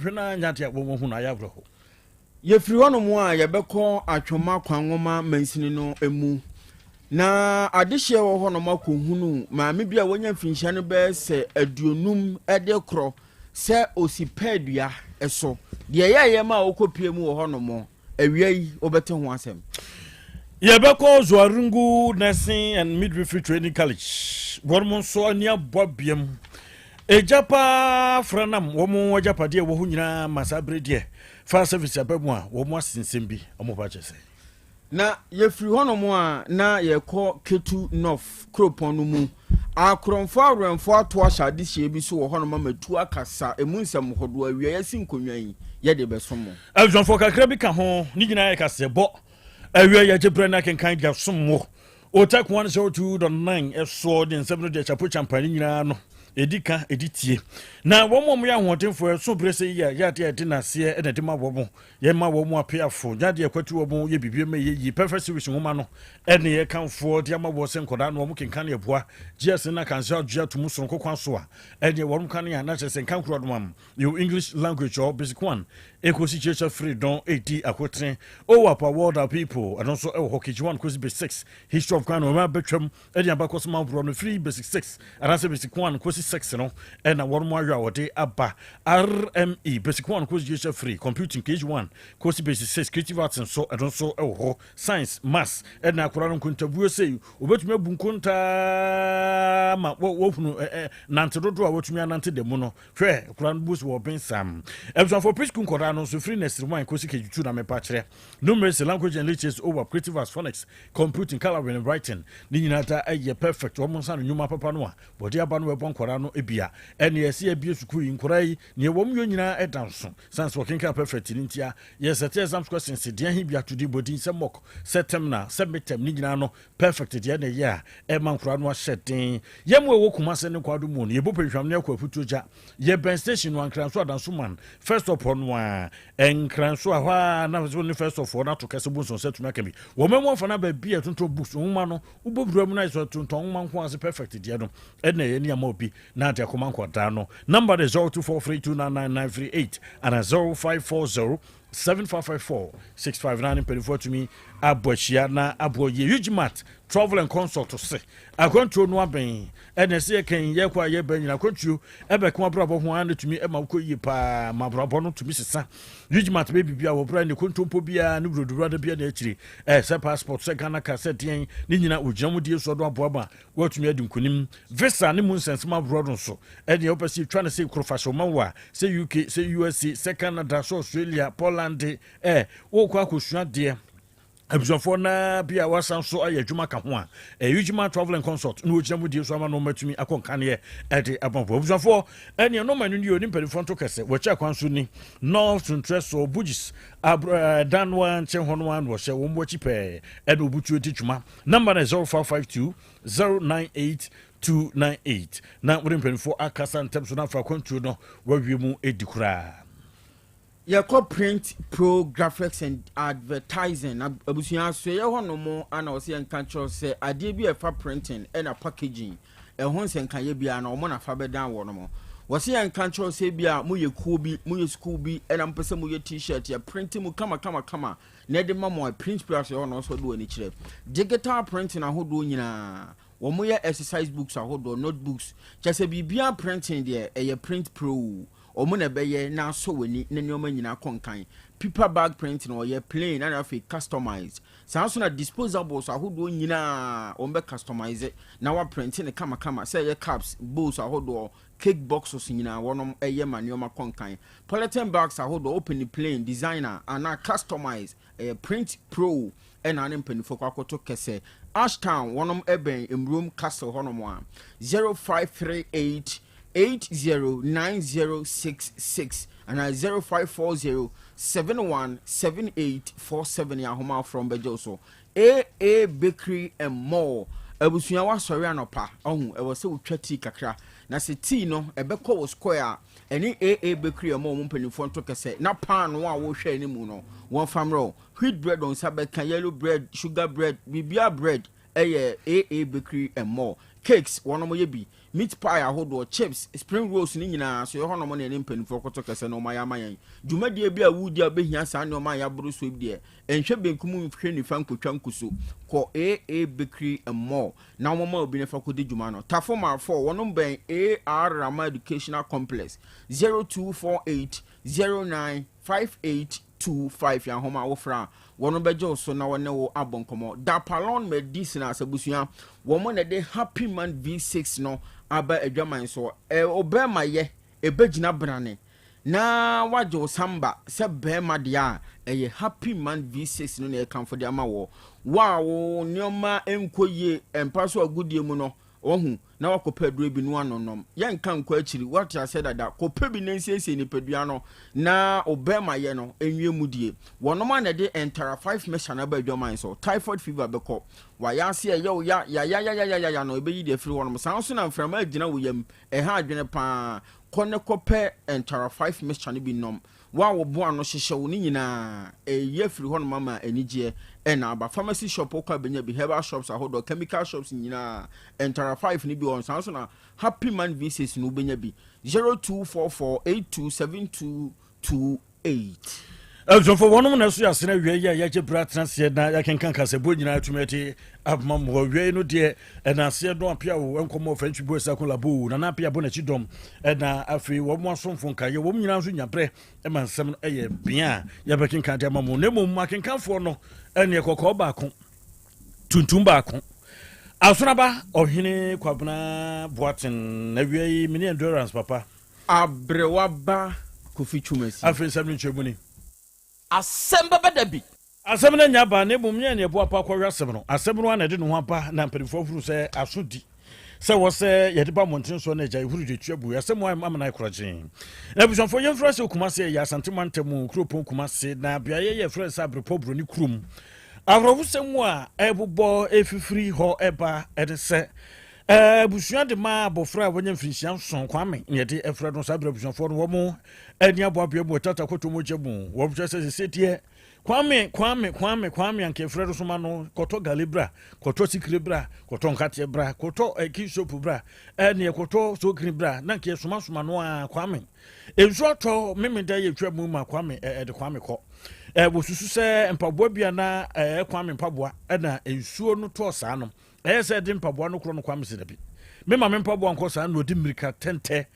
Hwɛ na anya adeɛ a wɔahu no ayɛ awerɛho. Yɛfiri hɔnom a, yɛbɛkɔ Atwoma Kwanwoma mansini no mu. Na adehyeɛ wɔ hɔnom akɔhunu maame bi a wanya mfinhyia no bɛyɛ sɛ 50 de korɔ sɛ ɔsi pɛɛdua so. Deɛ ɛyɛeɛ ma ɔkɔpie mu wɔ hɔnom awia yi, wobɛte ho asɛm. Yɛbɛkɔ Zuarungu Nursing and Midwifery Training College. Wɔn nso ani abɔ abiam. Egya paa fra nam wɔn agyapadeɛ ɛwɔ hɔ nyinaa ma saa bere deɛ fire service aba mu a wɔn asensɛm bi wɔn ba kyɛ sɛ. Na yɛfiri hɔnom a na yɛkɔ Ketu North kuropɔn no mu. Akorɔmfoɔ awɛmfoɔ ato ahyɛ adehyeɛ bi so wɔ hɔnom ama tu akasa emu nsɛm hodoɔ. Awia yɛasi nkonnwa yi yɛde bɛsom mo. Abusuafoɔ kakra bi ka ho, ne nyinaa yɛ kaseɛbɔ. Awia yɛgye berɛ no akenkan de asom mo. Otak 102.9 ɛsoɔ de nsɛm no de akyapo kyampa ne nyinaa no ɛdi ka ɛdi tie. Na wɔn a wɔyɛ ahoɔdenfoɔ ɛso berɛ sɛ yi a yɛ adeɛ a ɛde n'aseɛ ɛna ɛde ma wɔn, yɛma wɔn apeafo nyɛ adeɛ ɛkwati wɔn yɛ biribi ma ɛyɛ yie. Perfect Series nwoma no ɛne yɛkamfoɔ de ama wɔ sɛ nkɔdaa no wɔn kenkan ɛboa GS na kansa adua to mu soronko kwan so a ɛneɛ wɔn kane a na kyerɛ sɛ nka nkuro adomam Yo English language or basic one ekosi kyerɛkyerɛ firi dɔn edi akotene OWAP award our people ɛno nso ɛwɔ hɔ KG 1 kosi basic 6 history of Ghana wɔn abɛtwam ɛde abakɔsɛm ahoroɔ no firi basic 6 anaasɛ basic 1 kosi 6 no ɛna wɔn mo ayɔ a wɔde aba RME basic 1 kosi kyerɛkyerɛ firi computing KG 1 kosi basic 6 creative arts nso ɛno nso ɛwɔ hɔ science maths ɛna akwadaa no nkontabuo sei wɔbɛtumi abu nkontaa ma wɔhunu nante dodoɔ a wɔtumi anante da mu no. Hwɛ, akwadaa no bu so wɔ bensam. Abusuafoɔ, preschool nkwadaa no nso firi nursery 1 kɔsi KG2 na mepa kyerɛ. Numeracy, language and literacy, OWAP, creative arts, phonics, computing, colouring and writing ne nyinaa da ɛyɛ perfect. Wɔn nsa no nnwuma papa no a wɔde aba no ɛbɔ nkwadaa no ebia. Ɛne ɛsɛ yɛbie sukuu yi nkwadaa yi nea wɔn yɛ nyinaa ɛda nso. Sans wɔkenkan perfect ne ntia yɛ sɛ exams questions deɛ he bi atodi bɔdin sɛ mock, sɛ terminal, sɛ midterm ne nyinaa no perfect deɛ na ɛyɛ a ɛma nkwadaa no ahyɛ den. Yɛn mu a ɛwɔ Kumase ne Nkwado mu no, yɛbɔ pɛhwam ne akɔ afutuo gya. Yɛbɛn station no Ankranso Adanso first stop hɔ no a Nkranso a hɔ a na so ne first stop hɔ no ato kɛse bu nsɔn sɛ tumi aka bi. Wɔn mu afa no baabi a tontɔn books nwoma no wobɔ wura mu no ayɛ sɛ tontɔn nwoma nko ase. Perfect deɛ no ɛna ɛyɛ ne ama obi na ade akɔma nkwadaa no. Number de 0243299938 ana 0540 7554 659. Mpanimfoɔ atumi abɔ ahyia na aboɔ yie. Ugmat Travel and Consult se akwantuo no abɛn ɛna ɛsɛ yɛkɛn yɛkɔ a yɛbɛn nyina akwantuo ɛbɛka abrabɔ ho a na tumi ɛma wokɔ yie paa ma abrabɔ no tumi sesa. Ugmat bɛ biribi a wɔbra ne kontompo biara ne wurodowura bia na akyiri ɛ sɛ passport, sɛ Ghana card, sɛ deɛn ne nyina ogyina mu die so do aboa ma woatumi adi nkonim. Visa ne mu nsɛnsɛm aborɔ no nso ɛdeɛ wopɛ sɛ yɛtwa no sɛ kuro fa hyɛ ɔma wo a, sɛ UK, sɛ USA, sɛ Canada, sɛ Australia, Poland, ɛ wokɔ akɔsua deɛ abusuafoɔ naa bi a wasan so ayɛ adwuma ka ho a, ɛyɛ Ugmat Travel and Consult na wɔgyina mu die so ama no ɔmatumi akɔ nkaneɛ ɛde abɔnfo. Abusuafoɔ, ɛneɛ nɔma no nie o ne mpanimfoɔ nto kɛsɛ wɔkyɛ kwan so ni North Suntrɛ so Bugis dan no a nkyɛn hɔ no a na wɔhyɛ wɔn mu akyi pɛɛ ɛna obutuo di dwuma. Number no 0552 098 298 na wɔde mpanimfoɔ akasa ntɛm so na afa akwantuo no wawie mu edi koraa. Yɛkɔ Print Pro Graphics and Advertising na abusua asoɛyɛ hɔ nom ana ɔsɛ yɛnka kyerɛw sɛ adeɛ bi a ɛfa printing ɛna packaging ɛho nsɛnkayɛ biara na ɔmo nafa bɛdan wɔ nom. Wɔsɛ yɛnka kyerɛw sɛ bi a moyɛ kuo bi, moyɛ school bi ɛna mpɛ sɛ moyɛ T-shirt yɛ print mu kama kama kama na ɛde ma mo a, Print Pro asoɛyɛ hɔ na ɔsɔ de wɔ ani kyerɛ. Digital printing ahodoɔ nyinaa wɔn yɛ, exercise books ahodoɔ, notebooks, kyɛ sɛ biribiara printing deɛ ɛyɛ Print Pro ɔmo na ɛbɛyɛ na asɔ w'ani na nneɛma nyinaa kɔ nkan. Paper bag print na ɔyɛ plain na afei customized. Saa nso na disposables ahodoɔ nyinaa wɔn bɛ customize na wa print ne kamakama, sɛ ɛyɛ cups, bowls ahodoɔ, cake boxes nyinaa wɔnom ɛyɛ ma nneɛma kɔ nkan. Polythene bags ahodoɔ, open plain, designer anaa customize, ɛyɛ Print Pro ɛna ne mpanimfoɔ kɔ akɔto kɛsɛ. Ashtown wɔnom ɛbɛn Mmurom Castle hɔnom a 0538 809066 anaa 0540 717847 yɛ ahoma afrɔ bɛgye so. AA Bakery and More. Abusua, wasɔre anɔpa ɔho ɛwɔ sɛ wotwa tea kakra na sɛ tea no ɛbɛkɔ wɔ square a ɛne AA Bakery and More mu mpanimfoɔ nto kɛsɛ na paano a wɔhwɛ anim no wɔmfa mmerɛ wheat bread, nsa bɛka yellow bread, sugar bread, biribia bread ɛyɛ AA Bakery and More. Cakes, wɔnom yɛ bi, meat pie ahodoɔ, chips, spring rolls ne nyinaa so yɛ hɔnom na ɛne mpanimfoɔ kɔtɔ kɛsɛ na wɔayɛ ama yɛn. Dwumadie bi a wodi a wobɛhia saa nneɛma a yɛaboro so yi deɛ, nhwɛ benkum nhwɛ nifa nkotwa nkuso. Kɔ AA Bakery and More na wɔma obi na fa kɔdi dwuma no. Tafo Marfo, wɔnom bɛn AR Rama Educational Complex, 0248 09 5825 yɛ ahoma a wofrɛ a wɔn bɛgye wo so na wɔne wo abɔ nkɔmmɔ. Dapalon Medicinals abusua, wɔn na ɛde Happy Man V6 no aba adwaman so. Ɛ ɔbɛrima yɛ ɛbɛgyina brane na wagye wo samba sɛ bɛrima deɛ a, ɛyɛ Happy Man V6 no na ɛkamfo de ama wɔ. Wo a wo nneɛma nkɔ yie mpa so agodie mu no, wahu na wakɔpɛ aduro bi no anonom. Yɛnka nkɔ akyiri, wate asɛ dada. Kɔpɛ bi na nsiesie nipadua no na ɔbɛrima yɛ no nwie mu die. Wɔnom a na ɛde Entara 5 mixture no aba adwaman so. Typhoid fever bɛkɔ. Wayɛ ase ɛyɛ wo ya yayayayayaya no, ɛbɛyi deɛ afiri hɔnom. Saa nso na mframa agyina wo yam, ɛha adwene paa. Kɔ ne kɔpɛ Entara 5 mixture no bi nom. Wo a wo boa no hyehyɛ wo ne nyinaa, ɛyi afiri hɔnom ama anigyeɛ ɛna aba. Pharmacy shop wokɔ abɛnya bi, herbal shops ahodoɔ, chemical shops nyinaa, Entara 5 no bi wɔ hɔ. Saa nso na Happy Man V6 no wobɛnya bi. 0244 827228. Abusuafo, wɔnom na ɛso yɛ asene awia yi a yɛagye berɛ atena aseɛ na yɛakenkan kasɛboɔ nyinaa atumi ade aboma mu. Awia yi no deɛ, ɛna aseɛ dɔn apia o nkɔmmɔ fɛntwi bu ɛsɛ ko labo nana apia bɔ n'akyi dɔm, ɛna afei wɔn asomfo nkaeɛ wɔn nyinaa nso nya berɛ ma nsɛm no ɛyɛ bea a yɛbɛkenkan de ama mu. Na mmom akenkanfoɔ no ɛneɛ kɔkɔɔ baako, tuntum baako, Asonaba Ɔhene Kwabena Boaten. Awia yi mene Endurance papa. Aberewa ba Kofi Twumasi. Afei nsɛm no nkyerɛmu ni. Asɛm bɛba da bi. Asɛm no anya aba, na mmom nyɛ nea ɛboa pa kɔhwɛ asɛm no. Asɛm no ara na ɛde ne ho aba, na mpanimfoɔ hunu sɛ aso di sɛ wɔ sɛ yɛde ba mmɔnten soɔ na agya ehuru de tua bu asɛm a amena korɔgyen. Na abusuafoɔ, yɛmfiri ase wɔ Kumase, ɛyɛ Asante mantam mu kuropɔn Kumase, na beaeɛ yɛ frɛ sɛ Abrepɔ Buroni kurom. Awerɛhosɛm a ɛbobɔ ɛfifiri hɔ ɛba ɛne sɛ abusua de ma abɔfra a wanya mfirinhyia 7, Kwame na yɛde ɛfrɛ no. Saa berɛ abusuafoɔ no wɔn ani aboaboa mu ɛtata kɔtɔ mogya mu. Wɔn kyerɛ sɛ sese deɛ Kwame, Kwame, Kwame, Kwame anka efrɛ no soma no kɔtɔ gali bra, kɔtɔ sikire bra, kɔtɔ nkateɛ bra, kɔtɔ ɛki soap bra, ɛneɛ kɔtɔ sokiri bra, na nka yɛsoma soma no a Kwame. Nsuo atɔ Memeda yɛ twa mu ma Kwame ɛde Kwame kɔ. Wɔsusu sɛ mpaboa bi a na ɛyɛ Kwame mpaboa ɛna nsuo no tɔɔ saa no. Ɛyɛ sɛ ɛde mpaboa no korɔ no. Kwame sɛ dabi, mema me mpaboa nkɔ saa, na ɔde mmirika tɛntɛ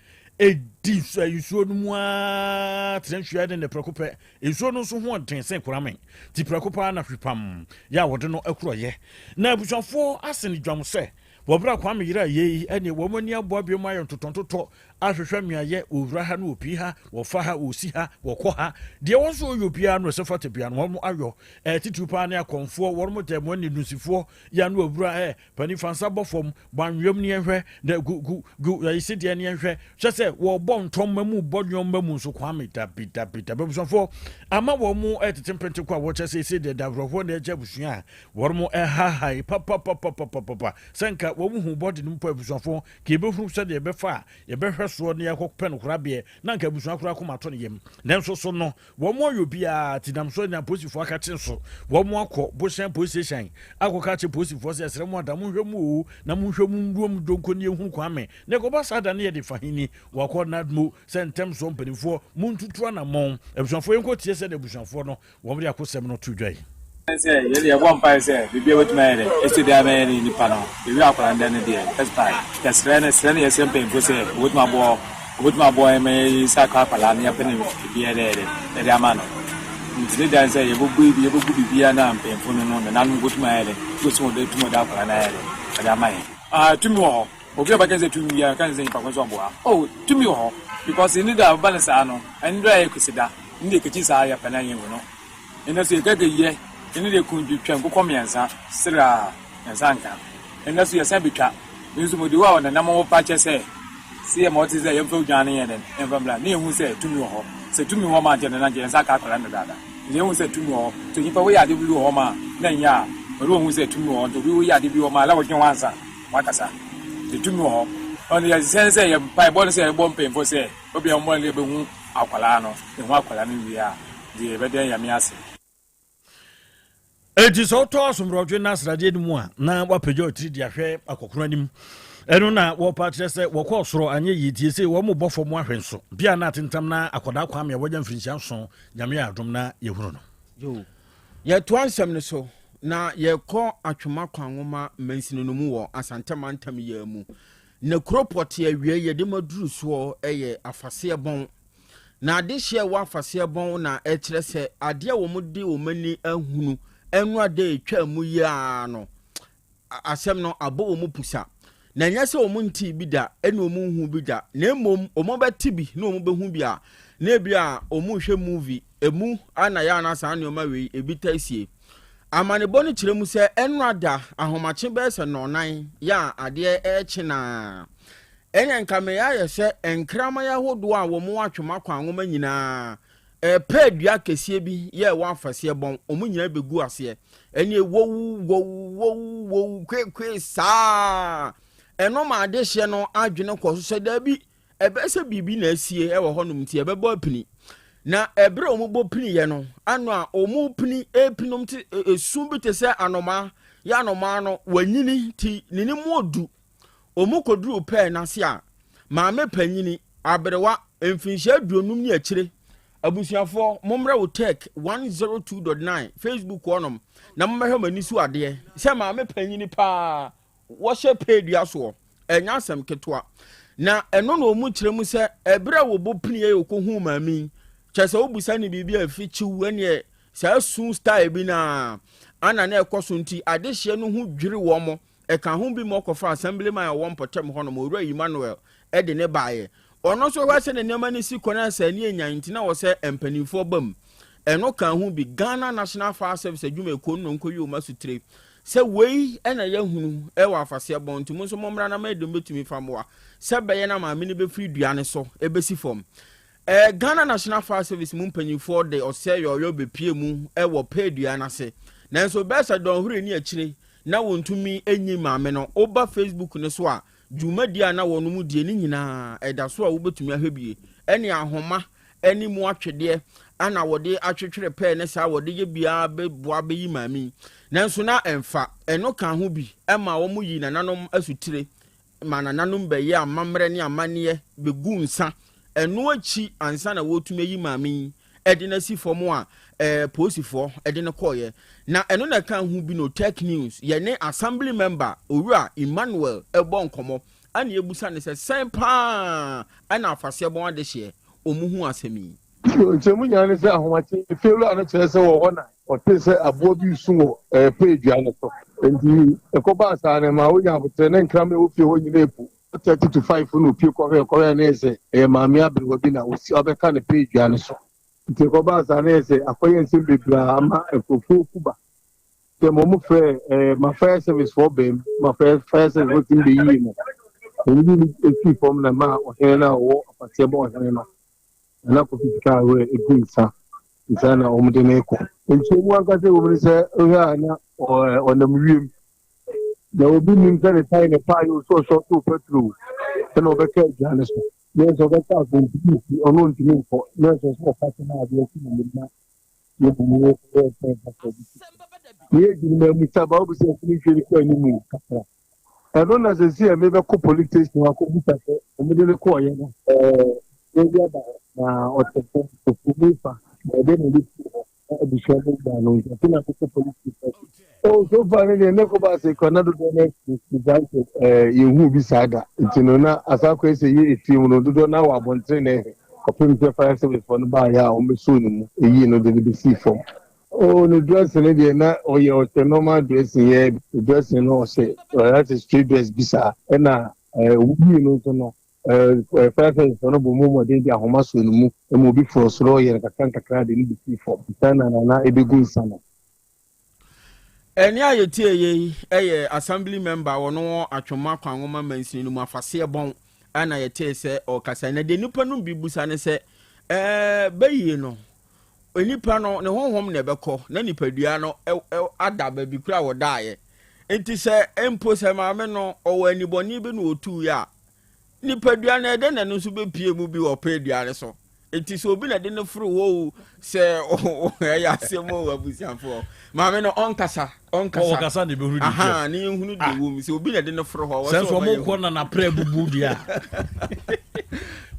ɛdi nsuo no mu ara tena nhwia ne ne prɛko pɛ. Nsuo no nso ho ɔden sɛ Kwame ti prɛko paa na hwepam yɛ a wɔde no akorɔyɛ. Na abusuafoɔ asene dwam sɛ wɔberɛ a Kwame yere a yei ɛne wɔn ani aboa biom ayɛ ntotɔntotɔ ahwehwɛ mmeayɛ, wɔwura ha no, wɔpii ha, wɔfa ha, wɔsi ha, wɔkɔ ha deɛ, wɔn nso wɔyɛ obiara no ɛsɛ fata bia no wɔn ayɔ. Titiriw paa ne akɔmfoɔ, wɔn mo dɛm wɔn ne nunsifoɔ yɛ ano awura ɛ panin fa nsa bɔ fam, bɔ anwea mu ne yɛnhwɛ na gu gu gu ayisi deɛ ne yɛnhwɛ kyɛ sɛ wɔbɔ ntɔmma mu, bɔ nneɛma mu nso. Kwame dabi dabi dabi. Abusuafoɔ ama wɔn mo ɛtete mpente kɔ a wɔkyɛ sɛ ɛsɛ deɛ da awerɛhoɔ na ɛgye abusua a wɔn mo ɛhahae papapapapapa sɛ nka wɔn hu bɔde no mu pɔ. Abusuafoɔ ka yɛbɛhunu sɛdeɛ yɛbɛfa a yɛbɛhwɛ soɔ na yɛakɔpɛ no korabeɛ na anka abusua koraa koma ato ne yam. Nanso so no wɔn ayɛ obiara ti nam so anya apolisifoɔ akakye nso wɔn akɔ Bohyɛn police station akɔka akyerɛ polisifoɔ sɛ yɛsrɛ mo ada monhwɛ mu o na monhwɛ mu nwuram donko ne yɛhunu Kwame na ɛkɔba saa da ne yɛde fahini wakɔ NADMO sɛ ntɛm soɔ mpanimfoɔ montutu anammɔn. Abusuafoɔ, yɛnkɔ tie sɛdeɛ abusuafoɔ no wɔn de akosɛm no to dwa yi. Sɛ yɛde yɛbɔ mpae sɛ biribi a bɛtumi ayɛ dɛ ɛsi dɛ abɛyɛ ne nipa no yɛwi akwadaa no dɛ no deɛ first time yɛsrɛ no srɛ no yɛsrɛ mpanyinfoɔ sɛ wɔbɛtumi aboɔ yɛn ma yɛyi nsa aka akwadaa no, yɛpɛ ne biribi yɛ dɛ yɛde yɛde ama no. Nti ne dan sɛ yɛbɛbu yɛbɛgu biribiara na mpanyinfoɔ no nananom wɔbɛtumi ayɛ dɛ wɔbɛtumi wɔde tumi wɔde akwadaa no ayɛ dɛ wɔde ama yɛn. Ah, tumi wɔ hɔ. Obi a ɔbɛka sɛ tumi biara ka sɛ nipa ko nso ɔboa. Oh, tumi wɔ hɔ because ne da ɔba no saa no, ɛno da yɛ kwesi da ne deɛ kɛkyi saa yɛ pɛ na yɛn hu no. Ɛnɛ so yɛkɛkɛ yɛ ɛne deɛ kun twitwa nkokɔ mmiɛnsa sraa yɛnsa nka. Ɛnɛ so yɛsan bitwa nso mo de wo a ɔnenam wo pa kyɛ sɛ sɛ yɛ ma ɔte sɛ yɛmfa odwan no yɛ dɛn yɛmfa mmra ne yɛhu sɛ tumi wɔ hɔ. Sɛ tumi wɔ ma nkyɛ nana nkyɛ yɛnsa ka akwadaa no dada. Nti yɛhu sɛ tumi wɔ hɔ. Nti onipa woyɛ ade bi wɔ hɔ ma na nyɛ a ɔde wɔhu sɛ tumi wɔ hɔ. Nti obi woyɛ ade bi wɔ ma la wɔdwen ho ansa wakasa. Nti tumi wɔ hɔ. Ɔno yɛ sɛ sɛ yɛ mpaebɔ no sɛ yɛbɔ mpanyinfoɔ sɛ obi a wɔn a yɛbɛhu akwadaa no, yɛhu akwadaa no wie a deɛ yɛbɛda Nyame ase. Enti sɛ wotɔ asomrɔdwe na asradeɛ no mu a, na wapagya ɔtiri de ahwɛ akɔkono anim. Ɛno na wɔpa kyerɛ sɛ wɔkɔɔ soro anyɛ yie tie sei wɔn bɔ fam ahwɛ nso bia na atentam na akwadaa Kwame a wanya mfirinhyia nson Nyame yɛ adom na yɛhunu no. Yoo. Yɛtoa nsɛm no so na yɛkɔ Atwoma Kwanwoma mansini no mu wɔ Asante mantam yi ara mu. Na kuro pɔtee awiei yɛde ma duru soɔ yɛ Afaseɛ Bɔn. Na adehyeɛ a ɛwɔ Afaseɛ Bɔn na ɛkyerɛ sɛ adeɛ a wɔde wɔn ani ahunu ɛno ada a ɛtwaa mu yi ara no, asɛm no abɔ wɔn pusa. Na ɛnyɛ sɛ wɔn ntee bi da ɛne wɔn nhuu bi da, na mmom wɔn bɛte bi na wɔn bɛhu bi a, na ebi a wɔn rehwɛ movie, emu na yɛ ana saa nneɛma wei ebi taa sie. Amanebɔ no kyerɛ mu sɛ ɛnora da ahomakye bɛyɛ sɛ nnɔnnan yɛ a adeɛ ɛrekye naa. Ɛnna nka meyɛ ayɛ sɛ nkraman ahodoɔ a wɔn wɔ atwom akwan nwoma nyinaa Ɛpɛɛ dua kɛseɛ bi yɛ ɛwɔ afaseɛ bɔn, wɔn nyinaa bɛgu aseɛ. Ɛneɛ wowu, wowu, wowu, wowu, kwekwe saa. Ɛno ma adehyeɛ no adwene kɔ so sɛ daabi, ɛbɛyɛ sɛ biribi na asie ɛwɔ hɔnom nti ɛbɛbɔ apini. Na ɛberɛ a wɔbɔ piniiɛ no, ano a wɔpini, ɛpini nom te, esu bi te sɛ anomaa, yɛ anomaa no, wanyini ti ne ne mu odu. Wɔkɔduruu pɛɛ no ase a, maame panyini, aberewa, mfinhyia aduonum ne akyire, abusuafoɔ, mommrɛ wo Tech 102.9 Facebook hɔnom na mommɛhwɛ mo ani so adeɛ sɛ maame panyini paa wɔhyɛ pɛɛ dua soɔ. Ɛnyɛ asɛm ketewa. Na ɛno na wɔn kyerɛ mu sɛ ɛberɛ a wɔbɔ piniiɛ yɛ wɔkɔhuu maame yi, kyerɛ sɛ wobusa ne biribi a ɛfi kyiw ɛneɛ saa su style bi na ana na ɛkɔ so nti adehyeɛ no ho dwiri wɔn. Ɛka ho bi ma ɔkɔfaa Assemblyman a ɔwɔ mpɔtam hɔnom, Owura Emmanuel, de no baeɛ. Ɔno nso hwɛ sɛdeɛ nneɛma no si kɔ na sɛ ani anyan nti na wɔ sɛ mpanimfoɔ ba mu. Ɛno kaa ho bi, Ghana National Fire Service adwumayɛkuo no na wɔkɔyi wɔn asotire sɛ wei na yɛahunu wɔ Afaseɛbɔn nti mo nso mommra na moayɛ deɛ mobɛtumi fa mmoa sɛ ɛbɛyɛ na maame no bɛfiri dua no so bɛsi fam. Eh, Ghana National Fire Service mu mpanyinfoɔ de ɔsɛ yɔyɔ bepie mu wɔ pɛɛ dua no ase. Nanso bɛyɛ sɛ dɔnhwere ne akyire na wɔntumi nyi maame no. Woba Facebook no so a, dwumadie a na wɔnom die no nyinaa ɛda so a wobɛtumi ahwɛ bie. Ɛne ahoma ne mu atwedeɛ ana wɔde atwetwere pɛɛ ne saa wɔde yɛ biara bɛboa bɛyi maame yi. Nanso na ɛmfa. Ɛno ka ho bi ma wɔn yi nananom asutire ma nananom bɛyɛɛ amammerɛ ne amanneɛ bɛguu nsa. Ɛno akyi ansa na wɔretumi ayi maame yi de no asi fam a eh, polisifoɔ de no kɔeɛ. Na ɛno na ɛka ho bi no Tech News yɛne Assembly member Owura Emmanuel bɔ nkɔmmɔ ɛna yɛbusa no sɛ sɛn paa ɛna Afaseɛbɔn adehyeɛ wɔn hu asɛm yi. Nkyɛmu nyinaa ne sɛ ahomakye efiewura no kyerɛ sɛ wɔ hɔ na ɔtee sɛ aboa bi resu wɔ pɛɛ dua no so. Enti ɛkɔbaa saa no, ɛmaa onya aboterɛ ne nkraman a ɛwɔ fie hɔ nyinaa apu. 35 na opue kɔhwɛɛ kɔhwɛɛ na ɛyɛ sɛ ɛyɛ maame aberewa bi na osi ɔbɛka ne pɛɛ dua no so. Nti ɛkɔbaa saa na ɛyɛ sɛ akɔyɛ nsɛm bebree a ama nkurɔfoɔ ku ba. Sɛ ma wɔn frɛ ɛɛ ma fire service foɔ bɛn ma fire fire service foɔ tumi bɛyii no. Wɔn yi no efiri fam na ma ɔhene no a ɔwɔ afaseɛ bɔ ɔhene no. Nana Kofi sika ahorow egu nsa nsa na wɔn de no rekɔ. Nkyɛnmu ankasa wɔ mu ne sɛ wohwɛ a na ɔnam wiem na obi nim sɛ ne tae ne paa yɛ osu ɔsɔ to petrol ɛna ɔbɛka aduane so na ɛsɛ ɔbɛka afɔ ntumi nsi ɔno ntumi nkɔ na ɛsɛ ɔsɛ ɔfa so na adeɛ si na ne ma yɛ bu mu wɔ yɛ sɛ ɛfa bi ne yɛ gyina mu sɛ ba obi sɛ ɛfini nhwɛ ne kɔ anim kakra. Ɛno na sɛsi a mebɛkɔ police station akɔbisa sɛ wɔde no kɔɔyɛ no ɛɛ bi aba hɔ na ɔte fam ofu fa na ɛde na ɛde fi hɔ na abusua no gba no nti ɔte na akɔkɔ police station. Oh so far ne deɛ ne kɔ ba ase kɔ na dodoɔ no afi saa sɛ ɛɛ yɛhu bi saa da nti no na asa akɔyɛ sɛ yɛ efie mu no dodoɔ no awɔ abɔntene na ɛhwɛ kɔpem sɛ fire service foɔ no baayɛ a wɔbɛsoo ne mu ɛyii no de no bɛsii fam. Oh ne dressing ne deɛ na ɔyɛ ɔhyɛ normal dressing yɛ dressing no ɔhyɛ ɔyɛ sɛ straight dress bi saa ɛna ɛɛ obi no nso no ɛɛ fire service no bɔ mu mmɔden de ahoma so no mu ɛma obi foro soro yɛ no kakra nkakra de no bi si fam nsa na nana ebegu nsa no. Ɛnne a yɛtie yei yɛ Assembly member wɔ no Atwoma Kwanwoma mansini no mu Afaseɛ Bɔn ɛna yɛtee sɛ ɔrekasa. Na deɛ nnipa no bi busa ne sɛ ɛɛ bɛyie no Onipa no, ne honhom na ɛbɛkɔ, na nipadua no ada baabi koro a wɔdaeɛ. Nti sɛ mpo sɛ maame no ɔwɔ anibɔne bi na ɔtuiɛ a, nipadua no ɛdɛn na ɛno nso bɛpie mu bi wɔ pɛɛ dua no so? Eti sɛ obi na de no foro hɔ o, sɛ ɛyɛ asɛm o, abusuafoɔ. Maame no ɔnkasa, ɔnkasa. Ɔkasa na ebehuru deɛ. Aha, ne yɛhunu deɛ wɔ mu. Sɛ obi na de no foro hɔ, sɛ nso ɔmo kɔ na napra bubu deɛ a.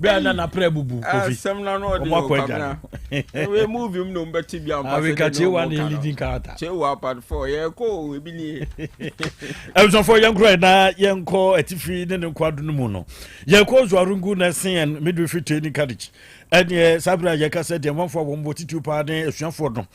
Bẹ́ẹ̀ na napra bubu kofi. Asɛm na no ɔde Ɔmo akɔ agya no. Wei movie mu na ɔmo bɛte bi ampa sɛ Awika de na Chewa ɔmo ne ka no. leading character. Chewa part 4 yɛkɔ o, ebi nie. Abusuafoɔ, yɛnkorɔ na yɛnkɔ atifi ne ne nkoado no mu no, yɛkɔ Zuarungu Nursing and Midwifery Training College. Ɛneɛ saa berɛ a yɛka sɛ deɛ manfoɔ a wɔn bɔ titiw paa ne asuafoɔ no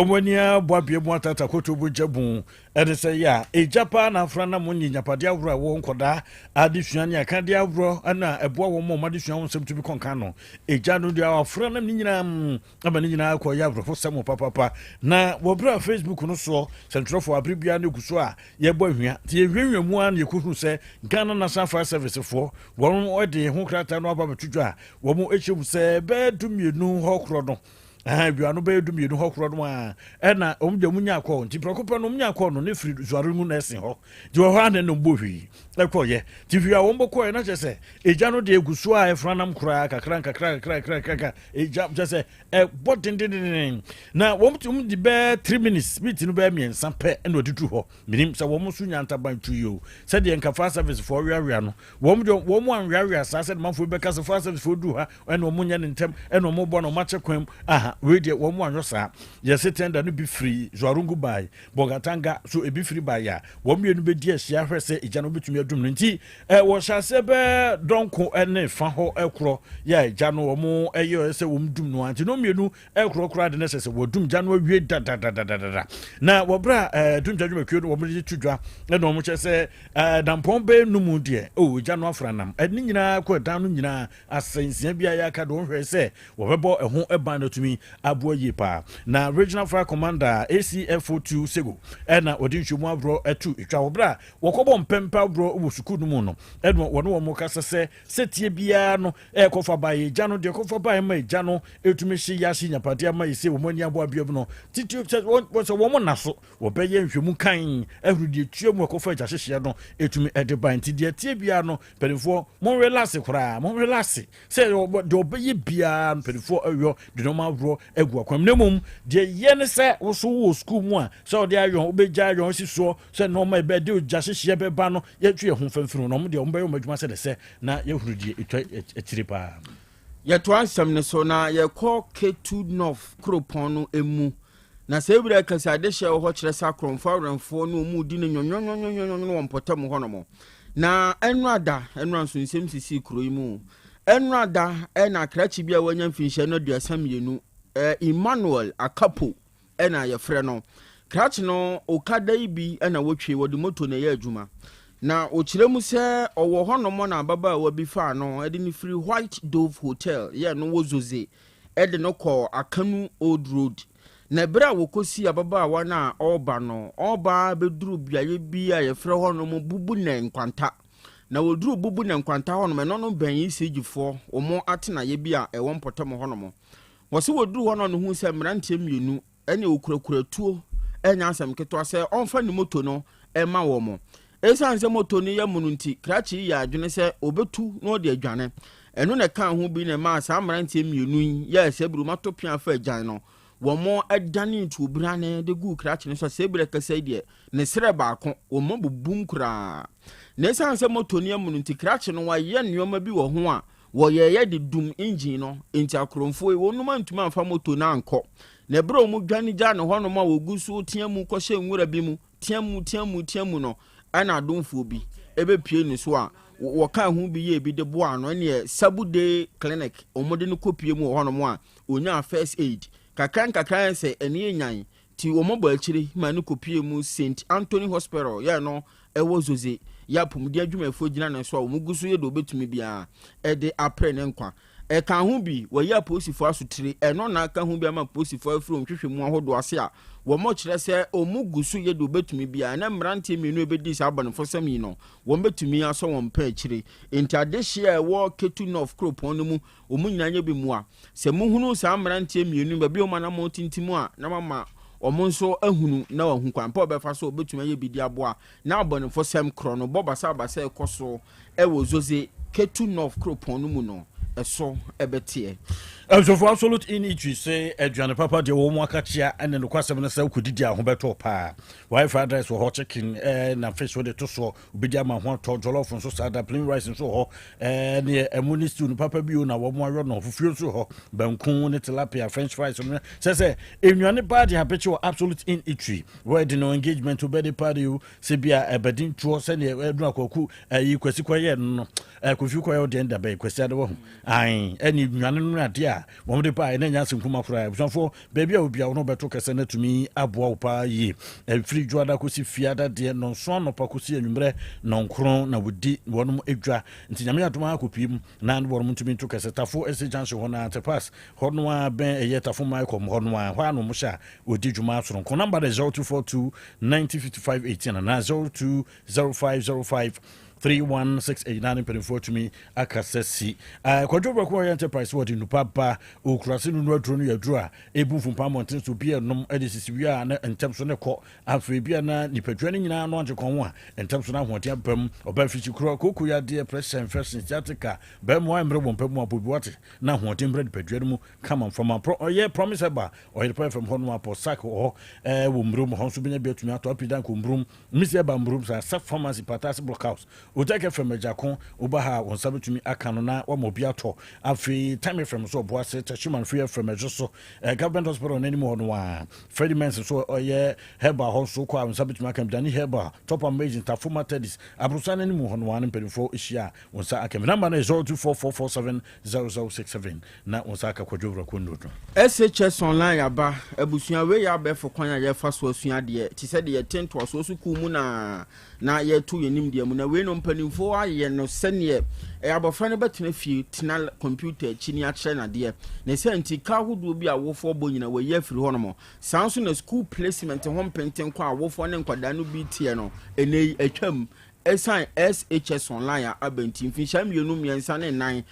wɔn ani abɔ abea mu atata koto bu gya bu ɛne sɛ yɛ a ɛgya paa na afra na mo nye nyapadeɛ ahoroɔ a ɛwɔ nkɔdaa adesua ne akadeɛ ahoroɔ ɛna ɛboa wɔn ma wɔn adesua ho nsɛm tumi kɔnkan no. Ɛgya no deɛ afra nam ne nyinaa ama ne nyinaa kɔ yɛ awerɛhosɛm papapa. Na wɔberɛ a Facebook no soɔ sɛntwerɛfoɔ abere biara no gu so a yɛbɔ ahwia nti yɛhwehwɛ mu a na yɛkɔhunu sɛ Ghana National Fire Service foɔ wɔn de ho krataa no aba bɛto dwa a wɔn akyerɛ mu sɛ bɛyɛ 12 hɔ korɔ no, awia no bɛyɛ 12 hɔ korɔ no a ɛna wɔn deɛ wɔn nya akɔ. Nti prɛko pɛ no wɔn nya akɔ no ne firi Zuarungu na ɛsen hɔ nti wɔ hɔ a na ɛna bɔ hwii ɛkɔyɛ. Nti hwii a wɔn bɔ kɔɛ na kyerɛ sɛ egya no deɛ egu so a ɛfra nam koraa kakra nkakra kakra kakra kakra. Egya kyerɛ sɛ ɛbɔ dendendenden na wɔn ti wɔn di bɛɛ 3 minutes minute no bɛyɛ 3 pɛ ɛna ɔde duru hɔ. Minim sɛ wɔn nso nya ntaban tu yi o, sɛdeɛ nka fire service foɔ weawea no, wɔn deɛ wɔn anweawea saa sɛdeɛ manfoɔ bi bɛka sɛ fire service foɔ duru ha ɛna wɔn nyɛ ne ntɛm ɛna wɔn bɔ na wɔn akyɛ kwan mu aha. Wei deɛ wɔn anyɔ saa. Yɛsɛ tender no bi firi Zuarungu bae, Bolgatanga so ebi firi bae a wɔn mmienu bɛdi ahyia hwɛ sɛ egya no bɛtumi adum no. Nti wɔhyɛ aseɛ bɛɛ dɔnko ne fa hɔ ɛkorɔ yɛ a egya no wɔn ɛyɛ ɔyɛ sɛ wɔn dum no a nti no mmienu ɛkorɔ koraa de ne sɛ wɔdum gya no awie dadadadadada. Na wɔbrɛ a dum gya dwumakuo no wɔn de to dwa ɛna wɔn kyerɛ sɛ dampɔn bɛyɛ num deɛ o gya no afra nam ɛne nyinaa kɔ ɛdan no nyinaa asɛnsia bi a yɛaka de wɔn hwɛ sɛ wɔbɛbɔ ɛho ban no tumi aboa yie paa. Na Regional Fire Commander ACFO2 Sego ɛna wɔde nhwɛmu aborɔ ɛto etwa wɔ berɛ a wɔkɔbɔ mpɛmpɛ aborɔ wɔ sukuu no mu no ɛna wɔne wɔn kasa sɛ sɛtie biara no ɛkɔfa ba yɛ gya no deɛ kɔfa ba ma gya no ɛtumi hye yɛ ahye nyapadeɛ ama yɛ sɛ wɔn ani aboa bia mu no titi sɛ wɔn na so wɔbɛyɛ nhwɛmu kan ahuru deɛ tua mu ɛkɔfa agya hyehyeɛ no ɛtumi ɛde ba. Nti deɛ tie biara no, mpanimfoɔ mo relax koraa, mo relax sɛ deɛ ɔbɛyɛ biara no, mpanimfoɔ ɛyɔ de nneɛma aworɔ agu akwan mu. Na mmom deɛ yɛ ne sɛ woso wɔ sukuu mu a sɛ ɔde ayɔn wobɛgya ayɔn si soɔ sɛ nneɛma ɛbɛ de ogya hyehyeɛ bɛba no, yɛtwe yɛn ho mfɛmfiri na ɔmo deɛ ɔmo bɛyɛ ɔmo adwuma sɛ de sɛ na yɛhuru deɛ ɛtwa akyire paa. Yɛtoa nsɛm no so na yɛkɔ Ketu North kuropɔn no mu. Na sɛ ewura kɛse adehyɛ wɔ hɔ kyerɛ sɛ akorɔmfoɔ awɛmfoɔ no ɔmu di no nwonwonwonwonwon wɔ mpɔtam hɔ nom. Na ɛno ada ɛno nso nsɛm sisi kuro yi mu. Ɛno ada ɛna akrakye bi a wanya mfinhyia no 32, Emmanuel Akapo ɛna yɛfrɛ no. Krakye no okada yi bi ɛna wɔtwe wɔde moto na ɛyɛ adwuma. Na ɔkyerɛ mu sɛ ɔwɔ hɔnom na ababaawa bi faa no ɛde no firi White Dove Hotel yɛ no wɔ Zoze ɛde no kɔ Akanu Old Road. Na ɛberɛ a wɔkɔsi ababaawa no a ɔreba no, ɔreba bɛduru beaeɛ bi a yɛfrɛ hɔnom Bubu ne Nkwanta. Na wɔduru Bubu ne Nkwanta hɔnom, ɛno no bɛn ECG foɔ wɔn atenaeɛ bi a ɛwɔ mpɔtam hɔnom. Wɔsɛ wɔduru hɔ no, ɔno hu sɛ mmeranteɛ mmienu ɛne wɔkurakura tuo, ɛnyɛ asɛm ketewa sɛ ɔmfa ne moto no ɛma wɔn mo. Ɛsiane sɛ moto no yɛ mono nti, krakye yi yɛ adwene sɛ ɔbɛtu na ɔde adwane. Ɛno na ɛka ho bi na ɛmaa saa mmeranteɛ mmienu yi yɛɛ sɛ buruma to pea fa agyan no, wɔn ɛdane tuobrane de guu krakye no so. Sɛ ebere kɛsɛ yi deɛ ne serɛ baako wɔn abubum koraa. Na ɛsiane sɛ moto no yɛ mono nti, krakye no wayɛ nneɛma bi wɔ ho a wɔyɛyɛ de dum engine no nti, akorɔmfoɔ yi wɔn antumi amfa moto no ankɔ. Na ɛberɛ a wɔn dwane gya ne hɔnom a wɔgu so tea mu kɔhyɛ nwura bi mu, tea mu, tea mu, tea mu no, ɛna adomfoɔ bi ɛbɛpie ne so a wɔka ho bi yɛ bi de boa no. Ɛneɛ Sabu Day Clinic wɔn de no kɔpie mu wɔ hɔnom a onyaa first aid kakra nkakra yɛ sɛ ɛne yɛ nyan ti wɔn bɔ akyire ma no kɔpie mu St Anthony Hospital yɛ no ɛwɔ Zoze yɛ apɔmuden adwumayɛfoɔ gyina ne so a wɔn gu so yɛ de obetumi biara ɛde apere ne nkwa. Ɛka ho bi wɔyɛ apolisifoɔ asotire. Ɛno na aka ho bi ama apolisifoɔ afiri wɔn hwehwɛ mu ahodoɔ ase a wɔn kyerɛ sɛ wɔn gu so yɛ de obetumi biara na mmeranteɛ mmienu ebɛdi saa abɔnefosɛm yi no, wɔn bɛtumi asɔ wɔn pɛ akyire. Nti adehyeɛ a ɛwɔ Ketu North kuropɔn no mu, wɔn nyinaa nyɛ bi mua sɛ muhunu saa mmeranteɛ mmienu baabi a wɔn anam tintim a na mama wɔn nso ahunu na wɔahu kwan pa wɔbɛfa so wɔbɛtumi ayɛ bi de aboa na abɔnefosɛm korɔ no bɔ basabasa ɛkɔ so ɛwɔ Zoze Ketu North kuropɔn no mu no. ɛso ɛbɛteɛ. Abusuafoɔ Absolute Inn Eatery se aduane papa deɛ wɔn akakyea ne nokwasɛm no sɛ wokɔdidi a ho bɛtɔ paa. Wɔayɛ fried rice wɔ hɔ, chicken eh, na fish wode to soɔ, wobɛdi ama ho atɔ, jollof nso saa da, plain rice nso wɔ hɔ, eh, ne ɛmo ne stew no papa bio na wɔn ayɔ no, fufuo nso wɔ hɔ, banku ne tilapia, french fries no, sɛ sɛ nnuane paa de apekye wɔ Absolute Inn Eatery. Wedding o, engagement o, birthday party o, sɛ bi a ɛbɛdi ntoɔ sɛdeɛ ɛdunu akwaku ɛyi kwasi kɔyɛ no no, kofi kɔyɛ ɔdeɛ no dabɛn kwasi ade wɔ ho. Ae, ɛne nnuane no ne adeɛ a wɔn de baeɛ na ɛnyɛ asɛm kuma koraa. Abusuafoɔ, baabi a obi a wɔn bɛto kɛsɛ no atumi aboa wo paa yie. Ɛfiri dwoada kɔsi fiada deɛ, nnɔnson anɔpa kɔsi anwummerɛ nnɔnkron na wɔdi wɔn dwa. Nti Nyame adom ara kɔpue mu na ne wɔn ntumi nto kɛsɛ. Tafo Estate Junction hɔ no ara, Tepas hɔ no ara bɛn ɛyɛ Tafo Maecom hɔ no ara, hɔ ara na wɔhyɛ a wɔdi dwuma soronko. Number no yɛ 0242 90 55 18 anaa 0205 05 3168 na ne mpanimfoɔ atumi akasa si. Eh, Kwadwo Brɛko ɔyɛ enterprise wɔde nnupa ba okurase no nu aduro no yɛ aduro a ebu mfumpa mmɔnten so bi ɛnom de sisi wie a na ntɛm so ne kɔ. Afei bi a na nipadua no nyinaa no agye kɔn ho a ntɛm so na ahoɔden aba mu. Ɔba mfikyi korɔ, kooko yadeɛ, pressure, infection, sciatica, bɛrima a mmerɛ wɔ mpa mu abɔ bi wate na ahoɔden mmerɛ nipadua no mu kama mfama. Pro, ɔyɛ promise ɛba ɔyere pa fam hɔ no apɔ sack wɔ hɔ eh, wɔ mmurom hɔ nso bɛnya bi atumi atɔ apidan kɔ mmurom Mesi ɛba Mburum saa sɛ pharmacy Pataase block house Otec FM Agyako woba ha a wo nsa bɛtumi aka no na wama obi atɔ. Afei Time FM nso Ɔboase Techiman Free FM ɛso so eh, Government Hospital no anim hɔ no a Freddie Mens nso ɔyɛ herbal hɔ nso kɔ a wo nsa bɛtumi aka Bidani Herbal Top Amazing Tafo Methodist Aborosan no anim hɔ no a ne mpanimfoɔ hyia a wo nsa aka bi. Number no yɛ 024447 0067 na wo nsa aka Kwadwo Awurakuo nnuro no. SHS Online aba, abusua wei yɛ abɛɛfo kwan a yɛfa so asua adeɛ te sɛ deɛ yɛte ntoasoɔ sukuu mu na na yɛto yɛn nimdeɛ mu na wei no mpanimfoɔ ayɛ no sɛdeɛ ɛyɛ abɔfra no bɛtena fie tena kɔmputa akyi ne akyerɛ no adeɛ ne sɛ nti ka ahodoɔ bi a awofoɔ bɔ nyina wɔayi afiri hɔ nom. Saa nso na sukuu placement ho mpentenkɔ a awofoɔ ne nkwadaa no bi teɛ no ɛnɛ yi atwam Esiane SHS Online a aba nti, mfinhyia mmienu, mmiɛnsa ne nnan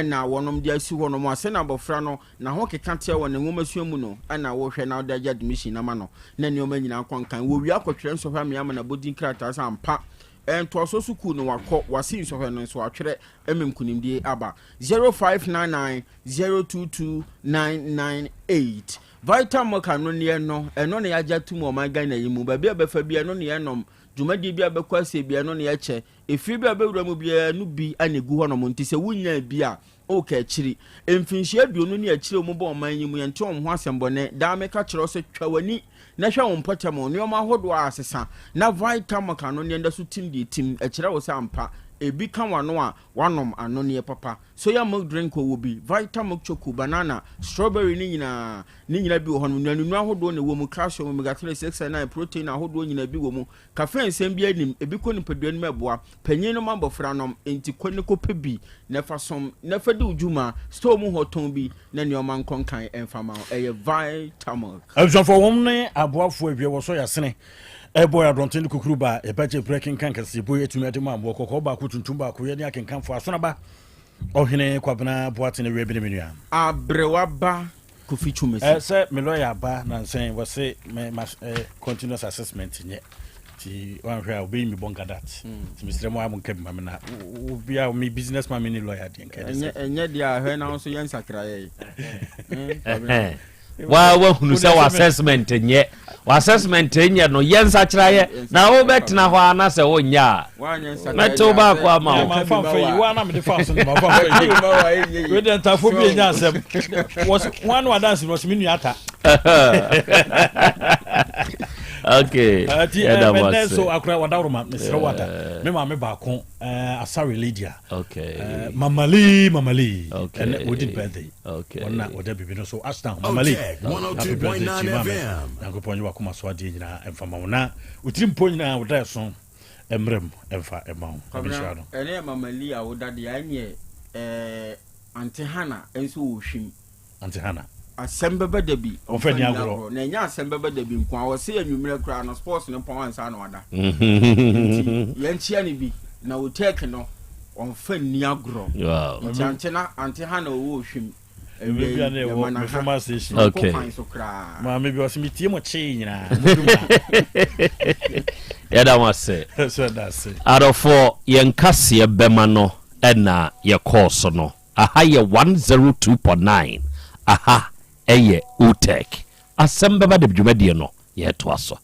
na wɔnom de asi hɔ nom a sɛnea abɔfra no n'ahokeka teɛ wɔ ne nwomasua mu no na wohwɛ na wode agye admission ama no na nneɛma nyinaa kɔ nkan. Wɔwie akɔtwerɛ nsɔhwɛ amee ama no abɔdin krataa sɛ ampa ntoasoɔ sukuu no wakɔ, wasi nsɔhwɛ no nso atwerɛ ma nkunimdie aba. 0599 022 998 Vital Milk anonneɛ no, ɛno na yɛagye atom wɔ ɔman Ghana yi mu. Baabi a bɛfa biara ɛno na yɛnom. Dwumadie bi a bɛkɔ asie biara ɛno na yɛkyɛ. Efie bi a bɛwura mu biara ɛno bi na ɛgu hɔnom. Nti sɛ wonyaa bi a, woka akyiri. Mfinhyia aduonu ne akyire a wɔbɔ ɔman yi mu, yɛnte wɔn ho asɛmbɔne. Daa meka kyerɛ wo sɛ twa w'ani na hwɛ wo mpɔtam, nneɛma ahodoɔ a asesa, na Vitamilk anonneɛ da so tim deɛ ɛtim. Ɛkyerɛ wo sɛ ampa, ebi ka w'ano a, woanom anonneɛ papa. Soya milk drink wɔ bi, Vitamilk choco, banana, strawberry ne nyinaa. Ne nyina bi wɔ hɔnom. Nnuanennuru ahodoɔ na ɛwɔ mu, calcium, omega 3, 6 and 9, protein ahodoɔ nyina bi wɔ mu. Caffeine nsɛm biara nnim, ebi kɔ nipadua no mu ɛboa. Panyin nom abɔfra nom, enti kɔ ne kɔpɛ bi na fa som na fa di wo dwuma. Store mu hɔ tɔn bi na nneɛma nkɔ nkan mfa ma wo. Ɛyɛ Vitamilk. Abusuafoɔ wɔn ne aboafoɔ awie wɔsɔ yasene ɛbɔ yɛ adɔnten ne kukuru ba yɛbɛgye berɛ kenkan kaseɛbɔ yi atumi ade ma aboɔ kɔkɔɔ baako tuntum baako yɛne akenkanfoɔ asonaba ɔhene Kwabena Boateng awie bi ne me nua. Aberewa ba Kofi Twumasi. Eh, sɛ me lawyer aba nansa yi wɔse me ma eh, continuous assessment nyɛ nti wanhwɛ a obeyi me bɔnka dat nti mesrɛ mo a mo nka bi ma me na obi a me business man me ne lawyer deɛ nka ɛnyɛ ɛnyɛ deɛ a hwɛ na nso yɛ nsakraeɛ yi. Wa wahunu sɛ w'assessment nyɛ w'assessment nyɛ no yɛ nsakyerɛeɛ na wobɛtena hɔ a na sɛ wonyɛ a mɛtew baako ama wo. Mafa mfa yi wa na mede fa so no mafa mfa yi wei deɛ ntafo bi enya asɛm wɔs wɔn ano adansi no wɔsi me nua ata. Okay. Ti Yɛda mo ɛnɛ ase. so akora wadaworo ma mesrɛ wo ata me maame baako Asare Lydia. Okay. Mamali Mamali. Okay. Ɛnɛ odi birthday. Okay. Wɔn na wɔda biribi no so Ashtown Mamali. Otec Happy birthday 102.9 to you maame. FM. Nyankopɔn nye wakoma so adeɛ nyinaa ɛmfa ma wo na wotiri mpo nyinaa woda ɛso mmerɛ mu ɛmfa ɛma wo. Nyame nhyira no. Ɛne yɛ Mamali a woda deɛ ɛneɛ ɛɛ Ante Hannah nso wɔ hwim. Ante Hannah. Asɛm bɛba da bi. Ɔmfa nni agorɔ. Na ɛnyɛ asɛm bɛba da bi nko ara. Ɔse anwummerɛ koraa no sports no pɔn ansa na wada. Nti yɛnkyea no bi. Na Otec no ɔmfa nni agorɔ. Wow. Nti Ante na Ante Hannah ɔwɔ Ohwim. Mmerɛ bi a na ɛwɔ me former station. Okay. Kwan so koraa. Maame bi ɔse metie mo kyee nyinaa. Mo dum ha. Yɛda mo ase. So ɛda ase. Adɔfoɔ, yɛn kaseɛ bɛma no na yɛkɔɔ so no. Aha yɛ 102.9. Aha ɛyɛ Otec. Asɛm bɛba de dwumadie no yɛtoa so.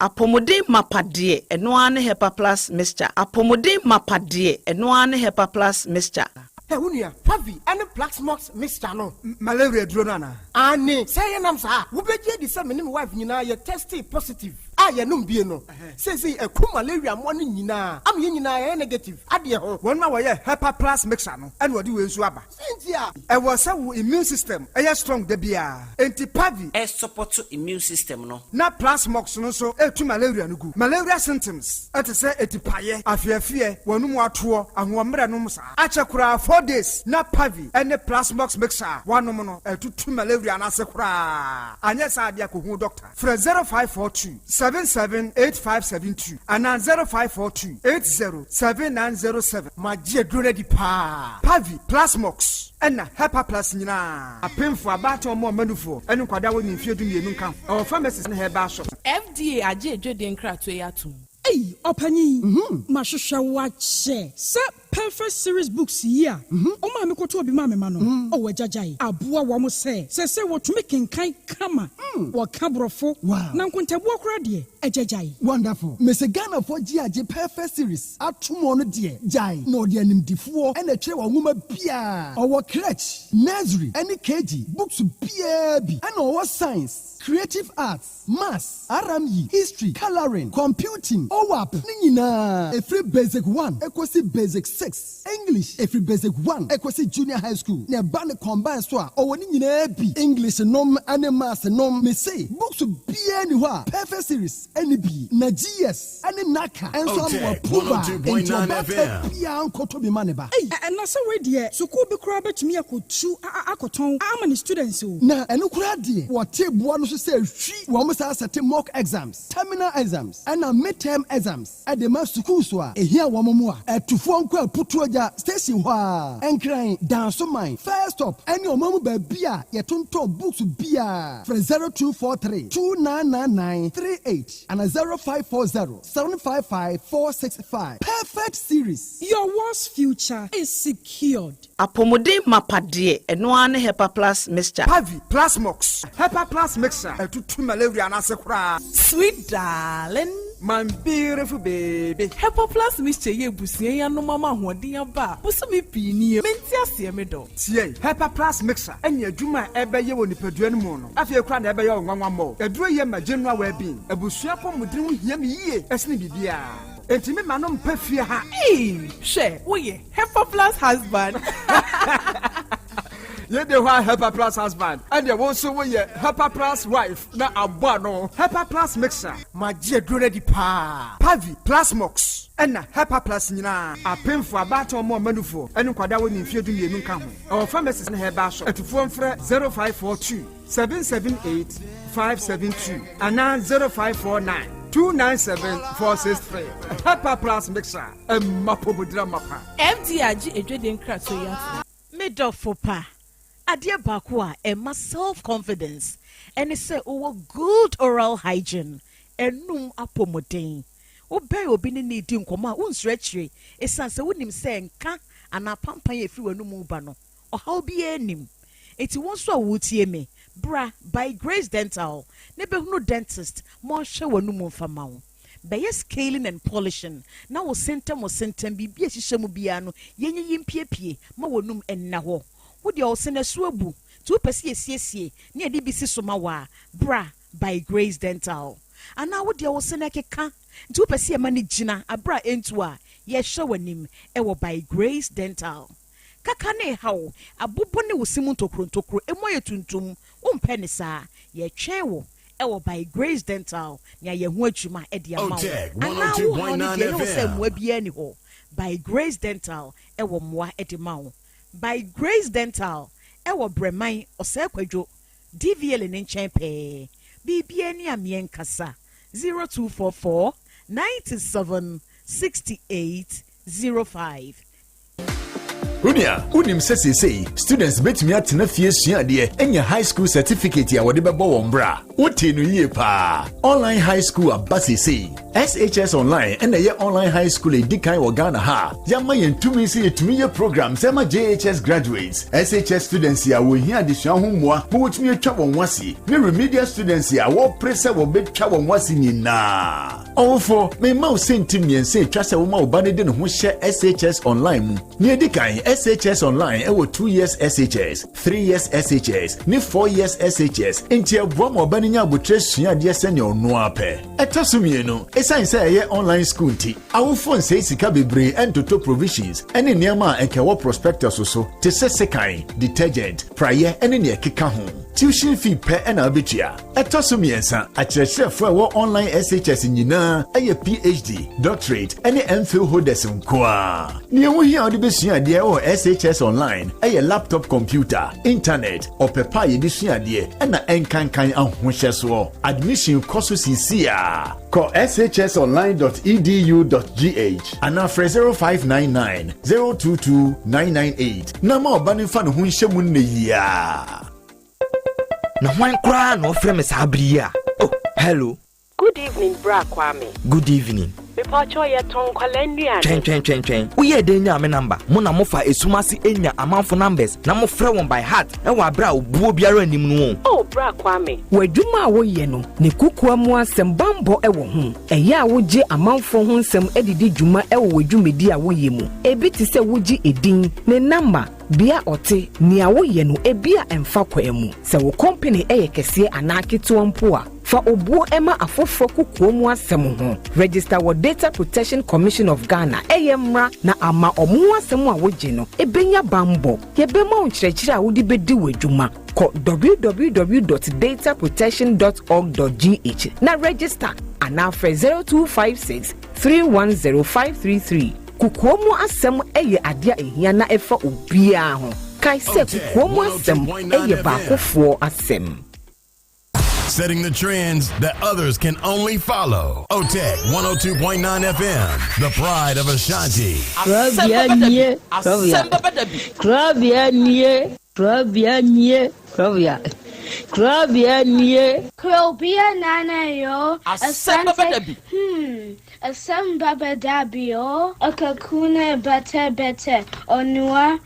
Apɔmuden mapa deɛ, ɛno ara ne Hepa Plus Mixture. Apɔmuden mapa deɛ, ɛno ara ne Hepa Plus Mixture. Ɛ wo nua, Pavi ɛne Plasmox mixture no. Malaria duro no anaa? Ane, sɛ yɛ nam saa, wobɛgye adi sɛ me ne me wife nyinaa yɛ tested positive a yɛnom bie no. Seesei ɛku malaria mmoa no nyinaa ama yɛn nyinaa yɛyɛ negative adeɛ ho. Wɔn a wɔyɛ Hepa Plus Mixture no ɛna wɔde wei nso aba. Sɛnti a ɛwɔ sɛ wo immune system ɛyɛ strong da biara, enti Pavi ɛsupport immune system no. Na Plasmox no nso ɛtu malaria no gu. Malaria symptoms ɛte sɛ etipaeɛ, afeafeɛ, wɔnum atoɔ, ahoɔmmerɛ nom saa akyɛ koraa 4 days na Pavi ɛne Plasmox mixture a wanom no ɛtutu malaria no ase koraa. Anyɛ saa adeɛ, akɔhu doctor. Frɛ 0542 778572 anaa 0542 807907. Magye aduro no adi paa. Pavi, Plasmox ɛna Hepa Plus nyinaa, apemfo, abaatan, ɔmo ɔmanufoɔ ɛne nkwadaa wɔ ne mfeɛ 12 nka ho. Ɛwɔ pharmacies ne herbal shop. FDA agye edwede nkratoɔ yi atom. Ei, ɔpanyin, mahwehwɛ wo akyɛ sɛ Perfect Series books yi a ɔmaa me kɔtɔ obi maa me ma no. Ɔwɔ agyagyae aboa wɔn sɛ wɔtumi kenkan kama, wɔka borɔfo na nkontabuo koraa deɛ, agyagyae. Wonderful. Mese Ghanafoɔ gye agye Perfect Series atom no deɛ, gyae na ɔde animdifoɔ ɛna ɛtwerɛ wɔ nwoma biaa. Ɔwɔ crèche, nursery ɛne KG books biaa bi, ɛna ɔwɔ science, creative arts, maths, RME, history, colouring, computing, OWAP ne nyinaa, ɛfiri basic 1 ɛkɔsi basic 6, English ɛfiri basic 1 ɛkɔsi junior high school, na ɛba ne combine so a, ɔwɔ ne nyinaa bi, English nom ne maths nom. Mese books biaa ni hɔ a Perfect Series ɛne bi na GS ɛne NaCCA ɛnso ama approval, enti ɔbaata biaa nkɔtɔ bi ma ne ba. Ei, ɛna sɛ wei deɛ, sukuu bi koraa bɛtumi akɔtu akɔtɔn ama ne students o. Na ɛno koraa deɛ, wɔte boa no so sɛ hwi wɔn saa sɛte mock exams, terminal exams ɛna midterm exams ɛde ma sukuu so a ehia wɔn mu a ɛtufoɔ nkɔ Aputuo Gya station hɔ a Nkran Dansoman first stop ɛne ɔman mu baabi a yɛtontɔn books biara. Frɛ 0243 299938 ana 0540 755 465. Perfect Series. Your world's future is secured. Apɔmuden mapa deɛ, ɛno ara ne Hepa Plus Mixture. Pavi, Plasmox, Hepa Plus Mixture ɛtutu malaria no ase koraa. Sweet darling. My beautiful baby. Hepa Plus Mixture yɛ ebusua yi anom ama ahoɔden aba a bosome pii nie. Mente aseɛ, me dɔ. Tie, Hepa Plus Mixture ɛne adwuma a ɛbɛyɛ wɔ nipadua no mu no, afei koraa na ɛbɛyɛ wo nwanwa mmɔ. Aduro yɛ ma general well-being. Abusua pɔmuden ho hia me yie ɛsene biribiara, enti me ma no mpɛ fie ha. Ee, hwɛ, woyɛ Hepa Plus husband. Yɛde hɔ a Hepa Plus husband, ɛdeɛ wo nso woyɛ Hepa Plus wife na abɔ ano. Hepa Plus Mixture. Magye aduro no adi paa. Pavi, Plasmox ɛna Hepa Plus nyinaa, apemfo, abaatan, ɔmo ɔmanufoɔ ɛne nkwadaa wɔ ne mfeɛ 12 nka ho. Ɛwɔ pharmacies ne herbal shop. Atufoɔ mfrɛ 0542 778 572 anaa 0549 297 463. Hepa Plus Mixture, ɛma pomodira mapa. FDA agye edwede nkratoɔ yi atom. Medɔfo pa, adeɛ baako a ɛma self confidence ɛne sɛ wowɔ good oral hygiene, ɛnum apɔmuden. Wobɛn obi ne ne di nkɔmmɔ a, wonsuro akyire, ɛsiane sɛ wonim sɛ nka anaa pampan a ɛfiri w'anum ba no, ɔhaw biara nim. Enti wɔn nso a wɔretie me, bra By Grace Dental ne bɛhunu dentist ma ɔnhwɛ w'anum mfa wo. Bɛyɛ scaling and polishing na wo sentɛm, wo sentɛm biribi a ɛhyehyɛ mu biara no, yɛnyiyi mpiepie ma w'anum ɛnna hɔ. Wodeɛ wo se no ɛso abu nti wopɛ sɛ yɛsiesie ne yɛde bi si so ma wo a, bra By Grace Dental. Anaa wodeɛ wo se no ɛkeka nti wopɛ sɛ yɛma no gyina aberɛ a ɛntu a, yɛhwɛ w'anim ɛwɔ By Grace Dental. Kaka ne haw abobɔ ne wo se mu ntokuro ntokuro emu ayɛ tuntum, wompɛ ne saa, yɛtwɛn wo ɛwɔ By Grace Dental nea yɛn ho adwuma ɛde ama wo. Anaa wo haw no deɛ, ɛyɛ wo sɛ mmoa biara ni hɔ, By Grace Dental ɛwɔ mmoa ɛde ma wo. By Grace Dental ɛwɔ Brɛman Ɔsɛe Kwadwo DVL ne nkyɛn pɛɛ. Biribiara ni ameɛ nkasa 0244 97 68 05. Onua, wonim sɛ seesei students bɛtumi atena fie sua adeɛ anya high school certificate a wɔde bɛbɔ wɔn bra? Wotee no yie paa. Online high school aba seesei. SHS Online na ɛyɛ online high school a ɛdi kan wɔ Ghana ha a yɛama yɛn tumi sɛ yɛtumi yɛ programs ɛma JHS graduates, SHS students a wɔhia adesua ho mmoa ma wɔtumi atwa wɔn ho ase, ne remedial students a wɔpere sɛ wɔbɛtwa wɔn ho ase nyinaa. Ɔwofo, mema wo sɛnti mmiɛnsa atwa sɛ woma wo ba no de ne ho hyɛ SHS Online mu. Nea edi kan, SHS Online wɔ 2 years SHS, 3 years SHS, ne 4 years SHS, enti ɛboa ma ɔba no nya abotrɛ sua adeɛ sɛnea ɔno ara pɛ. Ɛtɔ so mmienu, esiane sɛ ɛyɛ online school nti, awofo nsɛe sika bebree ntotɔ provisions ne nneɛma a anka ɛwɔ prospectus so te sɛ sekan, detergent, praeɛ ne nea ɛkeka ho. Tuition fee pɛ na wobetua. Ɛtɔ so mmiɛnsa, akyerɛkyerɛfo a ɛwɔ online SHS nyinaa yɛ PhD, doctorate, ne MPhil holders nko ara. Nea ɛho hia a wode besua adeɛ wɔ SHS online yɛ laptop computer, intanɛt, ɔpɛ pa a yɛde sua adeɛ, ɛna ɛnkankan ahohyɛsoɔ. Admission kɔ so seesei ara. Kɔ shsonline dot edu dot gh anaa frɛ 0599 022 998 na ma ɔba no mfa ne ho nhyɛ mu nnɛ yi ara. Na hwan koraa na ɔfrɛ me saa bere yi a? Oh, hello. Good evening bra Kwame. Good evening. Mepawkyɛw yɛtɔn nkwadaa nnuane. Twɛn twɛn twɛn twɛn. Woyɛɛ dɛn nyaa me number? Mo na mofa esum ase nya amanfo numbers na mofrɛ wɔn by heart wɔ abere a obuo biara nnim no o. Oh bra Kwame. W'adwuma a woyɛ no, ne kokoa mu asɛm bammɔ wɔ ho. Ɛyɛ a wogye amanfoɔ ho nsɛm de di dwuma wɔ w'adwumadi a woyɛ mu. Ebi te sɛ wogye edin, ne namba, bea a ɔte, nea woyɛ no ebia ɛmfa kwan mu. Sɛ wo kɔmpene yɛ kɛseɛ anaa ketewa mpo a, fa obuo ma afoforɔ kokoa mu asɛm ho. Register wɔ Data Protection Commission of Ghana, ɛyɛ mmra na ama ɔmo ho asɛm a wogye no bɛnya bammɔ. Yɛbɛma wo nkyerɛkyerɛ a wode bɛdi w'adwuma. Kɔ www dot dataprotection dot org dot gh na register anaa frɛ 0256 310 533. Kokoa mu asɛm yɛ adeɛ a ɛhia na ɛfa obiara ho. Kae sɛ kokoa mu asɛm yɛ baakofoɔ asɛm. Setting the trends that others can only follow. OTEC 102.9 FM, the pride of Ashanti. Kurabea nie, kurabea. Kurabea nie, kurabea nie, kurabea. Kurabea nie. Kurobea nana yo, asante, hmm, asem baba dabi o, okakuna bete bete, onua,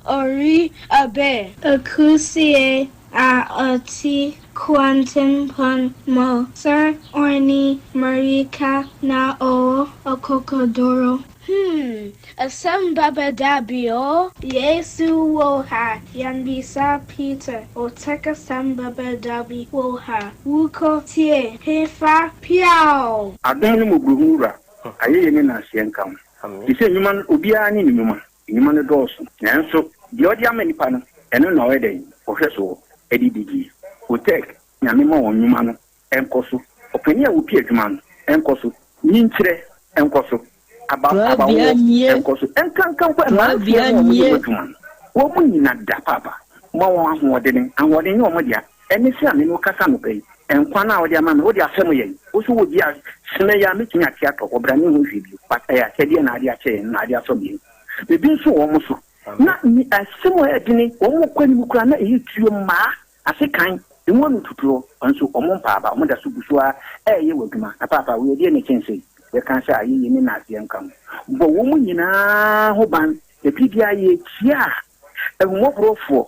ori abe. Akusie a ɔte kwantempɔn mu sɛ ɔne mmirika na ɔwɔ akokoduru. Hmm, asɛm bɛba da bi o. Yesu wɔ ha, yɛmmisa Peter, Ɔtɛk asɛm bɛba da bi wɔ ha, Wokɔ tie, hefa, piaw! Adom ne mmɔborɔhunu Wura, ayɛyie ne nnaaseɛ nka wo. Te sɛ nnwuma no, obiara ne ne nnwuma. Nnwuma no dɔɔso, nanso deɛ ɔde ama nnipa no, ɛno na ɔyɛ dɛn? Ɔhwɛ soɔ de di die. Otec, Nyame mma wɔn nnwuma no nkɔ so. Ɔpanin a ɔpi adwuma no nkɔ so. Nyinkyerɛ nkɔ so. Aba, Korabea abawoɔ nie. nkɔ so. Nkanka mpo mmeranteɛ Korabea no a wɔyɛ nie. wɔn adwuma no, wɔn nyina da paapa. Ma wɔn ahoɔdene. Ahoɔden nyɛ wɔn dea. Ɛne sɛ a me ne wo kasa anɔpa yi, nkwa no a wode ama me, wode afɛm yɛn. Wo nso wɔ bi a, sene yɛ a mɛtumi ate atɔ hɔ, bra menhu hwee bio. But ɛyɛ akyɛdeɛ na ade akyɛ yɛn, na ade afɛm yɛn. Biribi nso wɔ wɔn so. Na ne asɛm a ɛyɛ dene, wɔn kɔ anim koraa na ɛyɛ tuo mmaa, ase kan, emu ano tutuo, nso wɔn mpa aba, wɔn da so gu so ara ɛreyɛ wɔ adwuma. Na paapa, wei ɛdeɛn na ɛkyɛn sei? Yɛka sɛ ayɛyie ne naaseɛ nka ho. Bɔ wɔn nyinaa ho ban, na biribiara yɛkyia a, Ahummɔborɔfoɔ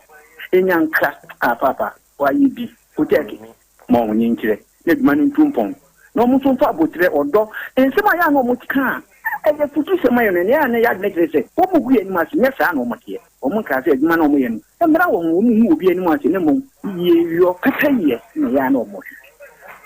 nya nkra a paapa wayɛ bi Otɛɛke ma wɔn nkyerɛ na adwuma no ntu mpɔn na wɔn nso mfa aboterɛ, ɔdɔ, nsɛm a ɛyɛ a na wɔka a ɛyɛ afutusɛm ma yɛn no, ɛnea na ɛyɛ adwene kyerɛ sɛ wɔgu yɛn anim ase, nyɛ saa na wɔteɛ. Wɔn nkaa sɛ adwuma no a wɔyɛ no mmra wɔn ho, wɔnhu obi anim ase na mmom yieyɔ, pɛpɛyɛ na ɛyɛ a na wɔhwehwɛ.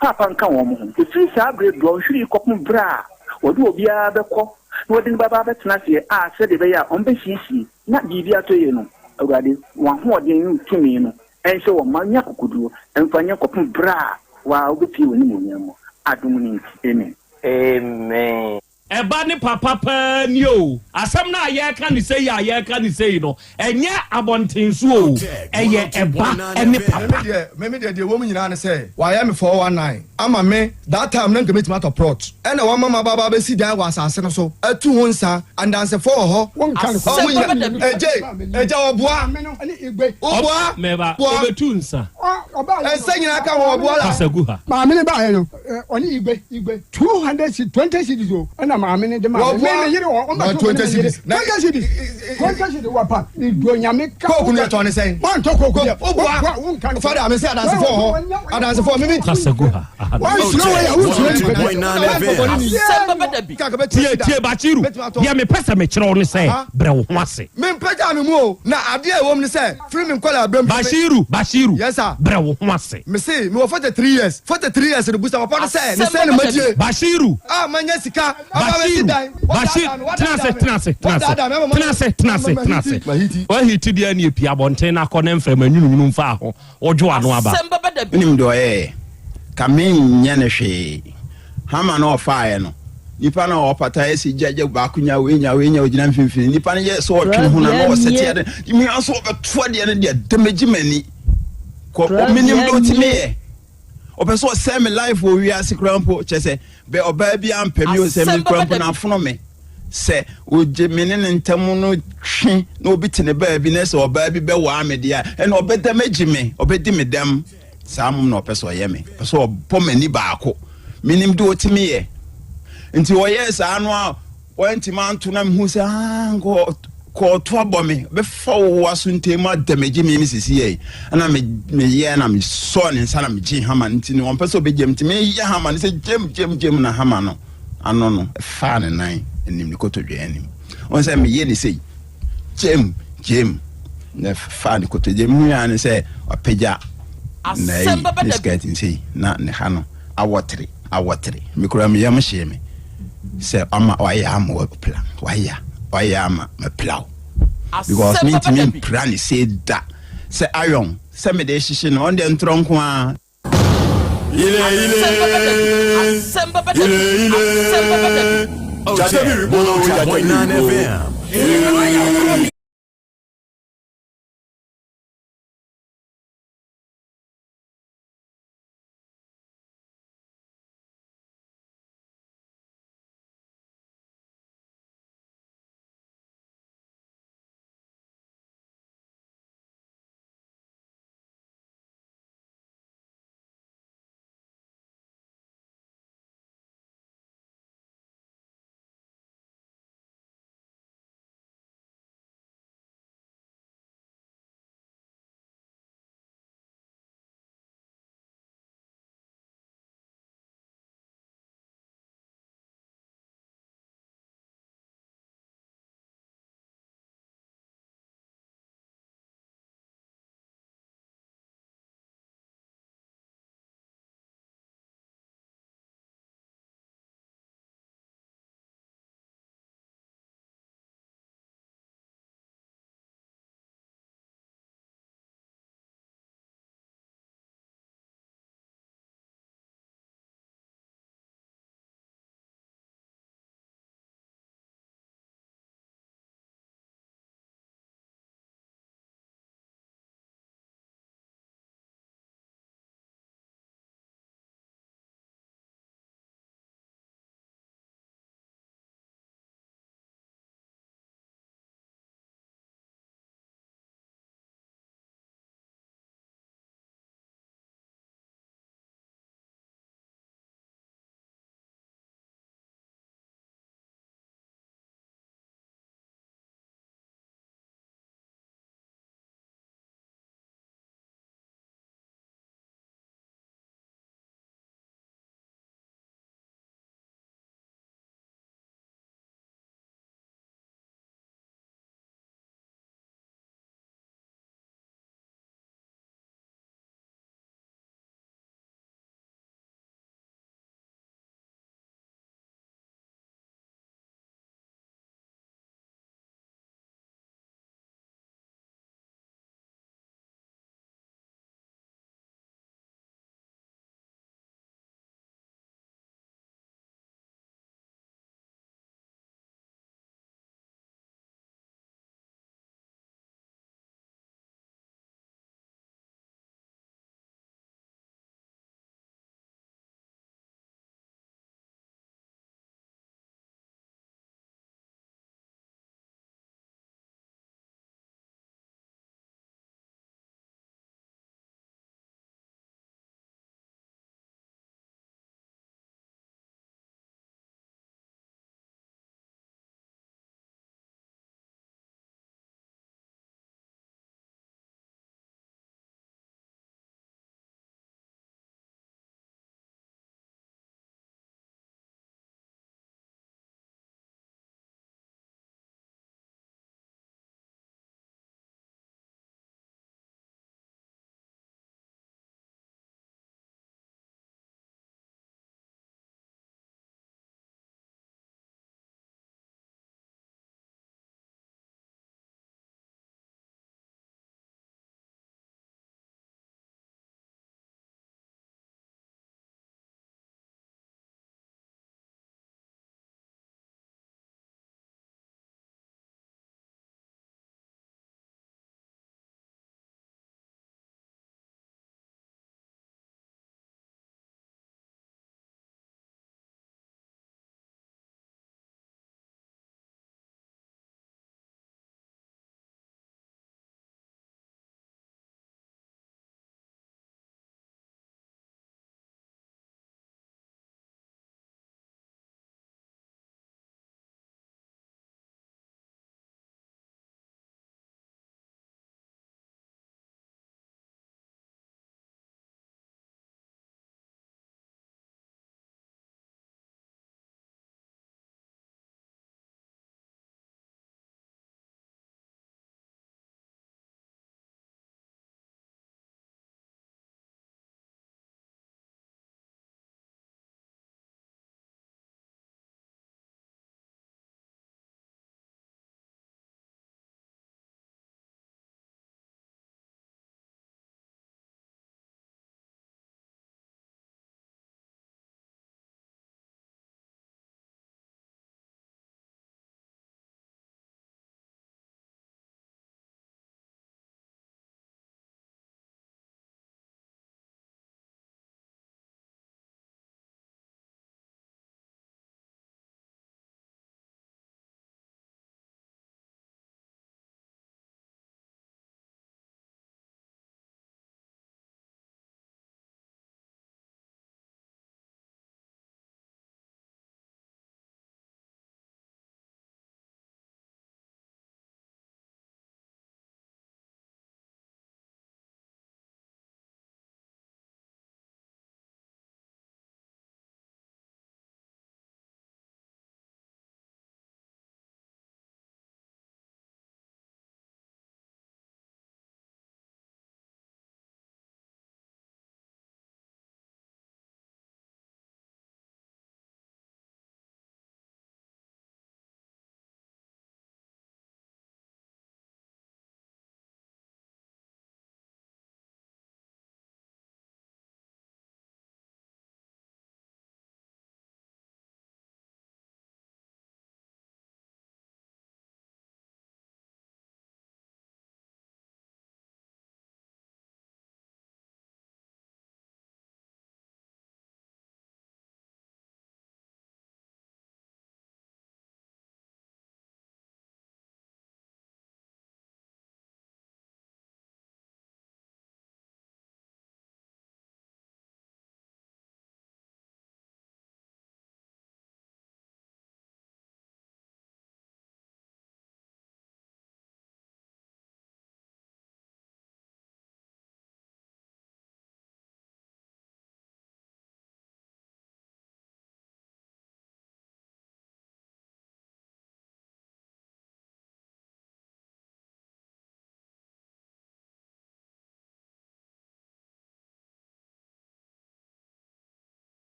Paapa nka wɔn ho. Ɛfiri saa berɛ dɔnhwere yi kɔpem berɛ a wɔde obiara bɛkɔ na wɔde no bɛba abɛtena aseɛ a sɛdeɛ ɛbɛyɛ a wɔbɛsiesie na biribi atɔ yie no, Awurade, w'ahoɔden ne wo tumi no nhyɛ wɔn ma nya akokoɔduro mfa nyɛ kɔpem berɛ a wo ara wobɛpue w'animuonyam mu, adom no nti, amen. Amen. Ɛba ne papa paa nie o. Asɛm no a yɛreka no sei a yɛreka no sei no, ɛnyɛ abɔnten so o, ɛyɛ ɛba ne papa. Meme deɛ meme deɛ deɛ ɛwɔ mu nyinaa ne sɛ wayɛ me 419 ama me that time na nka mɛtumi atɔ plot ɛna wama maba aba abɛsi dan wɔ asase no so atu ho nsa andansefoɔ wɔ hɔ ɔmo nyina egye egya ɔboa woboa Meba, boa ɔbɛtu nsa. nsa nyinaa ka ho ɔboa la. Kasa gu ha. Maame no baeɛ no ɔne igbe igbe 200 cedis 20 cedis o ɛna maame no de maa me me yere wɔ ɔmba so ne me yere 20 cedis 20 cedis wɔ pa ne do nyame ka kooku no yɛ tɔn ne sɛn wɔntɔ kooku yɛ woboa fada me sɛ adansefoɔ wɔ hɔ adansefoɔ meme Kasa gu ha. Wɔnsuro wɔ yɛ wonsuro nipa Tie tie Bashiru, deɛ mepɛ sɛ mekyerɛ wo ne sɛ brɛ wo ho ase. Mempagyaa me mu o, na adeɛ a ɛwɔ mu ne sɛ firi me nkwadaa berɛ mu. Bashiru, Bashiru, Yes sir. brɛ wo ho ase. Mese mewɔ 43 years, 43 years no busa papa no sɛ ne sɛn na madie. Bashiru. A manya sika aba abɛsi Bashiru, dan. Bashir, tena ase, tena ase, tena ase, Wadaadaa me ama tena ase, tena ase, tena ase. Mahiti. Wahiti deɛ ne epie abɔnten na akɔ ne mframa nwununwunu mfaa ho, wodwo ano aba. Wonim deɛ ɔyɛeɛ? Ka menyɛ no hwee. Hama no a ɔfaeɛ no, nipa no a ɔpata yɛ sɛ gya gya baako nya wei nya wei nya ogyina mfimfini. Nipa no yɛ sɛ ɔtwe ne ho na na ɔsɛte ade. Mia nso ɔbɛto adeɛ no deɛ damage m'ani. Kɔ menim deɛ ɔtumi yɛ. Ɔpɛ sɛ ɔsɛe me life wɔ wiase koraa mpo kyɛ sɛ bɛ ɔbaa bi ampɛ me o sɛ me koraa mpo na afono me. Sɛ ogye me ne ne ntam no twe na obi te ne baabi na sɛ ɔbaa bi bɛwaa me deɛ a ɛna ɔbɛdamage me, ɔbɛdi me dɛm. Saa mmom na ɔpɛ sɛ ɔyɛ me. Ɔpɛ sɛ ɔbɔ m'ani baako. Menim deɛ ɔtumi yɛ. Nti ɔyɛɛ saa no a wantumi anto na mehu sɛ ah, nka kɔɔto abɔ me bɛfa wo aso ntɛm mu adamagye me me sisi yɛ ɛna meyɛ na mesɔɔ ne nsa na megye hama no nti no ɔmpɛ sɛ ɔbɛgyam nti meyɛ hama no sɛ gyam gyam gyam na hama no ano no ɛfaa ne nan anim ne kotodwe anim ɔn sɛ meyɛ ne sei Gyem, gyem, na faa ne kotodwe mu hui ara ne sɛ wapagya n'ayi ne skirt nsei na ne ha no awɔtere awɔtere. Me koraa me yam hyee me sɛ ama wayɛ ama wapira wayɛ wayɛ ama mapira wo because mentumi mpira ne sei da sɛ iron sɛ mede hyehye no ɔno deɛ ntorɔ nko ara. Asɛm bɛba da bi. Asɛm bɛba da bi. Otec 102.9 FM.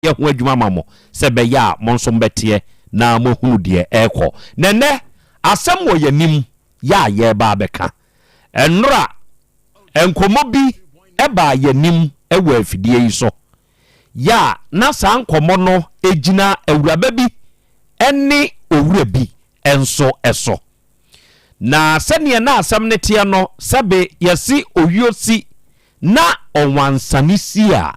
Yɛ ho adwuma ama mo sɛ ɛbɛyɛ a mo nso mobɛteɛ na moahunu deɛ ɛrekɔ. Na ɛnnɛ, asɛm wɔ yɛn anim yɛ a yɛreba abɛka. Nnora, nkɔmmɔ bi baa yɛn anim wɔ afidie yi so, yɛ a na saa nkɔmmɔ no gyina awuraba bi ne owura bi nso so. Na sɛdeɛ na asɛm no teɛ no, sɛbe yɛse owuo si na ɔwansane si a,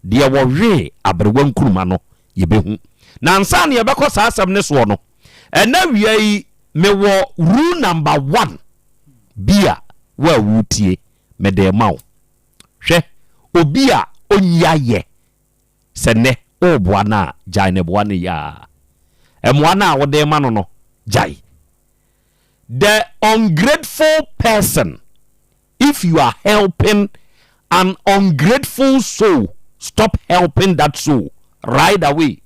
Deɛ wɔwee aberewa nkuruma no, yɛbɛhu. Na ansa na yɛbɛkɔ saa asɛm no soɔ no, ɛnnɛ awia yi, mewɔ rule number one bi a wo a woretie, mede rema wo. Hwɛ, obi a ɔnyi ayɛ, sɛ nnɛ woreboa no a, gyae ne boa no yie ara. Mmoa no a wode rema no no, gyae. The ungrateful person If you are helping an ungrateful soul, stop helping that soul right away.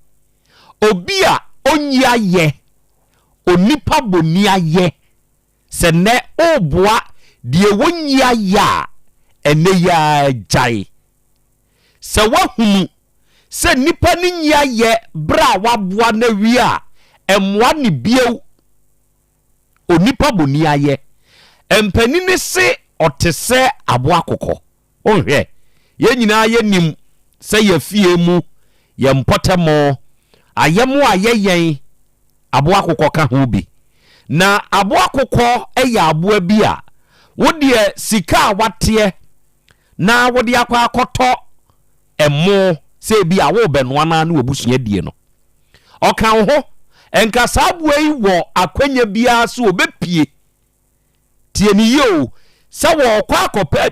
Obi a onnyi ayɛ, onipa bɔni ayɛ, sɛ nnɛ woboa deɛ wonnyi ayɛ a, ɛnnɛ yi ara gyae. Sɛ woahunu sɛ nipa no nyi ayɛ berɛ a woaboa no awie a, mmoa no bio. Onipa boniayɛ. Mpanin se ɔte sɛ aboa akokɔ. Wonhwɛ, yɛn nyinaa yɛnim sɛ yɛn fie mu, yɛn mpɔtam, ayɛmo a yɛyɛn, aboa akokɔ ka ho bi. Na aboa akokɔ yɛ aboa bi a, wo deɛ sika a wateɛ na wode akɔ akɔtɔ ɛmo sɛ ebi a worebɛnoa no ara ne w'abusua die no, Ɔka wo ho. Nka saa aboa yi wɔ akwanya biara so ɔbɛpue. Tie no yie o, sɛ wɔrekɔ akɔpɛ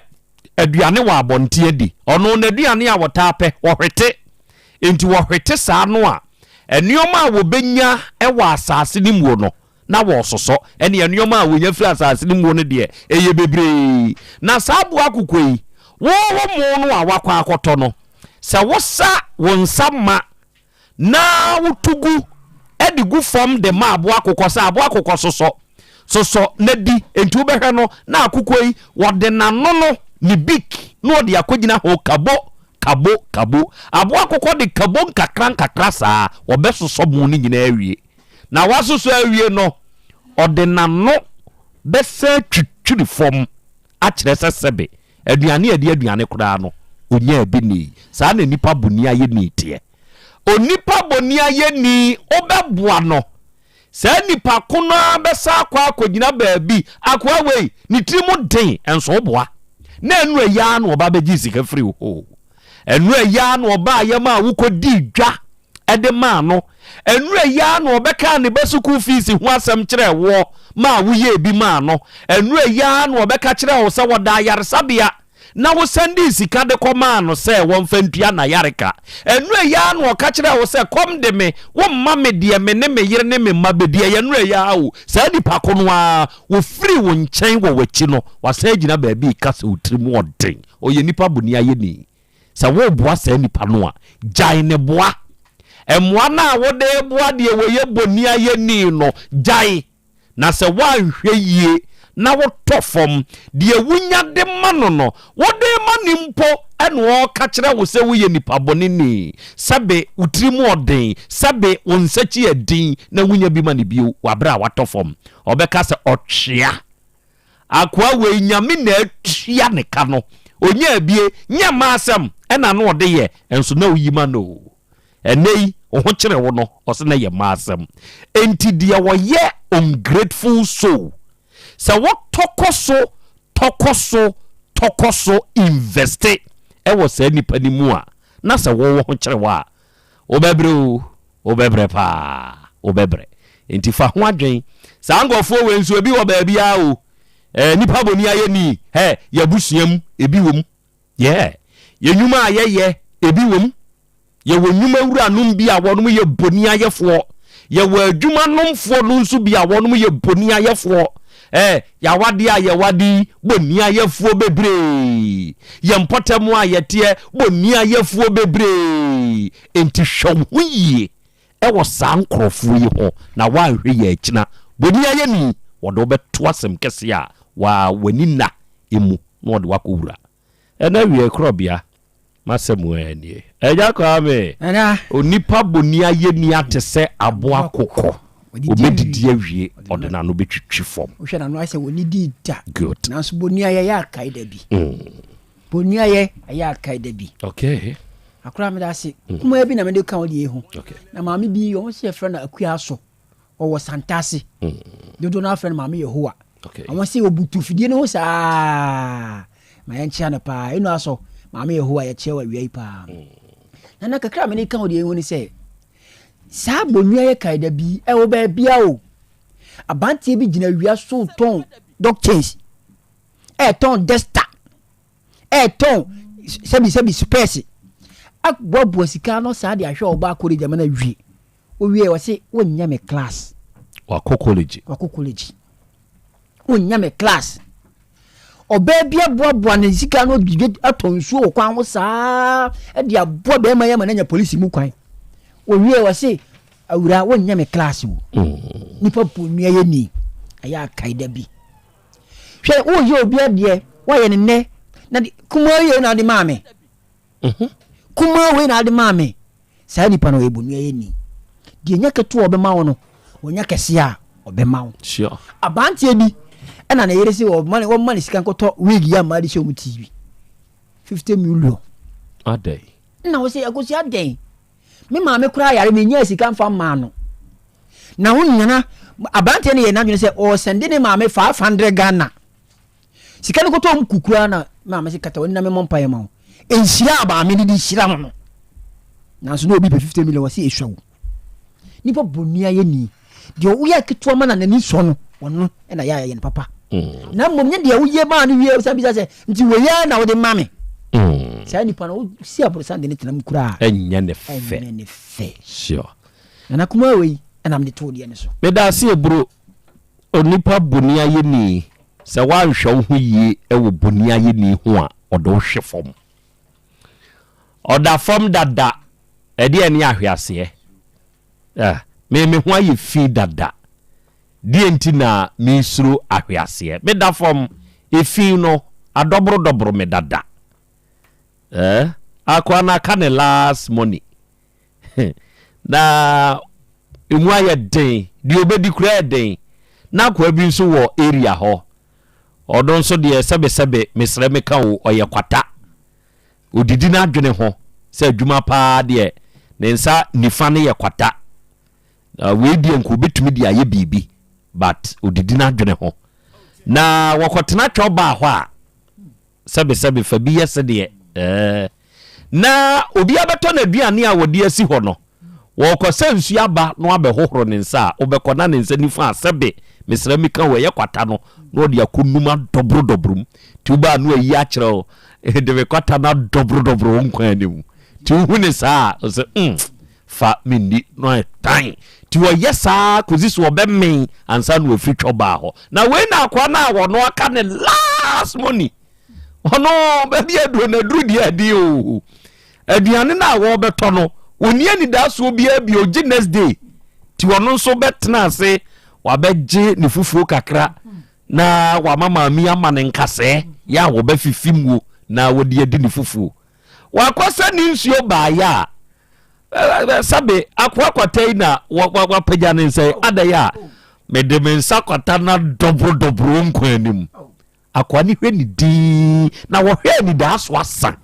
aduane wɔ abɔnten adi. Ɔno n'aduane a wɔtaa pɛ, wɔhwete. Enti wɔhwete saa no a, nneɛma a wɔbɛnya wɔ asase no muo no, na wɔresosɔ. Ɛnneɛ nneɛma a wɔnya firi asase no muo no deɛ, ɛyɛ bebree. Na saa aboa akokɔ yi, wo wo mo no a wakɔ akɔtɔ no, sɛ wosa wo nsa ma na woto gu de gu fam de ma aboa akokɔ sɛ aboa akokɔ sosɔ sosɔ na di. Enti wobɛhwɛ no na akokɔ yi wɔde n'ano no ne beak na ɔde akɔgyina ho kabo kabo kabo. Aboa akokɔ de kabo nkakra nkakra saa wɔbɛsosɔ mo no nyinaa awie. Na wasosɔ awie no ɔde n'ano bɛsɛ twitwiri fam akyerɛ sɛ sɛbe Aduane a ɛde aduane koraa no, ɔnyaa bi nnii. Saa na nipa boniayɛni teɛ. Onipa boniayɛni, wobɛboa no, saa nipa ko no ara bɛsan akɔ akɔgyina baabi, akoa wei, ne tiri mu den, nso woboa. Na ɛno ayi ara na ɔba bɛgyee sika firi wo hɔ. Ɛno ayi ara na ɔbaeɛ maa wokɔdii dwa de maa no. Nnora yi ara na ɔbɛkaa ne ba sukuu fees ho asɛm kyerɛɛ woɔ maa woyɛɛ bi maa no. Nnora yi ara na ɔbɛka kyerɛɛ wo sɛ ɔda ayaresabea na wosɛndee sika de kɔmaa no sɛ wɔmfa ntua n'ayareka. Nnora yi ara na ɔka kyerɛɛ wo sɛ kɔm de me, womma me deɛ me ne me yere ne me mma bɛdi. Ɛyɛ nnora yi ara o, saa nipa ko no ara, ɔfiri wo nkyɛn wɔ w'akyi no, wasan agyina baabi reka sɛ wo tirim ɔden. Ɔyɛ nipa boniayɛni. Sɛ woreboa saa nipa no a, gyae ne boa. Mmoa no a wode reboa deɛ wɔyɛ boniayɛni no, gyae. Na sɛ woanhwɛ yie na wotɔ fam, deɛ wonya de ma no no, wode rema no mpo na ɔreka kyerɛ wo sɛ woyɛ nipa bɔneni, sɛbe wo tiri mu ɔden, sɛbe wo nsakyi yɛ den na wonya bi ma no bio wɔ aberɛ a watɔ fam. Ɔbɛka sɛ ɔtwea. Akoa wei Nyame na atua ne ka no onyaa bie nyɛ mma asɛm ɛna na ɔde yɛ nso na oyi ma no oo ɛnɛ yi wo ho kyere wo no ɔse na yɛ mma asɛm enti deɛ ɔyɛ ungrateful soul sɛ wo tɔkɔ so tɔkɔ so tɔkɔ so investe ɛwɔ saa nipa no mu a na sɛ wo wo ho kyere wo a Wobɛbrɛ oo, wobɛbrɛ paa, wobɛbrɛ. Enti fa ho adwen. Saa nkurɔfoɔ wei nso, ebi wɔ baabiara o. Eh, nipa bɔni ayɛ ni. Hɛ, yɛabusua mu, ebi wɔ mu. Yeah. Yɛn nnwuma a yɛyɛ, ebi wɔ mu. Yɛwɔ nnwuma wuranom bi a wɔnom yɛ bɔni ayɛfoɔ. Yɛwɔ adwuma nomfoɔ no nso bi a wɔnom yɛ bɔni ayɛfoɔ. Eh, yɛawadeɛ a yɛwade yi, boniayɛfoɔ bebree. Yɛn mpɔtam a yɛteɛ, boniayɛfoɔ bebree. Enti hwɛ wo ho yie wɔ saa nkorɔfoɔ yi ho, na woanhwɛ yie akyina, boniayɛni, wɔde wo bɛto asɛm kɛseɛ a waa w'ani nna mu na wɔde wo akɔwura. Ɛna awiei korɔbea. M'asɛm ara nie. Agya Kwame, onipa boni ayɛ ni ate sɛ aboa kokɔ. Obɛdidi awie, ɔde n'ano bɛtwitwi fam. Wohwɛ n'ano ayɛ sɛ wɔnidii da. Good. Nanso boni ayɛ yɛ akae da bi. Boni ayɛ ɛyɛ akae da bi. Okay. Akora meda ase. Kumaa bi na mede ka wo deɛ ho. Okay. Na maame bi wɔn sɛ yɛfrɛ no Akua So. Ɔwɔ Santase. Dodoɔ no afrɛ no maame Yehowa. Okay. Wɔn sɛ obutu fidie no ho saa. Ma yɛnkyea no paa. Enu asɔ maame Yehowa yɛkyea wɔ awia yi paa. Na na kakra a mede ka wo deɛ ho ne sɛ saa bonua yɛ kae da bi ɛwɔ baabia o. Abanteɛ bi gyina awia so tɔn dog chains. Ɛtɔn desta. Ɛtɔn sɛbi sɛbi spɛs. Aboaboa sika no saa de ahwɛ ɔbaa college ama no awie. Owie ɔse wonyɛ me class. Wakɔ college. Wakɔ college. Wonyɛ me class. Ɔbaa bi aboaboa ne sika no atɔ nsuo wɔ kwan ho saa de aboa bɛrima yi ama no anya polisi mu kwan. Owie ɔse awura wonyɛ me class o. Nipa bu nnua yɛ ni. Ɛyɛ akae da bi. Hwɛ woyɛ obi adeɛ woayɛ ne nnɛ na kumaa yi na ade maa me. Kumaa wei na ade maa me. Saa nipa no ɔyɛ bonnuayɛni. Deɛ nya ketewa a ɔbɛma wo no, ɔnya kɛseɛ a ɔbɛma wo. Sure. Abanteɛ bi ɛna ne yere se wɔma ne wɔma ne sika nkɔtɔ wig yi a mmaa de hyɛ wɔn ti bi. 50 million. Adɛn? Na wo se akosi adɛn? Me maame koraa yare me nyaa sika mfa mmaa no. Na wo nana abanteɛ no yɛ n'adwene sɛ ɔresɛnde ne maame 500 Ghana. Sika no kɔtɔɔ mu kukura na maame se kata w'ani na memmɔ mpaeɛ ma wo. Nhyira a maame no de hyira no no. Nanso na obi pɛ 50 million wɔse esua wo. Nipa bɔnua yɛ ni. Deɛ woyɛ ketewa ma na n'ani sɔ no, ɔno na yɛ ayɛ no papa. Na mmom nyɛ deɛ woyɛ maa no wie wosan bisa sɛ nti wei ara na wode ma me. Saa nipa no wosi aborosan de ne tena mu koraa. Ɛnyɛ ne fɛ. Ɛnyɛ ne fɛ. Sure. Nana kumaa wei ɛna mede too deɛ no so. Meda ase eburo. Onipa boniayɛni, sɛ woanhwɛ wo ho yie wɔ boniayɛni ho a, ɔde wo hwe fam. Ɔda fam dada, ɛdeɛn ne ahweaseɛ? Eh, me me ho ayɛ fi dada, deɛ nti na mesuro ahweaseɛ? Meda fam, efi no adɔborodɔboro me dada. Eh, akoa no aka ne last money. Na emu ayɛ den, deɛ ɔbɛdi koraa yɛ den. Na akoa bi nso wɔ area hɔ, ɔno nso deɛ sɛbesɛbe mesrɛ meka o, ɔyɛ kwata. Ɔdidi n'adwene ho sɛ adwuma paa deɛ ne nsa nifa no yɛ kwata. Na wei deɛ nka ɔbɛtumi de ayɛ biribi but ɔdidi n'adwene ho. Na wɔkɔtena twɛ baa hɔ a, Sɛbesɛbe, fa bi yɛ sedeɛ ɛɛ. Na obi abɛtɔ n'aduane a wɔde asi hɔ no, wɔrekɔsa nsuo aba na wabɛhohoro ne nsa a, wobɛkɔ na ne nsa nifa a sɛbe, mesrɛ meka o, ɛyɛ kwata no, na ɔde akɔnum adɔborodɔboro mu. Nti wobaa no ayi akyerɛ wo, de me kwata no adɔborodɔboro wo nkwa anim. Nti wohu ne saa a, ɔsɛ mm, fa menni no ayɛ tan. Nti wɔyɛ saa kɔsi so ɔbɛmen ansa na wafiri twɔ baa hɔ. Na wei na akoa no a wɔno aka ne last money. Ɔno baabi aduro no aduru deɛ adi o. Aduane no a wɔbɛtɔ no, wɔnni anidasoɔ biara bi ɔgye next day. Nti ɔno nso bɛtena ase wabɛgye ne fufuo kakra na wama maame ama ne nkasɛɛ yɛ a wɔbɛfifi muo na wɔde adi ne fufuo. Wakɔsa ne nsuo baeɛ a sɛbe akoa kwata yi na wapagya ne nsa yi adɛn a mede me nsa kwata na dɔborodɔboro nkwa anim akoa ne hwɛ ne din na wɔhwɛ anidaa so asa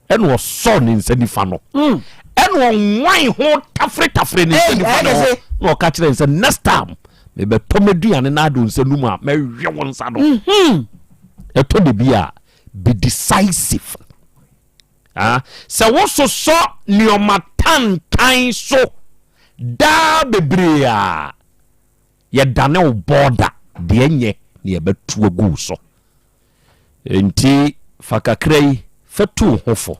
ɛna ɔsɔ ne nsa nifa no ɛna ɔnwan ho taferetafere ne nsa nifa no ho na ɔka kyerɛ ne sɛ next time mebɛtɔ m'aduane na ade nsa no mu a mɛhwɛ wo nsa no ɛtɔ de bi a be decisive. Ah, sɛ wososɔ nneɛma tantan so daa bebree a, yɛdane wo bɔɔda deɛ nyɛ ne yɛbɛto agu wo so. Enti fa kakra yi fa tu wo ho fo.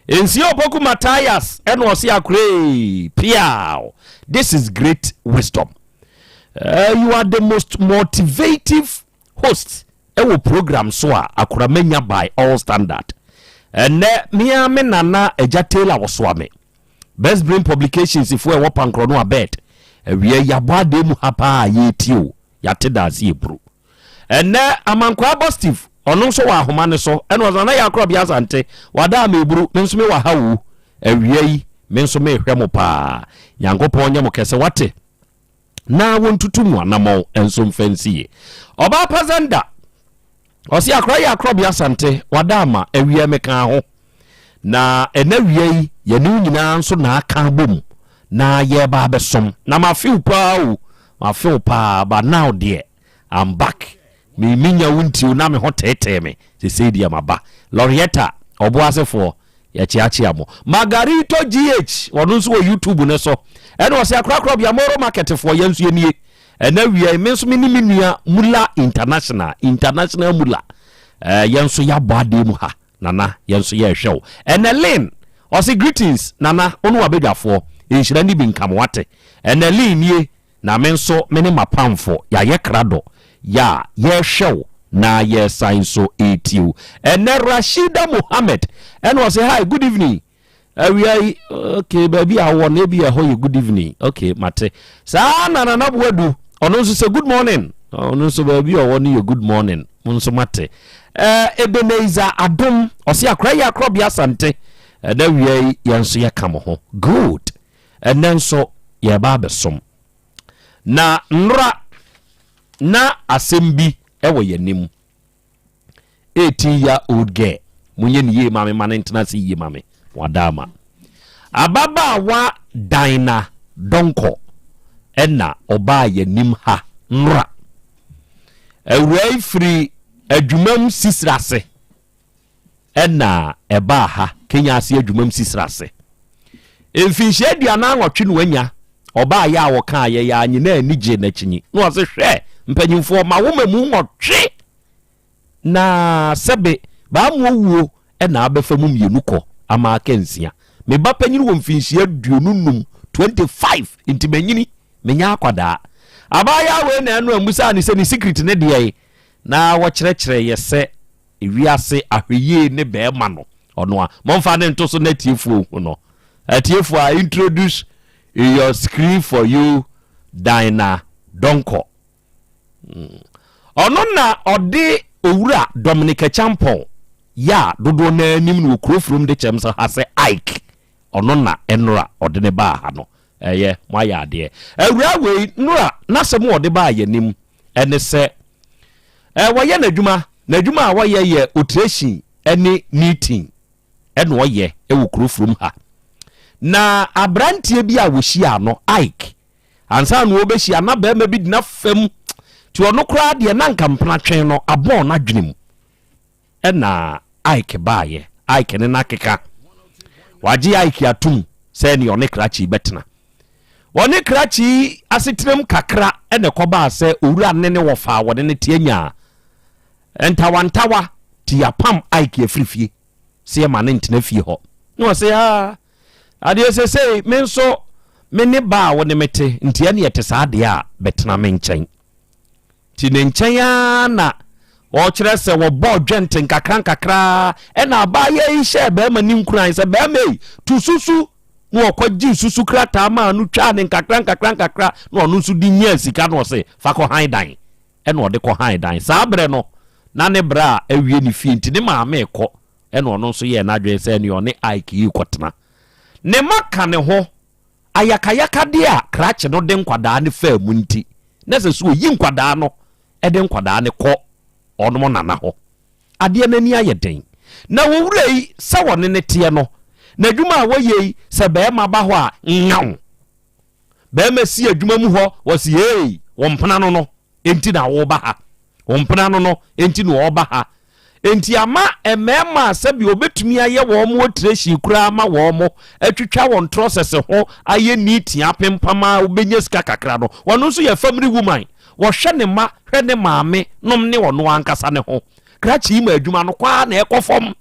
Nsia Opoku Matthias ɛna ɔse akoree piaw this is great wisdom. You are the most motivative host ɛwɔ program so a akora manya by all standard. Ɛnɛ me ara me nana Agya Taylor wɔsoa me. Best Brain Publications foɔ ɛwɔ Pankorɔ no abed. Awia yɛabɔ adeɛ mu ha paa yɛretie o. Yɛate daase yɛburu. Ɛnɛ Amankwaa Bɔ Steve. Ɔno nso wɔ ahoma no so. Ɛna ɔsɛ Nana Yaw Korɔbea Asante, wada a meburu, me nso mewɔ ha o. Awia yi, me nso mehwɛ mo paa. Nyankopɔn nyɛ mo kɛse, wate? Na wɔntutu mo anamɔn nso mfa nsi yie. Ɔbaa pa Zanda, ɔse akora yɛ Akorɔbea Asante, wada ama awia mekaa ho. Na ɛna awia yi, yɛne wo nyinaa nso na aka abom na yɛreba abɛsom. Na mafew paa o, mafew paa, but now deɛ, I'm back. Me menya wo nti o na me ho teetee me sesei deɛ maba. Lorietta Ɔboasefoɔ yɛkyeakyea mo. Margarito GH ɔno nso wɔ YouTube no so ɛna ɔsɛ akorakorabea Moro Market foɔ yɛn nso yɛnie. Ɛna wia yi me nso me ne me nua Mula International International Mula eh, yɛn nso yɛabɔ adeɛ mu ha Nana yɛn nso yɛrehwɛ wo. Ɛnɛ Lynn ɔse greetings Nana wo ne wabadwafoɔ nhyira ne bi nka mo wate. Ɛnɛ Lynn nie Na me nso me ne m'apamfo yɛayɛ krado yɛ a yɛrehwɛ wo na yɛresan nso retie wo. Ɛnnɛ Rashida Mohammed ɛna ɔse hi good evening awia yi okay baabi a wowɔ no ebi ɛhɔ yɛ good evening okay mate saa na Nana Boadu ɔno nso sɛ good morning ɔno nso baabi a ɔwɔ no yɛ good morning mo nso mate eh, Ebenezer Adom ɔse akora yi akorɔbea Asante ɛnɛ awia yi yɛn nso yɛka mo ho good Ɛnnɛ nso yɛreba abɛsom. Na nnora na asɛm bi wɔ yɛn anim. 18 year old girl, monyɛ ne yie ma me ma no ntena ase yie ma me, wadaama. Ababaawa Dinah Donkor ɛna ɔbaa yɛn anim ha nnora. Awuraa yi firi adwumam sisire ase. Ɛna ɛbaa ha, Kenya ase adwumam sisire ase. Mfinhyia 48 na wanya, ɔbaa yɛ a wɔkaa yɛ yɛ a nyinaa ani gyee n'akyinyi. Na ɔse, hwɛ, mpanyimfoɔ, ma wo ma mu nwɔtwe, na sɛbe baamuo wuo na abɛfa mu mmienu kɔ ama aka nsia. Me ba panyin wɔ mfinhyia 25, 25, nti manyini, menyɛ akwadaa. Abaayaa wei na ɛno a mmusaa ne sɛ ne secret ne deɛn, na wɔkyerɛkyerɛ yɛ sɛ Ewiase ahwɛyie ne bɛɛma no ɔno a momfa ne nto so na atiefoɔ nhu no. Atiefoɔ I introduce your screen for you Dinah Donkor. Ɔno na ɔde Owura Dominic Acheampong yɛ a dodoɔ no ara nim no wɔ kuro furom de kyɛm sɛ ha sɛ Ike. Ɔno na nnora ɔde ne baa ha no. Ɛyɛ, moayɛ adeɛ. Awuraa wei, nnora n'asɛm a ɔde baa yɛn anim ɛne sɛ, ɛ, wɔyɛ n'adwuma, n'adwuma a wɔyɛ yɛ otireshin ne knitting ɛna ɔyɛ wɔ kuro furom ha. Na aberanteɛ bi a wɔhyiaa no, Ike, ansa na wɔbɛhyia na barima bi gyina fam, nti ɔno koraa deɛ na nka mpenatwe no abɔn n'adwene mu. Ɛna Ike baeɛ. Ike ne no akeka. Wagye Ike atum sɛ ɛne ɔne krakye bɛtena. Wɔne krakye yi asetenam kakra na ɛkɔbaa sɛ owura ne ne wɔfa a wɔne no te anya ntawantawa ti apam Ike afiri fie sɛ yɛma no ntena fie hɔ. Na ɔse aa adeɛ sesei me nso me ne ba a wo ne me te nti ɛne ɛte saa deɛ a bɛtena me nkyɛn. Nti ne nkyɛn ara na ɔkyerɛ sɛ wɔbɔɔ dwɛnte nkakrankakra ɛna abaayewa yi hyɛɛ bɛrima ne nkuran sɛ bɛrima yi tu susu na ɔkɔgye susu krataa maa no twaa ne nkakra nkakra nkakra na ɔno nso de nyaa sika na ɔse fa kɔ han dan ɛna ɔde kɔ han dan saa berɛ no na ne berɛ a awie ne fie nti ne maame kɔ ɛna ɔno nso yɛɛ n'adwene sɛ ɛne ɔne Ike yi kɔtena ne ma ka ne ho Ayakayakadeɛ a krakye no de nkwadaa no faa mu nti, na ɛsɛ sɛ ɔyi nkwadaa no de nkwadaa no kɔ wɔn nana hɔ. Adeɛ no ani ayɛ den. Na owura yi, sɛ wɔne no teɛ no, n'adwuma a wɔyɛ yi, sɛ barima ba hɔ a, nyaw! Barima si adwuma mu hɔ, wɔse, Ei, wo mpena no no enti na woreba ha. Wo mpena no no enti na ɔreba ha. Enti ama mmarima a sɛbi wɔbɛtumi ayɛ wɔn otirehyin koraa ma wɔn atwitwa wɔn trɔsɛs ho ayɛ neat apempam a wɔbɛnya sika kakra no, wɔn nso yɛ family woman. Wɔhwɛ ne mma, hwɛ ne maame nom ne ɔno ankasa ne ho. Krakye yi ma adwuma no kɔ ara na ɛkɔ fam.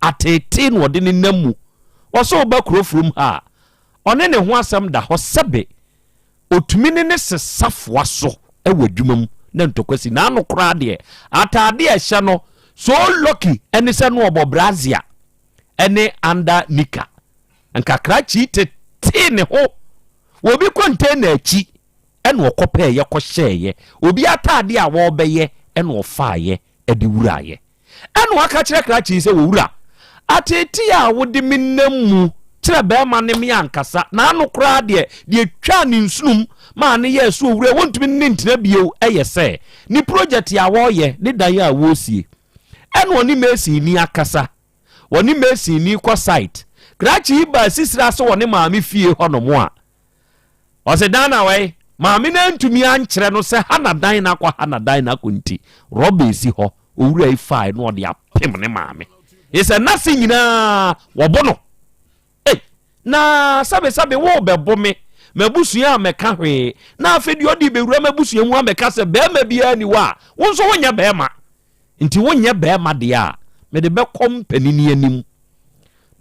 Ateetee na ɔde ne nam mu. Ɔsɛ ɔba kuro furom ha a, ɔne ne ho asɛm da hɔ sɛbe Otumi ne no sesa foa so wɔ adwuma mu na ntɔkwa si. N'ano koraa deɛ, ataade a ɛhyɛ no, so lucky ne sɛ no ɔbɔ brazier ne under nika. Nka krakye tetee ne ho wɔ obi container akyi ɛna ɔkɔpɛɛyɛ kɔhyɛɛyɛ. Obi ataade a wɔrebɛyɛ ɛna ɔfaayɛ. de wuraeɛ. Ɛna waka kyerɛ krakye yi sɛ, Owura, ateetee a wode me nam mu kyerɛ bɛrima ne me ankasa, na ano koraa deɛ, deɛ twaa ne nsunum maa ne yɛɛ so owura wɔntumi ne ntena bio yɛ sɛ ne project a wɔreyɛ ne dan a wɔresie. Ɛna ɔne mason ni akasa. Wɔne mason ni kɔ site. Krakye yi baa sisire ase wɔ ne maame fie hɔnom a, Ɔse dan na wɛi. Maame no antumi ankyerɛ no sɛ ha na dan no akɔ ha na dan no akɔ nti rɔba esi hɔ owura yi fae na ɔde apem ne maame. Esɛ nase nyinaa wɔbo no. Ei na sɛbe sɛbe wo bɛbo me m'abusua a mɛka hwee na afei deɛ ɔde bɛwura m'abusua mu amɛka sɛ bɛrima biara ni hɔ a wo nso wonyɛ bɛrima nti wonyɛ bɛrima deɛ a mede bɛkɔ mpanini anim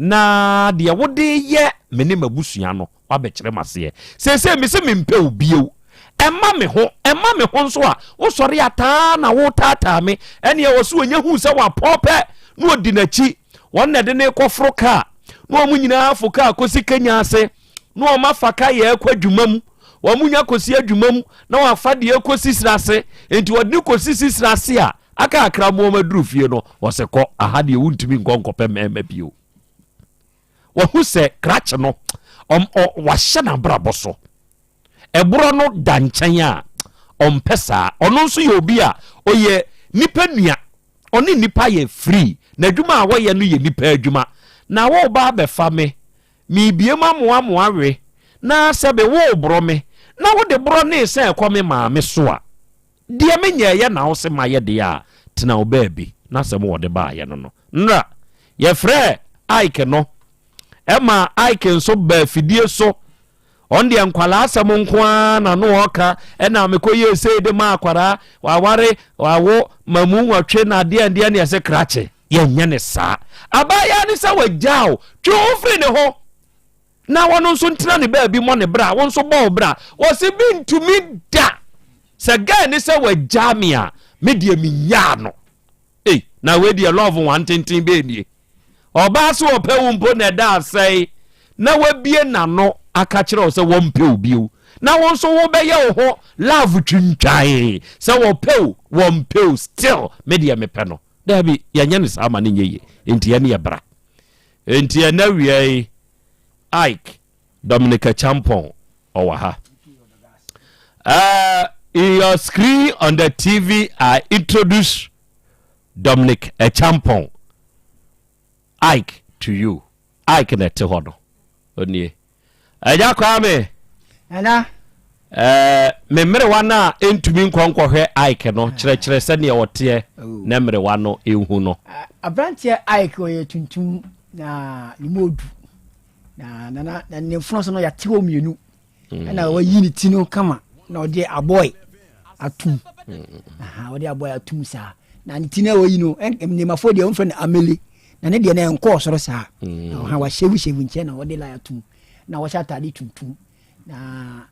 Na deɛ wode reyɛ me ne m'abusua no, woabɛkyerɛ m'aseɛ. Seesei mese mempɛ wo bio. Ɛmma me ho, ɛmma me ho nso a, wosɔre a taa na woretaataa me. Ɛnneɛ wɔ so ɔnya huu sɛ wapɔn pɛ na ɔdi n'akyi. Wɔn na ɛde no rekɔforo kaa, na wɔn nyinaa fo kaa kɔsi Kenya ase, na wɔn afa ka yɛ kɔ adwuma mu. Wɔn nya kɔsi adwuma mu, na wɔafa deɛ kɔsi sira ase. Enti wɔde no kɔsi sisira ase a, Aka kakra ma wɔaduru fie no, wɔse kɔ, aha deɛ wontumi nkɔ nkɔpɛ mmarima bio. Wahu sɛ krakye no, wahyɛ n'abrabɔ so. Ɛborɔ no da nkyɛn a, ɔmpɛ saa. Ɔno nso yɛ obi a ɔyɛ nipa nua, ɔne nipa yɛ free. N'adwuma a wɔyɛ no yɛ nipa adwuma. Na woreba abɛfa me, merebie m'amoamoa we, na sɛbe woreborɔ me, na wode borɔ ne sɛ ɛkɔ me maame so a, Deɛ menyɛeɛ na wose mayɛ deɛ a, tena wo baabi. N'asɛm a ɔde baeɛ no no. Nnora, yɛfrɛɛ Ike no ma Ike nso baa afidie so. Ɔno deɛ nkwadaa asɛm nko ara na no ɔka, ɛna mekɔyɛɛ sei de maa akwadaa, waware, wawo, mamu nwɔtwe na adeɛ ndeɛ ne ɛsɛ krakye. Yɛnyɛ ne saa. Abaayewa ne sɛ wagyaa wo, twe wo ho firi ne ho. Na ɔno nso ntena ne baabi mmɔ ne bra, wo nso bɔ wo bra. Wɔse mentumi da. Sɛ girl ne sɛ wagyaa me a, me deɛ menyaa no. Ei, na wei deɛ love wantenten bɛɛ nie. Ɔbaa so ɔpɛ wo mpo na ɛda asɛe na wabie n'ano aka kyerɛ wo sɛ wɔmpɛ wo bio. Na wo nso wobɛyɛ wo ho love twintwae sɛ wɔpɛ wo, wɔmpɛ wo still me deɛ mepɛ no. Daabi, yɛnyɛ no saa ma no nyɛ yie. Enti ɛne yɛ bra. Enti ɛnɛ awia yi, Ike Dominic Acheampong ɔwɔ ha. In your screen on the TV, I introduce Dominic Acheampong Ike to you. Ike na ɛte hɔ no. Onie. Agya Kwame. Nana. Ɛɛ me mmerewa no a ɛntumi nkɔ nkɔhwɛ Ike no kyerɛkyerɛ sɛdeɛ ɔteɛ oh. na mmerewa no ɛhu no. Aberanteɛ Ike ɔyɛ tuntum na ne mu odu na nana na ne mfono so no yɛate hɔ mmienu mm. ɛna wayi ne ti no kama na ɔde abɔe atum mm. ɔde abɔe atum saa na ne ti no a wayi no nnemafoɔ deɛ wɔmfrɛ no amele na ne deɛ no ɛnkɔɔ soro saa mm. ɔha wahyɛvuhyɛvu nkyɛn na ɔde lai atum na wɔhyɛ atade tuntum na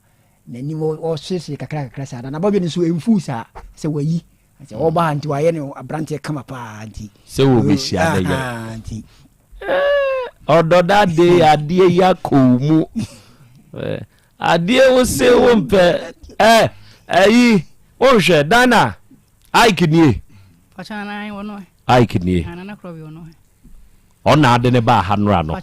n'anim ɔseresere kakra kakra saa na n'abɔdwe no nso ɛmfuu saa sɛ wayi sɛ ɔba ha nti wayɛ no aberanteɛ kama paa nti sɛ wɔbɛhyia ne yɛ nti ɔdɔ dade adeɛ yi akɔ mu adeɛ wo se wo mpɛ ɛyi wonhwɛ dana Ike nie. Ike nie. Ɔna ade ne baa ha nora no.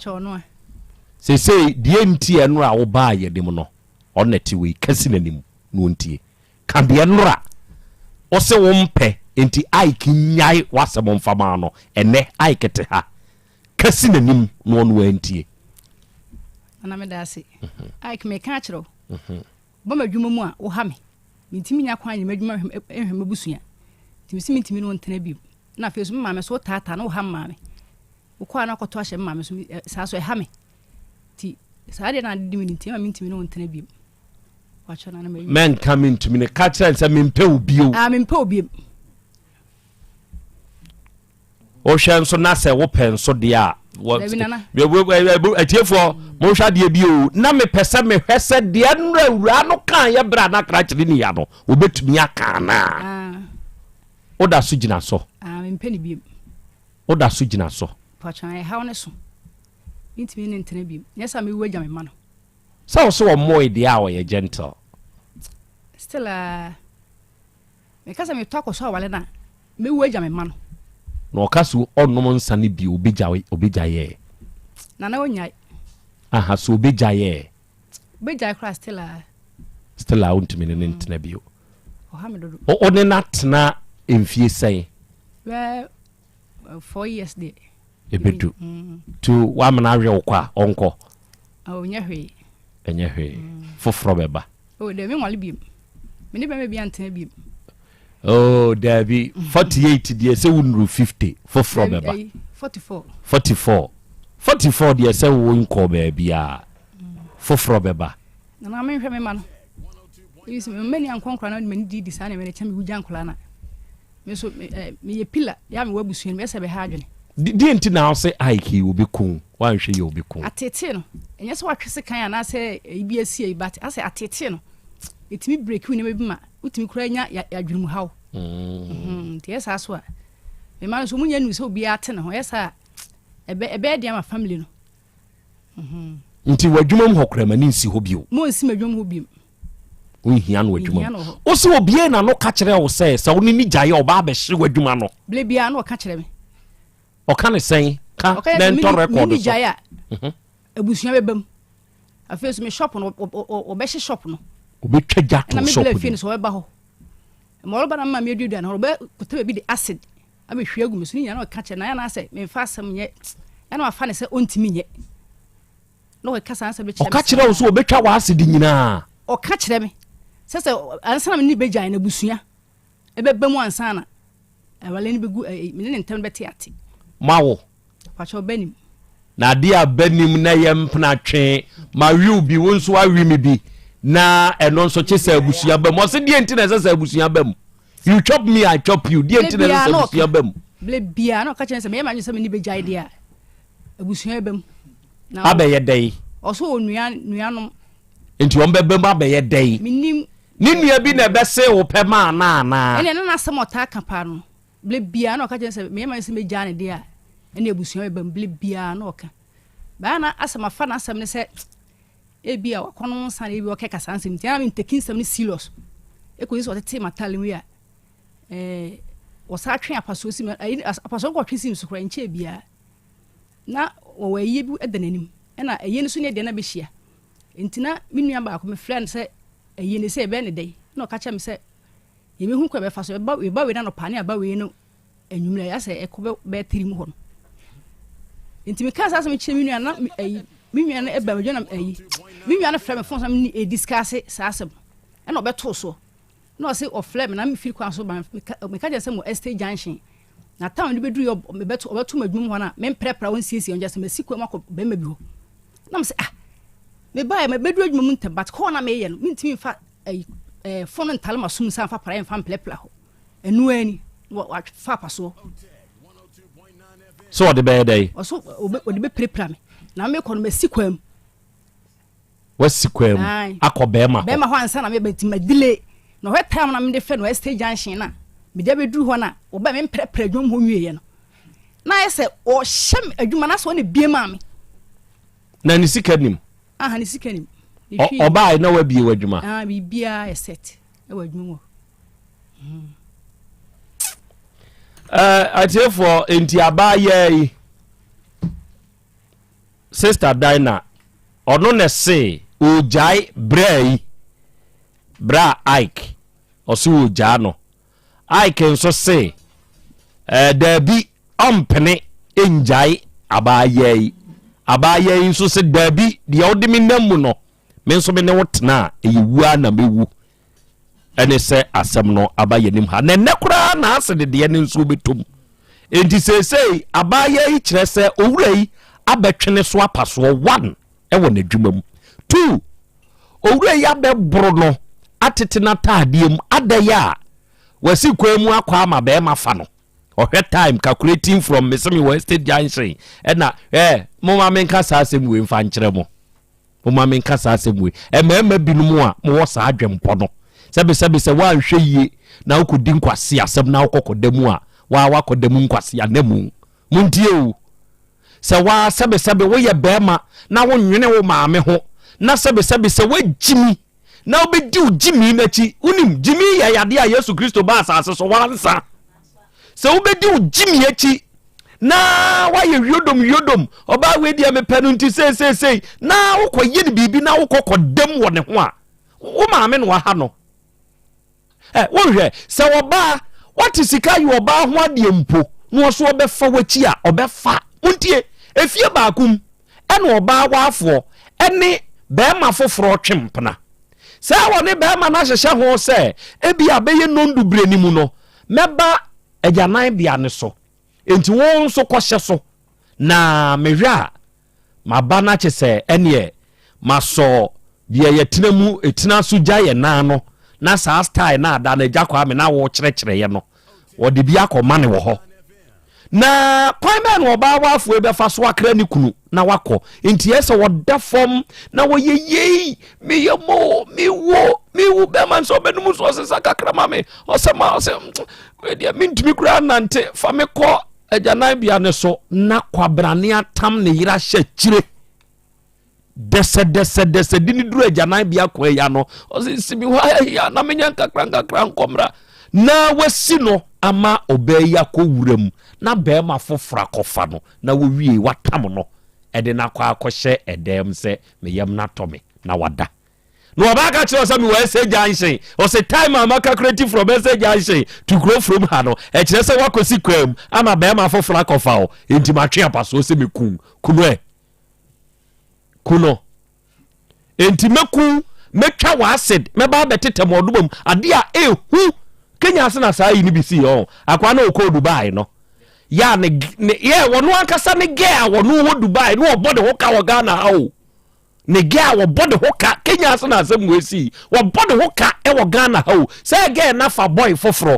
Sesei deɛ nti ɛnora wo baa yɛ nim no ɔna te wei kasi n'anim na ɔntie. Ka deɛ nora ɔse wo mpɛ nti Ike nyae w'asɛm mfa maa no ɛnɛ Ike te ha kasi n'anim na ɔno antie. Nana meda ase. Ike meka akyerɛ wo. Ba m'adwuma mu a, woha me. Mintumi nnya kwan nyɛ m'adwuma nhwɛ m'abusua. Nti mise mintumi ne wo ntena bio. Na afei nso me maame nso wotaataa na woha me maame. Wokɔ a na wakɔto ahyɛ me maame so, saa nso ɛha me. Nti saa deɛ na ade di me no nti ɛma mintumi ne wo ntena bio. Wakyɛ na na mawie. Mɛnka mentumi ne ka kyerɛ no sɛ mempɛ wo bio. Ah, mempɛ wo bio. Wohwɛ nso na sɛ wopɛ nso deɛ a atiefoɔ monhwɛ adeɛ bi o na mepɛ sɛ mehwɛ sɛ deɛ nnora awuraa no kaa yɛ berɛ a na krakyere ne ya no wɔbɛtumi aka anaa ah. Woda so gyina so ah, woda so gyina so sɛ wo sɛ ɔmmɔe deɛ a ɔyɛ gentle still uh, meka sɛ metɔ akɔsɔ awale no a. Mɛwu agya me mma no. Na ɔka so ɔnnom nsa no bio obɛgya obɛgyaeɛ. Nana ɔnyae. Aha so obɛgyaeɛ. Obɛgyae koraa still a. Still a wontumi ne ne ntena bio. Ɔha me dodo. Wo ne no atena mfie sɛn? Bɛɛ 4 years deɛ. Ɛbɛdu. Nti woamena awe wo kɔ a ɔnkɔ? Ɔnyɛ hwee. Ɛnyɛ hwee. Foforɔ bɛba. Oh, daabi menwale biom. Me ne bɛrima bi antena biom. Oh, daabi 48 deɛ sɛ wonnuru 50 foforɔ bɛba. 44. 44. 44 deɛ sɛ wonkɔ baabiara foforɔ bɛba. Nana menhwɛ me ma no. Ebi sɛ mma ni ankɔ nkora na m'ani didi saa na mene kyɛ me wugya nkora na. Me nso meyɛ pila yɛ a mewɔ abusua no meyɛ sɛ bɛha adwene. Deɛ nti na wose Ike yi obi ku wanhwɛ yɛ obi ku. Atetee no ɛnyɛ sɛ watwe sekan anaasɛ ebi asi ayi but asɛ atetee no ɛtumi break wo nneɛma bi ma wotumi koraa nya adwene mu haw. Mm. Nti ɛyɛ saa so a mema no so ɔmo nya nu sɛ obiara te ne ho ɛyɛ saa a ɛbɛyɛ den ama family no. Mm-hmm. Nti w'adwuma mu hɔ koraa ma ne nsi hɔ bio. Mo nsi m'adwuma mu hɔ bio. Wonhia no adwuma mu. Wo sɛ obie na no ka kyerɛ wo sɛ sɛ wo ne ne gyae a ɔba abɛhye w'adwuma no. Bere biara na ɔka kyerɛ me. Ɔka ne sɛn ka na ɛntɔ rɛkɔd so. Gyae a mhm. abusua bɛba mu. Afei so me shop no ɔbɛhye shop no. Ɔbɛtwa gya to shop no. Na me bla fie no so ɔbɛba hɔ. Ma ɔreba na mma me aduadua no ɔbɛkɔtɛ baabi de acid abɛhwie agu me so ne nyinaa na ɔka kyerɛ na yɛ anaasɛ memfa asɛm nyɛ ɛna wafa ne sɛ ɔntumi nyɛ. Na ɔka saa nsɛm no kyerɛ me Ɔka kyerɛ wo sɛ ɔbɛtwa w'asede nyinaa. Ɔka kyerɛ me sɛ sɛ ansa na me ne bɛgyae no abusua ɛbɛba mu ansa na awale no bɛgu me ne ne ntam no bɛte ate. Moawo? Pakyɛ ɔba nim. Na adeɛ a ba nim na yɛ mpena twe mawe wo bi wo nso awe me bi na ɛno nso kye sɛ abusua ba mu. Ɔse deɛ nti na ɛsɛ sɛ abusua ba mu? You chop me I chop you deɛ nti na ɛsɛ sɛ abusua ba mu? Berɛ biara na ɔka kyerɛ me sɛ meyɛ m'adwene sɛ me ne bɛgyae deɛ a abusua bɛba mu. Abɛyɛ dɛn? Ɔsɛ onua nuanom. Nti wɔn bɛba mu abɛyɛ dɛn? Menim. Ne nua bi na ɛbɛse wo pɛ maa na anaa? Ɛnna ɛna n'asɛm ɔtaa ka paa no. Bere biara na ɔka kyerɛ sɛ meyɛ ma sɛ megyaa ne deɛ a ɛne abusua bɛba mu bere biara na ɔka. Baa na asɛm afa n'asɛm ne sɛ ebi a wakɔnom nsa na ebi ɔkɛka saa nsɛm nti ɛna menteki nsɛm no serious. Ekosi sɛ ɔtetee m'atare mu yi a ɛɛ wɔsan twe apasoɔ si mu ayi apasoɔ nkɔtwe si mu so koraa nkyɛn biara. Na wɔwɔ ayie bi da n'anim, ɛna ayie no so ne deɛ na bɛhyia. Nti na me nua baako mefrɛ no sɛ ayie no sɛ yɛbɛyɛ ne dɛn? Na ɔka kyerɛ me sɛ yɛbɛhu kwan bɛfa so, yɛba yɛba wei no anɔpa ne aba wei no anwummerɛ, asɛ ɛkɔ bɛ bɛyɛ tiri mu hɔ no. Nti mekaa saa asɛm kyerɛ me nua na ayi me nua no ɛba medwa na ayi me nua no frɛ me fon so na me ne ɛdiskase saa asɛm ɛna ɔbɛtoo soɔ. Na ɔse ɔfrɛ me na mefiri kwan so ba meka kyerɛ sɛ mo estate junction na town no bɛduru yɛ mebɛto ɔbɛto m'adwuma mu hɔ no a memprɛprɛ wo nsiesie ɔnkyɛ sɛ masi kwan mu akɔ bɛrima bi hɔ na mesɛ ah mebaeɛ mebɛduru adwuma mu ntɛm but kɔɔ na meyɛ no mentumi mfa ɛyi ɛɛ fon no ntale m'asom nsa mfa praeɛ mfa mprɛprɛ hɔ ɛno ani wafa apasoɔ sɛ ɔde bɛyɛ dɛn ɔso ɔde bɛpirapira me na mekɔ no masi kwan mu Wasi kwan mu akɔ bɛrima hɔ. Bɛrima hɔ ansa na meba nti ma delay. Na ɔhwɛ time na mede fɛ no estate junction na mede abɛduru hɔ na ɔbɛ me mprɛprɛ adwuma mu hɔ nwieɛ no. Na ayɛ sɛ ɔhyɛ me adwuma na sɛ ɔna bie maa me. Na ne sika nim? Aha ne sika nim. Ɔbaa na wabie w'adwuma? Ah biribiara yɛ set ɛwɔ adwuma mu hɔ. Uh, atiefoɔ nti abaayaa yi Sister Dinah, ɔno na ɛse ɔregyae braa yi, braa Ike, ɔse ɔregyaa no. Ike nso se eh, daabi, ɔmpene ngyae abaayaa yi. Abaayaa yi nso se daabi, deɛ wode me nam mu no, me nso me ne wo tena a, ɛyɛ wu ara na mɛwu. Ɛne sɛ asɛm no aba yɛnim ha. Na ɛnɛ koraa na ase de deɛ no nso bɛtɔ mu. Enti seesei abaayewa yi kyerɛ sɛ owura yi abɛtwe ne so apasoɔ one ɛwɔ n'adwuma mu. Two, owura yi abɛboro no atete n'ataadeɛ mu adɛyɛ a wasi kwan mu akɔ ama bɛrima fa no. Ɔhwɛ time calculating from mese me wɔ estate junction ɛna ɛ moma menka saa asɛm wei mfa nkyerɛ mo. Momma menka saa asɛm wei. Mmarima binom a mowɔ saa adwempɔ no, sɛbesɛbe sɛ woanhwɛ yie na wokɔdi nkwaseasɛm na wokɔ kɔda mu a, waa woakɔda mu nkwaseanamu. Montie o. Sɛ waa sɛbesɛbe woyɛ barima na wonnwene wo maame ho, na sɛbesɛbe sɛ woagyimi na wobɛdi wo gyimi no akyi. Wonim, gyimi yɛ yadeɛ a Yesu Kristo baa asase so wansa. Sɛ wobɛdi wo gyimi akyi na woayɛ wiodom wiodom, ɔbaa wei deɛ mepɛ no nti seeseesei, na wokɔyɛ no biribi na wokɔ kɔdam wɔ ne ho a, wo maame na waha no. Ɛ wonhwɛ sɛ ɔbaa wate sika yɛ ɔbaa ho adeɛ mpo na ɔso ɔbɛfa w'akyi a ɔbɛfa. Montie, efie baako mu ɛna ɔbaa waafoɔ ɛne bɛrima foforɔ twe mpena. Sɛ wɔne bɛrima no ahyehyɛ ho sɛ ebi a bɛyɛ nondu berɛ no mu no mɛba agyananbea no so, enti wo nso kɔhyɛ so na mehwɛ a Maba no akyɛ sɛ ɛneɛ masɔ deɛ yɛtena mu tena so gya yɛ nan no na saa style no ada no agya Kwame na wɔkyerɛkyerɛeɛ no wɔde bi akɔma no wɔ hɔ na kwan bɛn na ɔbaa waafoɔ bɛfa so akra ne kunu na wakɔ nti ɛsɛ wɔda fam na wɔyɛ yei meyɛ mo mewo mewu bɛma nso ɔbɛnum so ɔsesa kakra ma me ɔsɛ ma ɔsɛ deɛ mentumi koraa nante fa me kɔ Agyananbea no so na kwabrane atam ne yere ahyɛ akyire dɛsɛdɛsɛdɛsɛ de ne duru agyananbea kwan ya no ɔsɛ si mi hɔ ahia na menyɛ nkakra nkakra nkɔmmra na wasi no ama ɔbaa yi akɔ wura mu na bɛrima foforɔ akɔfa no na wɔwie watam no ɛde no akɔ akɔhyɛ ɛdɛm sɛ meyam no atɔ me na wada Na ɔbaa ka kyerɛ sɛ mewɔ ɛsɛ junction. Ɔsɛ time a maka kreti from ɛsɛ junction to kuro from ha no, ɛkyerɛ sɛ woakɔsi kwaa mu ama bɛrima foforɔ akɔfa wo. Enti matwe apasoɔ sɛ meku kunu ɛ. Ku no. Enti mɛku, mɛtwa wɔ acid, mɛba abɛtetɛ mo ɔdoma mu. Adeɛ a ɛhu. Kenya ase na saa yi no bi sii ɔn. Akwaa na ɔkɔɔ Dubai no. Yɛ a ne, ne, yɛ wɔno ankasa ne gɛ a wɔno wɔ Dubai na ɔbɔ ne ho ka wɔ Ghana ha o. Ne girl a wɔbɔ ne ho ka Kenya ase na asɛm wei sii wɔbɔ ne ho ka wɔ Ghana ha o sɛ girl na fa boy foforɔ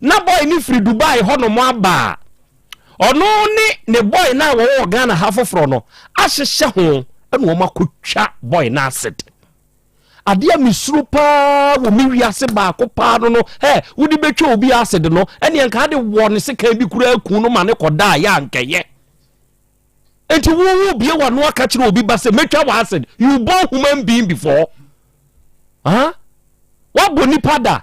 na boy ne firi Dubai hɔ nom aba a ɔno ne ne boy no a wɔwɔ wɔ Ghana ha foforɔ no ahyehyɛ ho ɛna wɔn akɔtwa boy no acid adeɛ a mesuro paa wɔ me wiase baako paa no no ɛ wode bɛtwa obi acid no ɛneɛ nka ade wɔ ne sekan bi koraa ku no ma ne kɔdaa yɛ ankɛyɛ Enti wo wo bie w'ano aka kyerɛ obi ba sɛ mɛtwa w'acid. You born human being before? Huh? Wabɔ nipa da?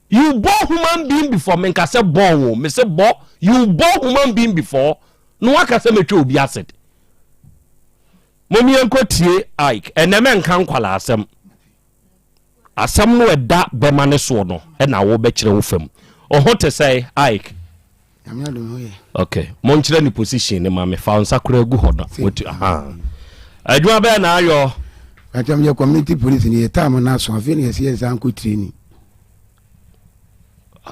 You born human being before? Menka sɛ born o, mese bɔ. You born human being before? Na waka sɛ mɛtwa obi acid. Mom yɛnkɔ tie Ike. Ɛnɛ mɛnka nkwalaa asɛm. Asɛm no ɛda bɛma ne soɔ no ɛna wobɛkyerɛ wo fam. Ɔho te sɛ Ike. Nyame adom ho yɛ. Ok, monkyerɛ ne position no ma me. Fa wo nsa koraa gu hɔ na watu. Aha. Adwuma bɛɛ na ayɔ. Kakyɛ yɛ community police ni yɛ time no aso afei na yɛsi yɛ nsa nkɔ training.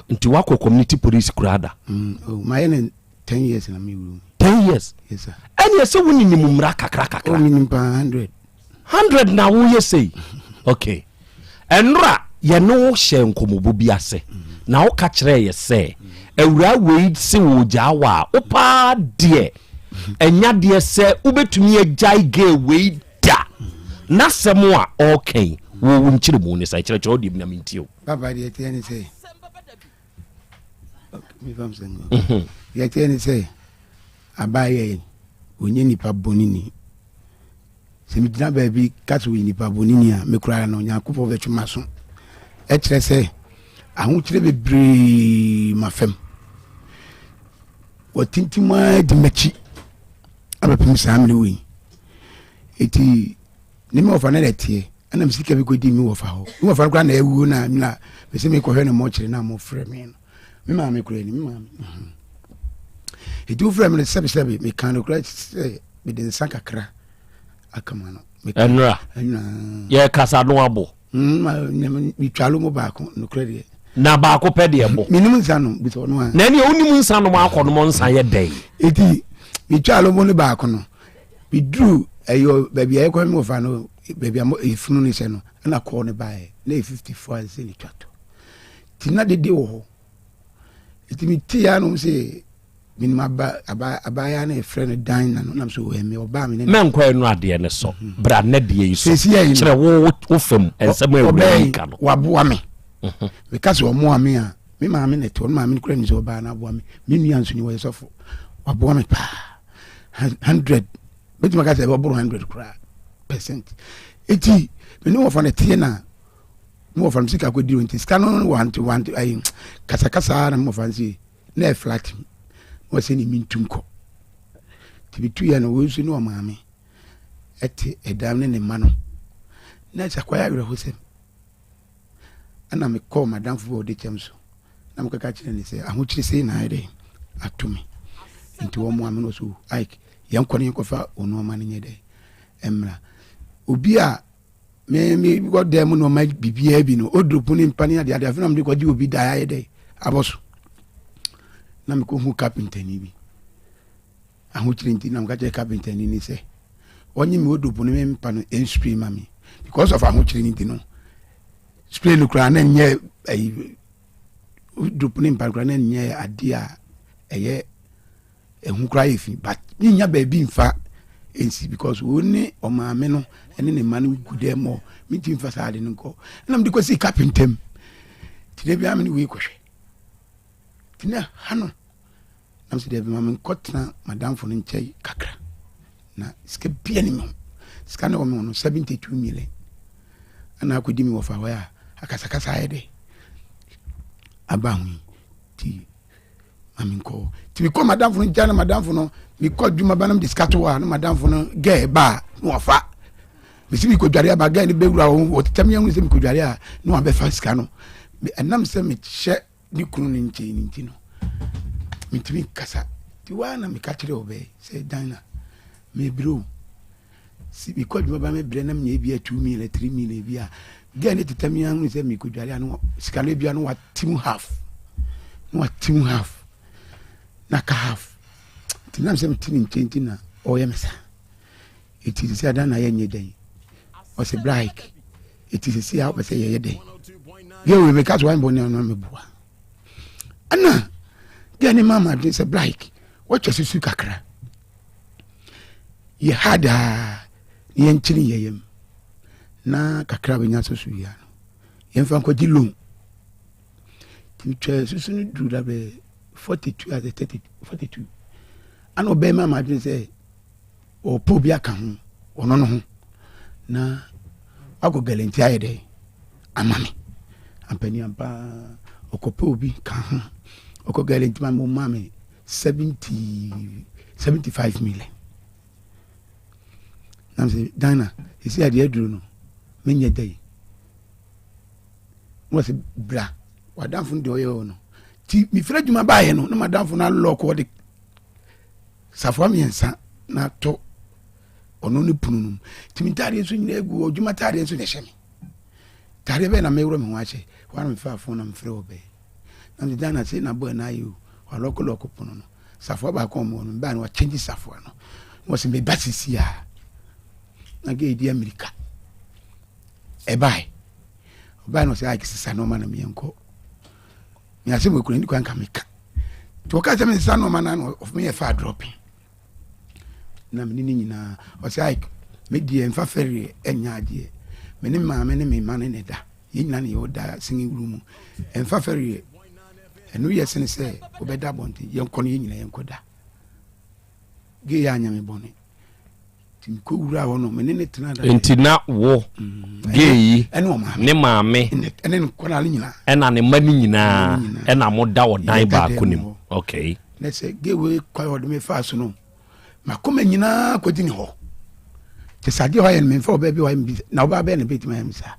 Nti wakɔ community police koraa da? Mm, oh, mayɛ ne 10 years na me wuru. 10 years? Yes sir. Ɛne ɛsɛ wo ninim mmara kakra kakra. Oh, menim paa 100. 100 na woyɛ sei. Okay. Ɛnora yɛne wo hyɛɛ nkɔmmɔbɔ bi ase, na woka kyerɛɛ yɛ sɛ awuraa wei se wɔgyaa wo a, wo paa deɛ ɛnya deɛ sɛ wobɛtumi agyae girl wei da. N'asɛm a ɔreka yi, wo wo nkyerɛmu ne sɛ kyerɛkyerɛ wo deɛ na mentie o. Papa deɛ ɛteɛ ne sɛ deɛ ɛteɛ ne sɛ abaayɛ yi ɔnyɛ nipa bɔne ni. Sɛ megyina baabi ka sɛ ɔyɛ nipa bɔneni a, me koraa no, Onyankopɔn bɛtwe m'aso. Ɛkyerɛ sɛ ahokyerɛ bebree ma fam. Wɔtintim ara di m'akyi abɛpem saa mmerɛ wei. Eti ne me wɔfa no na ɛteɛ ɛna me sika bi kɔdi me wɔfa hɔ. Me wɔfa no koraa na awuo na na mese mekɔhwɛ no mɔkyere na mofrɛ me no. Me maame koraa ni me maame. Eti wofrɛ me no sɛbesɛbe meka no koraa sɛ mede nsa kakra akama no. Ɛnora yɛkasa no abo. Mm, metwa lo mu baako nokorɛ deɛ. Na baako pɛ deɛ bo. Menim nsa nom bisa ɔno a. Na ɛneɛ wonim nsa nom akɔ nom nsa yɛ dɛn? Eti metwa lo mu no baako no meduru ɛyɛ baabi a yɛkɔ me wɔfa no baabi a efunu no hyɛ no ɛna kɔɔ no baeɛ na yɛ 54 ansa ne twa to ti na dede wɔ hɔ eti mete ya nom sɛ menim aba aba abaayewa na yɛfrɛ no dan na no nam so wɔ ɛmɛ ɔbaa me ne mɛnkɔ ɛno adeɛ no so mhm. bra nnɛ deɛ yi so kyerɛ wo wo fam nsɛm a awura yi ka no waboa me mhm. meka sɛ ɔmoa me a me maame na ɛte ɔno maame no kura ni sɛ ɔbaa no aboa me me nua nso ni wɔyɛ sɔfo waboa me paa hundred mɛtumi aka sɛ ɛbɛboro hundred koraa percent eti me ne wɔfa no teɛ na me wɔfa no sika kɔdi nti sika no wante wante ayi kasakasa na me wɔfa no sɛ. Na ɛyɛ flat mu. Na ɔsɛ ne mentu nkɔ. Nti metuiɛ no, wei nso ne ɔmaame ɛte ɛdan ne ne mma no. Na ɛsɛ akɔyɛ awerɛhosɛm. Ɛna mekɔɔ m'adamfo bi a ɔde kyɛm so na mekɔka kyerɛ ne sɛ ahokyere sei na ayɛ dɛn ato me nti wɔmmoa me no so Ike yɛnkɔ ne yɛnkɔfa nneɛma no nyɛ dɛn mmra obi a me me kɔ dan mu nneɛma biribiara bi no oduro pono mpa ne adeade afei na mede kɔgye obi dan ayɛ dɛn abɔ so na mekɔhu kapentani bi ahokyere nti na meka kyerɛ kapentani ni sɛ ɔnye me oduro pono me mpa no ɛnspray ma me because of ahokyere no nti no spray no koraa na nyɛ ayi oduro pono mpa no koraa na nyɛ adeɛ a ɛyɛ ɛho koraa yɛ fi but menya baabi mfa nsi because wo ne ɔmaame no ɛne ne mma no gu dɛ mɔ mentumi mfa saa ade no nkɔ ɛna mede kɔsii kapenta mu nti da biara me ne wei kɔhwɛ nti na ha no nam sɛ daabi ma menkɔtena madamfo no nkyɛn kakra na sika bia ne me ho sika ne wɔ me ho no 72 million ɛna akɔdi me wɔfa hɔ a akasakasa ayɛ dɛ aba ho yi nti ma menkɔ hɔ nti mekɔ madamfo no gya na madamfo no mekɔ adwuma ba na mede sika to hɔ a na madamfo no gɛɛ ba a na wafa mesi mekɔdware aba gɛɛ no bɛwura hɔ wɔtetɛ me ahunu sɛ mekɔdware a na wabɛfa sika no ɛnam sɛ mehyɛ ne kunu no nkyɛn no nti no mentumi nkasa nti waa na meka kyerɛ ɔbɛɛ sɛ dan na mebrɛ o Si mekɔ adwuma ba mebrɛ na menya ebia 2 million 3 million bi a girl ne teta mi ahunu sɛ mekɔdware a no sika no ebia no wate mu half na wate mu half na ka half nti nam sɛ mete ne nkyɛn nti na ɔyɛ me saa ɛti sɛ sɛ adan na yɛnyɛ dɛn ɔsɛ brike ɛti sɛ sɛ a wopɛ sɛ yɛyɛ dɛn girl wei meka so wanyɛ bɔne ɔno meboa ɛna girl ne ma ma adwene sɛ brike wɔtwa susu kakra yɛ ha daa na yɛnkyere yɛ yam na kakra bɛnya so so wia no yɛmfa nkɔgye loan nti metwa susu no duru da bɛ 42 asɛ 30 42 ana ɔbɛn ma madwene sɛ ɔpɛ obi aka ho ɔno no ho na wakɔ galanti ayɛ dɛ ama me ampani ampa ɔkɔpɛ obi ka ho ɔkɔ galanti ma me ɔma me 70 75 million na sɛ Ghana ɛsi adeɛ aduro no menyɛ dɛ wọ́n sɛ bra wadamfo no deɛ ɔyɛ hɔ no ti mefiri adwuma baayɛ no na madamfo no alɔɔko ɔde safoa mmiɛnsa na ato ɔno ne pono no mu nti me ntaadeɛ nso nyinaa gu adwuma taadeɛ nso na ɛhyɛ me taadeɛ bɛyɛ na mewura me ho ahyɛ hɔ ara mefaa fon na mefrɛ wɔ bɛyɛ na mede Ghana sei na bɔɔ na ayɛ o walɔko lɔko pono no safoa baako ɔmo no mbaa no wakyɛngye safoa no na wɔsɛ meba sisi a na gɛ edi amirika ɛbae ɔbae na ɔsɛ ayɛ sisa nneɛma na meɛnkɔ me asɛm wɔ kura ni kwan ka meka nti wɔka sɛ mesesa nneɛma no na meyɛ fa drɔpin na mene ne nyinaa ɔsɛ ayɛ me deɛ mfa fɛreɛ ɛnyɛ adeɛ me ne maame ne me ma ne ne da Yɛn nyinaa na yɛwɔ da singing room mu. Ɛmfa fɛreɛ. Ɛno yɛ sene sɛ wobɛda abɔnten. Yɛnkɔ no yɛn nyinaa yɛnkɔ da. Gay yɛ anyame bɔne. Nti mekɔ wura hɔ no me ne ne tena da. Nti na wo mm, gay yi ne maame ɛne ne nkwadaa no nyinaa ɛna ne mma no nyinaa ɛna mo da wɔ dan baako ne mu. Okay. Na sɛ gay wei kwan ɔde me faa so no M'akoma nyinaa kɔdi ne hɔ. Te sɛ adeɛ a ɔayɛ no memfa ɔbaa bi a ɔayɛ me bi na ɔbaa bɛyɛ na bɛtumi ayɛ me saa.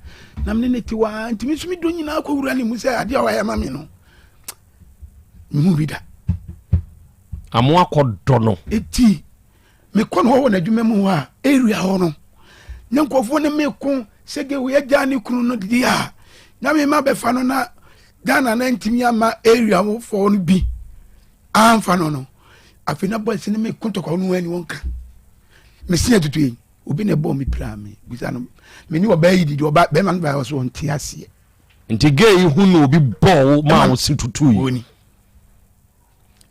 Na mene ne te waa nti me nso me dɔ nyinaa kɔwura ne mu sɛ adeɛ a ɔayɛ ama me no mehu bi da. Amo akɔdɔ no. Eti mekɔ no hɔ wɔ n'adwuma mu hɔ a area hɔ no ne nkurɔfoɔ ne meko sɛ de wei agya ne kunu no deɛ a na mema bɛfa no na Ghana na ntumi ama area foɔ no bi amfa no no afei na boys no me ko ntɔkwa no ani wɔn ka mesi atutu yi obi na ɛbɔ me pira me bisa no me ne ɔbaa yi didi ɔbaa bɛrima no baa ɔso ɔnte aseɛ. Nti gay yi hu na obi bɔɔ wo maa wo si tutu yi.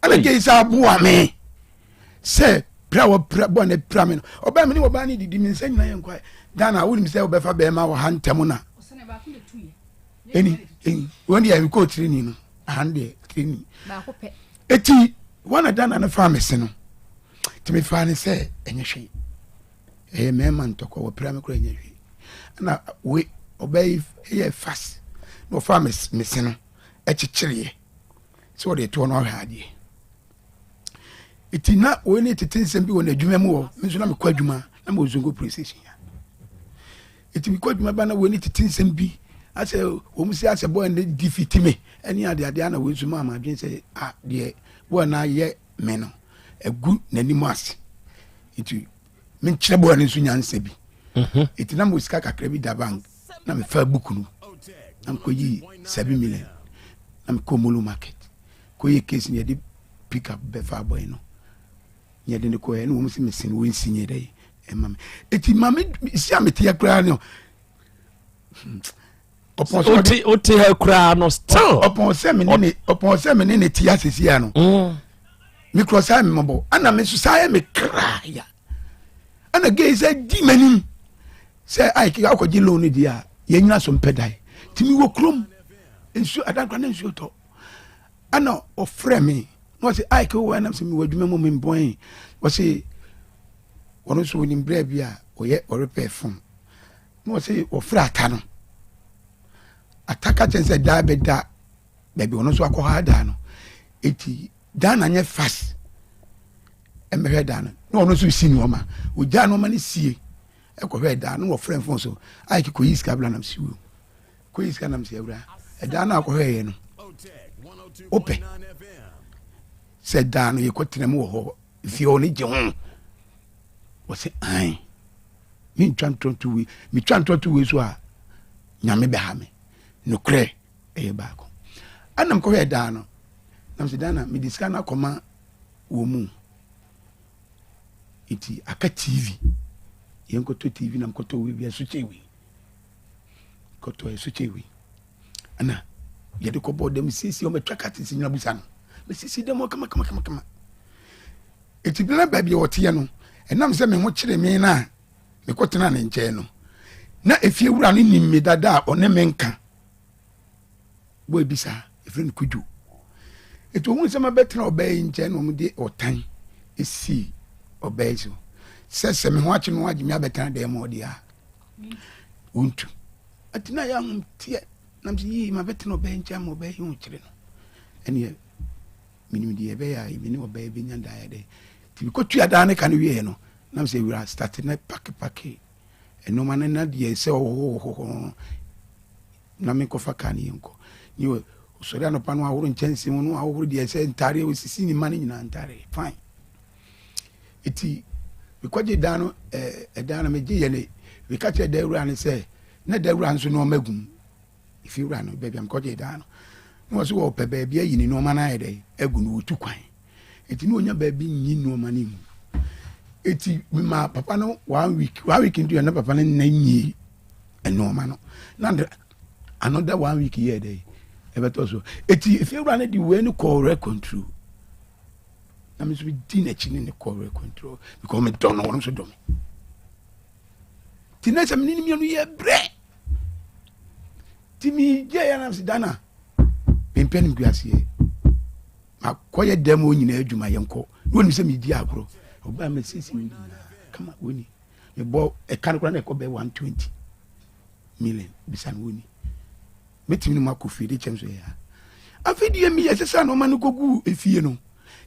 Ɛna gay sɛ aboa me sɛ pira wɔ pira bɔ na pira me no ɔbaa me ne ɔbaa no didi me nsa nyinaa yɛ nkwa Ghana wonim sɛ wobɛfa bɛrima wɔ ha ntɛm na ɛni ɛni wɔn deɛ ɛkɔ tirini no ahan deɛ tirini eti wɔn na Ghana no faa me se no nti me faa ne sɛ ɛnyɛ hwee ɛyɛ mmarima ntɔkwa wɔ pira me kora ɛnyɛ hwee ɛna we ɔbaa yi ɛyɛ fast na ɔfaa me se no ɛkyekyereɛ. Sɛ ɔde toɔ no ahwɛ adeɛ. Eti na wei ne tete nsɛm bi wɔ n'adwuma mu hɔ. Me nso na mekɔ adwuma na mewɔ Zongo police station ya. Eti mekɔ adwuma ba na wei ne tete nsɛm bi asɛ wɔn si asɛ bɔɔ ne di fiti me ɛne ade ade ana wei nso maa ma adwene sɛ a deɛ bɔɔ na ayɛ me no egu n'anim ase. Eti menkyerɛ bɔɔ no nso nyansa bi. Mhm. Eti na mo sika kakra bi da bank na mefa book no na mekɔyi 7 million na mekɔ Molo market kɔyɛ case ne yɛde pick up bɛfa abɔe no yɛde ne kɔɛ ne wɔn si mesen wɔn nsi nyɛ dɛ ɛma me eti maame si a meteɛ koraa no ɔpɔn sɛ wote ha koraa no still ɔpɔn sɛ me ne ne ɔpɔn sɛ me ne ne te asesi ya no me kura saa mi mɔbɔ ɛna me nso saa yɛ me kra ya ɛna gay sɛ di m'anim sɛ ayi akɔgye loan no di a yɛn nyina so mpɛ dan ti mi wɔ kurom nsuo adankora ne nsuo tɔ ɛna ɔfrɛ me na ɔsɛ ayi wɔ ɛnam sɛ mi wɔ adwuma mu mi mbɔn ɔsɛ wɔn nso wɔnim brɛ bi a ɔyɛ ɔrepɛ fon na ɔsɛ ɔfrɛ ata no ata ka kyɛn sɛ daa bɛda baabi ɔno nso akɔ ha daa no eti dan na nyɛ fast ɛmɛhwɛ dan no na ɔno nso si nneɛma ogya nneɛma no sie ɛkɔhwɛ dan no wɔfrɛ mfon so ayɛ kɔ yi sika bla nam si wo kɔ yi sika nam si awura ɛdan no akɔhwɛ yɛ no wopɛ sɛ dan no yɛkɔ tena mu wɔ hɔ fie hɔ ne gye ho wɔsɛ an mentwa ntorɔto wei metwa ntorɔto wei so a nyame bɛha me nokorɛ ɛyɛ baako ɛna mekɔhwɛ dan no nam sɛ dan na mede sika no akɔma wɔ mu nti aka tv yɛnkɔtɔ tv na mekɔtɔ wei bi ɛso kyɛ wei kɔtɔ ɛso kyɛ wei ɛna yɛde kɔbɔ dɛm siesie wɔn atwa curtains nyina busa no mesiesie dɛm hɔ kama kama kama kama eti bi na baabi a wɔteɛ no ɛnam sɛ me ho kyerɛ me na mekɔtena ne nkyɛn no na efie wura no nim me dada a ɔne me nka bɔ ebi saa efiri no kudwo etu ohun sɛ mabɛtena ɔbaa yi nkyɛn na wɔn de ɔtan esi ɔbaa yi so sɛ sɛ me ho akye no agye me abɛtena dɛm mu ɔde a wɔntu ati na yɛ ahom teɛ nam sɛ yii mabɛtena ɔbaa yi nkyɛn ma ɔbaa yi ho kyerɛ no ɛneɛ menim deɛ ɛbɛyɛ a me ne ɔbaa yi bɛnya daeɛ dɛ nti mekɔtua daa ne ka no wieɛ no nam sɛ wura starte na pakepake ɛnoma no na deɛ sɛ ɔhohohoho na menkɔfa kaa no yɛnkɔ ne ɔsɔre anɔpa no ahoro nkyɛnse mu no ahohoro deɛ sɛ ntareɛ ɔsisi ne ma no nyinaa ntareɛ fine ɛti mekɔgye dan no ɛdan no megye yɛ ne meka kyerɛ da wura no sɛ na da wura nso nneɛma gu mu ɛfie wura no baabi a mekɔgye dan no na wɔ so wɔpɛ baabi ayi ne nneɛma no ayɛ dɛ agu no wɔtu kwan ɛti ne ɔnya baabi nyi nneɛma no mu ɛti mema papa no one week one week nto yɛ na papa no nna nyi nneɛma no na another one week yɛ dɛ ɛbɛtɔ so eti efiewura no de wei no kɔɔ rɛ control na mi nso mi di n'akyi ne ne kɔɔ rɛ control because mi dɔ no wɔn nso dɔ mi ti ne sɛ mi ne ne mmienu yɛ brɛ ti mi gye yɛ nam si dana mi mpɛ ne nkuaseɛ akɔyɛ dɛm wɔ nyinaa adwuma yɛn kɔ ne wɔn sɛ mi di agorɔ ɔbaa mi sisi mi nyinaa kama wɔn ni mebɔ ɛka no koraa na ɛkɔ bɛyɛ 120 million bisa no wɔni mɛtumi no mu akɔ fie de kyɛm so yɛ a afei deɛ meyɛ sɛ sɛ nɔɔma no kɔgu efie no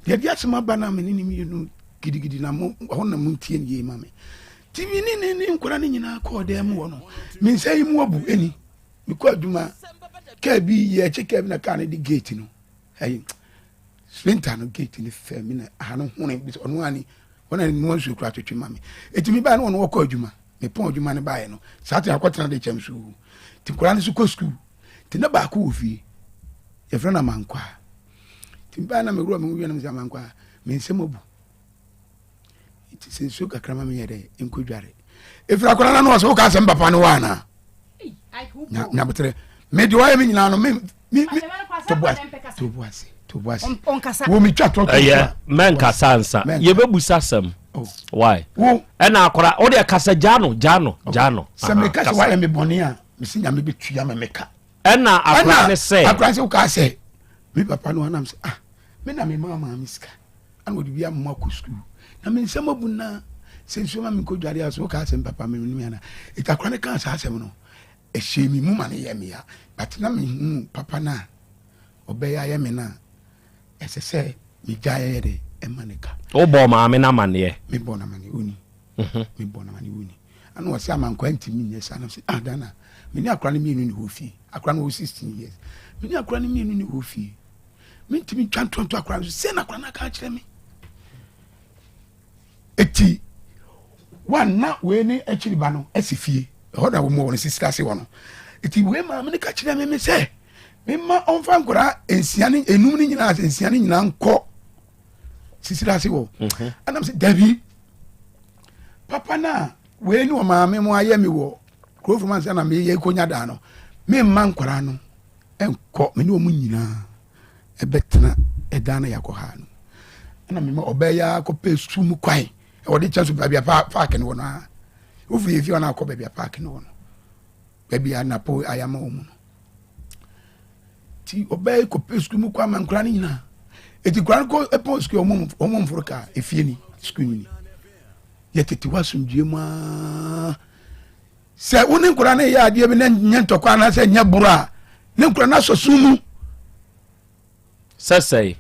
deɛ de asɛm aba no a mene ne mmienu gidigidi na mo hɔ na montie no yie ma me nti me ne ne ne nkora no nyinaa kɔɔ dan mu hɔ no me nsa yi mu abu ɛni mekɔ adwuma kaa bi yɛ akyi kaa bi na kaa no de gate no ɛyi splinter no gate no fɛ mi na aha no hone ɔno ani wɔn a nua nsuo kura twetwe ma me eti mi baa no wɔn wɔkɔ adwuma me pɔn adwuma no baeɛ no saa te akɔtena de kyɛm so te nkwadaa no so kɔ sukuu te ne baako wɔ fie yɛfrɛ no amankwa te baa na mewura me ho wie na me sɛ amankwa me nsɛm abu nti sɛ nsuo kakra ma meyɛ dɛ nkɔ dware ɛfiri akwadaa no wɔ sɛ woka asɛm papa no wɔ anaa nyaboterɛ mede wayɛ me nyinaa no me me me tobo ase tobo ase tobo ase wo mi twa tɔ ɛyɛ mɛnkasa nsa yɛbɛbusa sɛm oh. why ɛna akora wo deɛ kasa gyaa no gyaa no gyaa no sɛ meka sɛ wayɛ me bɔne a mesi nyame bɛtua me meka ɛna akora ne sɛ akora sɛ wokaa sɛ me papa no anam sɛ ah me na me maa maa me sika ana ɔde bi ama akɔ sukuu na me nsɛm abu na sɛ nsuo ma me nkɔ dware a so wokaa sɛ me papa me ne me ana ɛti akora ne kaa saa asɛm no ɛhyɛ me mu ma no yɛ me ya but na mehu papa no a ɔbɛyɛ ayɛ me no a. Ɛsɛ sɛ megya yɛ de ɛma ne ka. Wobɔ maame no amanneɛ? Mebɔ no amanneɛ, ɔni. Mhm. Mebɔ no amanneɛ, ɔni. Ana ɔsɛ amankwa ntumi nyɛ saa. Na sɛ ah Dana, me ne akora no mmienu ne wɔ fie. Akora no wɔ 16 years. Me ne akora no mmienu ne wɔ fie. Mentumi ntwa ntonto akora no so. Sɛ na akora no aka akyerɛ me. Eti wanna wei ne akyiri ba no asi fie. Ɛhɔ na wɔn wɔ no sisi ase wɔ no. Eti wei maame no ka kyerɛ me me sɛ mema ɔmfa nkwadaa nsia ne enum ne nyinaa nsia ne nyinaa nkɔ sisiri ase wɔ mhm. ɛnam sɛ dabi papa no a wei ne ɔmaame mu ayɛ me wɔ kuro fam ansa na meyɛ kɔnya daa no memma nkwadaa no nkɔ me ne wɔn nyinaa ɛbɛtena ɛdan no yɛakɔ ha no ɛna mema ɔbɛyɛ akɔpɛ su mu kwan ɛwɔde kyɛ so baabi a paaki no wɔ no a wofiri efie hɔ no akɔ baabi a paaki no wɔ no baabi a napo ayama wɔ mu no ti ɔbaa yi kɔpɛ sukuu mu kɔ ama nkura no nyinaa eti nkura no kɔ ɛpɔn sukuu wɔn wɔn mforo kaa efie ni sukuu ni yɛtete hɔ asomdue mu aa sɛ wo ne nkura no yɛ adeɛ bi na nyɛ ntɔkwa anaasɛ nyɛ boro a ne nkura no asɔ sum mu. Sɛ sɛe.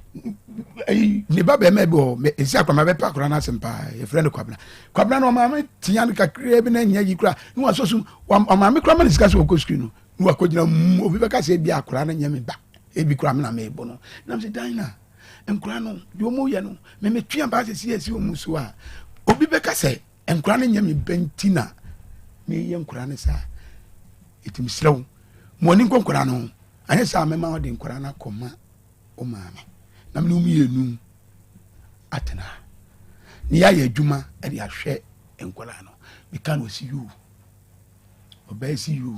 Ayi ne ba bɛrima bi wɔ hɔ esi akora ma bɛpɛ akora no asɛm paa yɛfrɛ no kwabena kwabena no ɔmaame tea no kakraa bi na nyɛ yi kora ne wasɔ sum ɔmaame kora ma ne sika sɛ ɔkɔ sukuu no ne wakɔgyina mu obi bɛka sɛ ebi akora no nyɛ me ba ebi kora me na mebɔ no nam sɛ dan na nkora no deɛ ɔmu yɛ no memetwe aba sɛ si asi ɔmu so a obi bɛka sɛ nkora no nyɛ me ba nti na meyɛ nkora no saa ɛtumi serɛ wo mo ani nkɔ nkora no ho Anyɛ saa a mɛma wɔde nkwadaa no akɔma wo maame na mene wo mmienu atena ha na yɛayɛ adwuma de ahwɛ nkwadaa no. Meka no ɔsi yuu, ɔbaa si yuu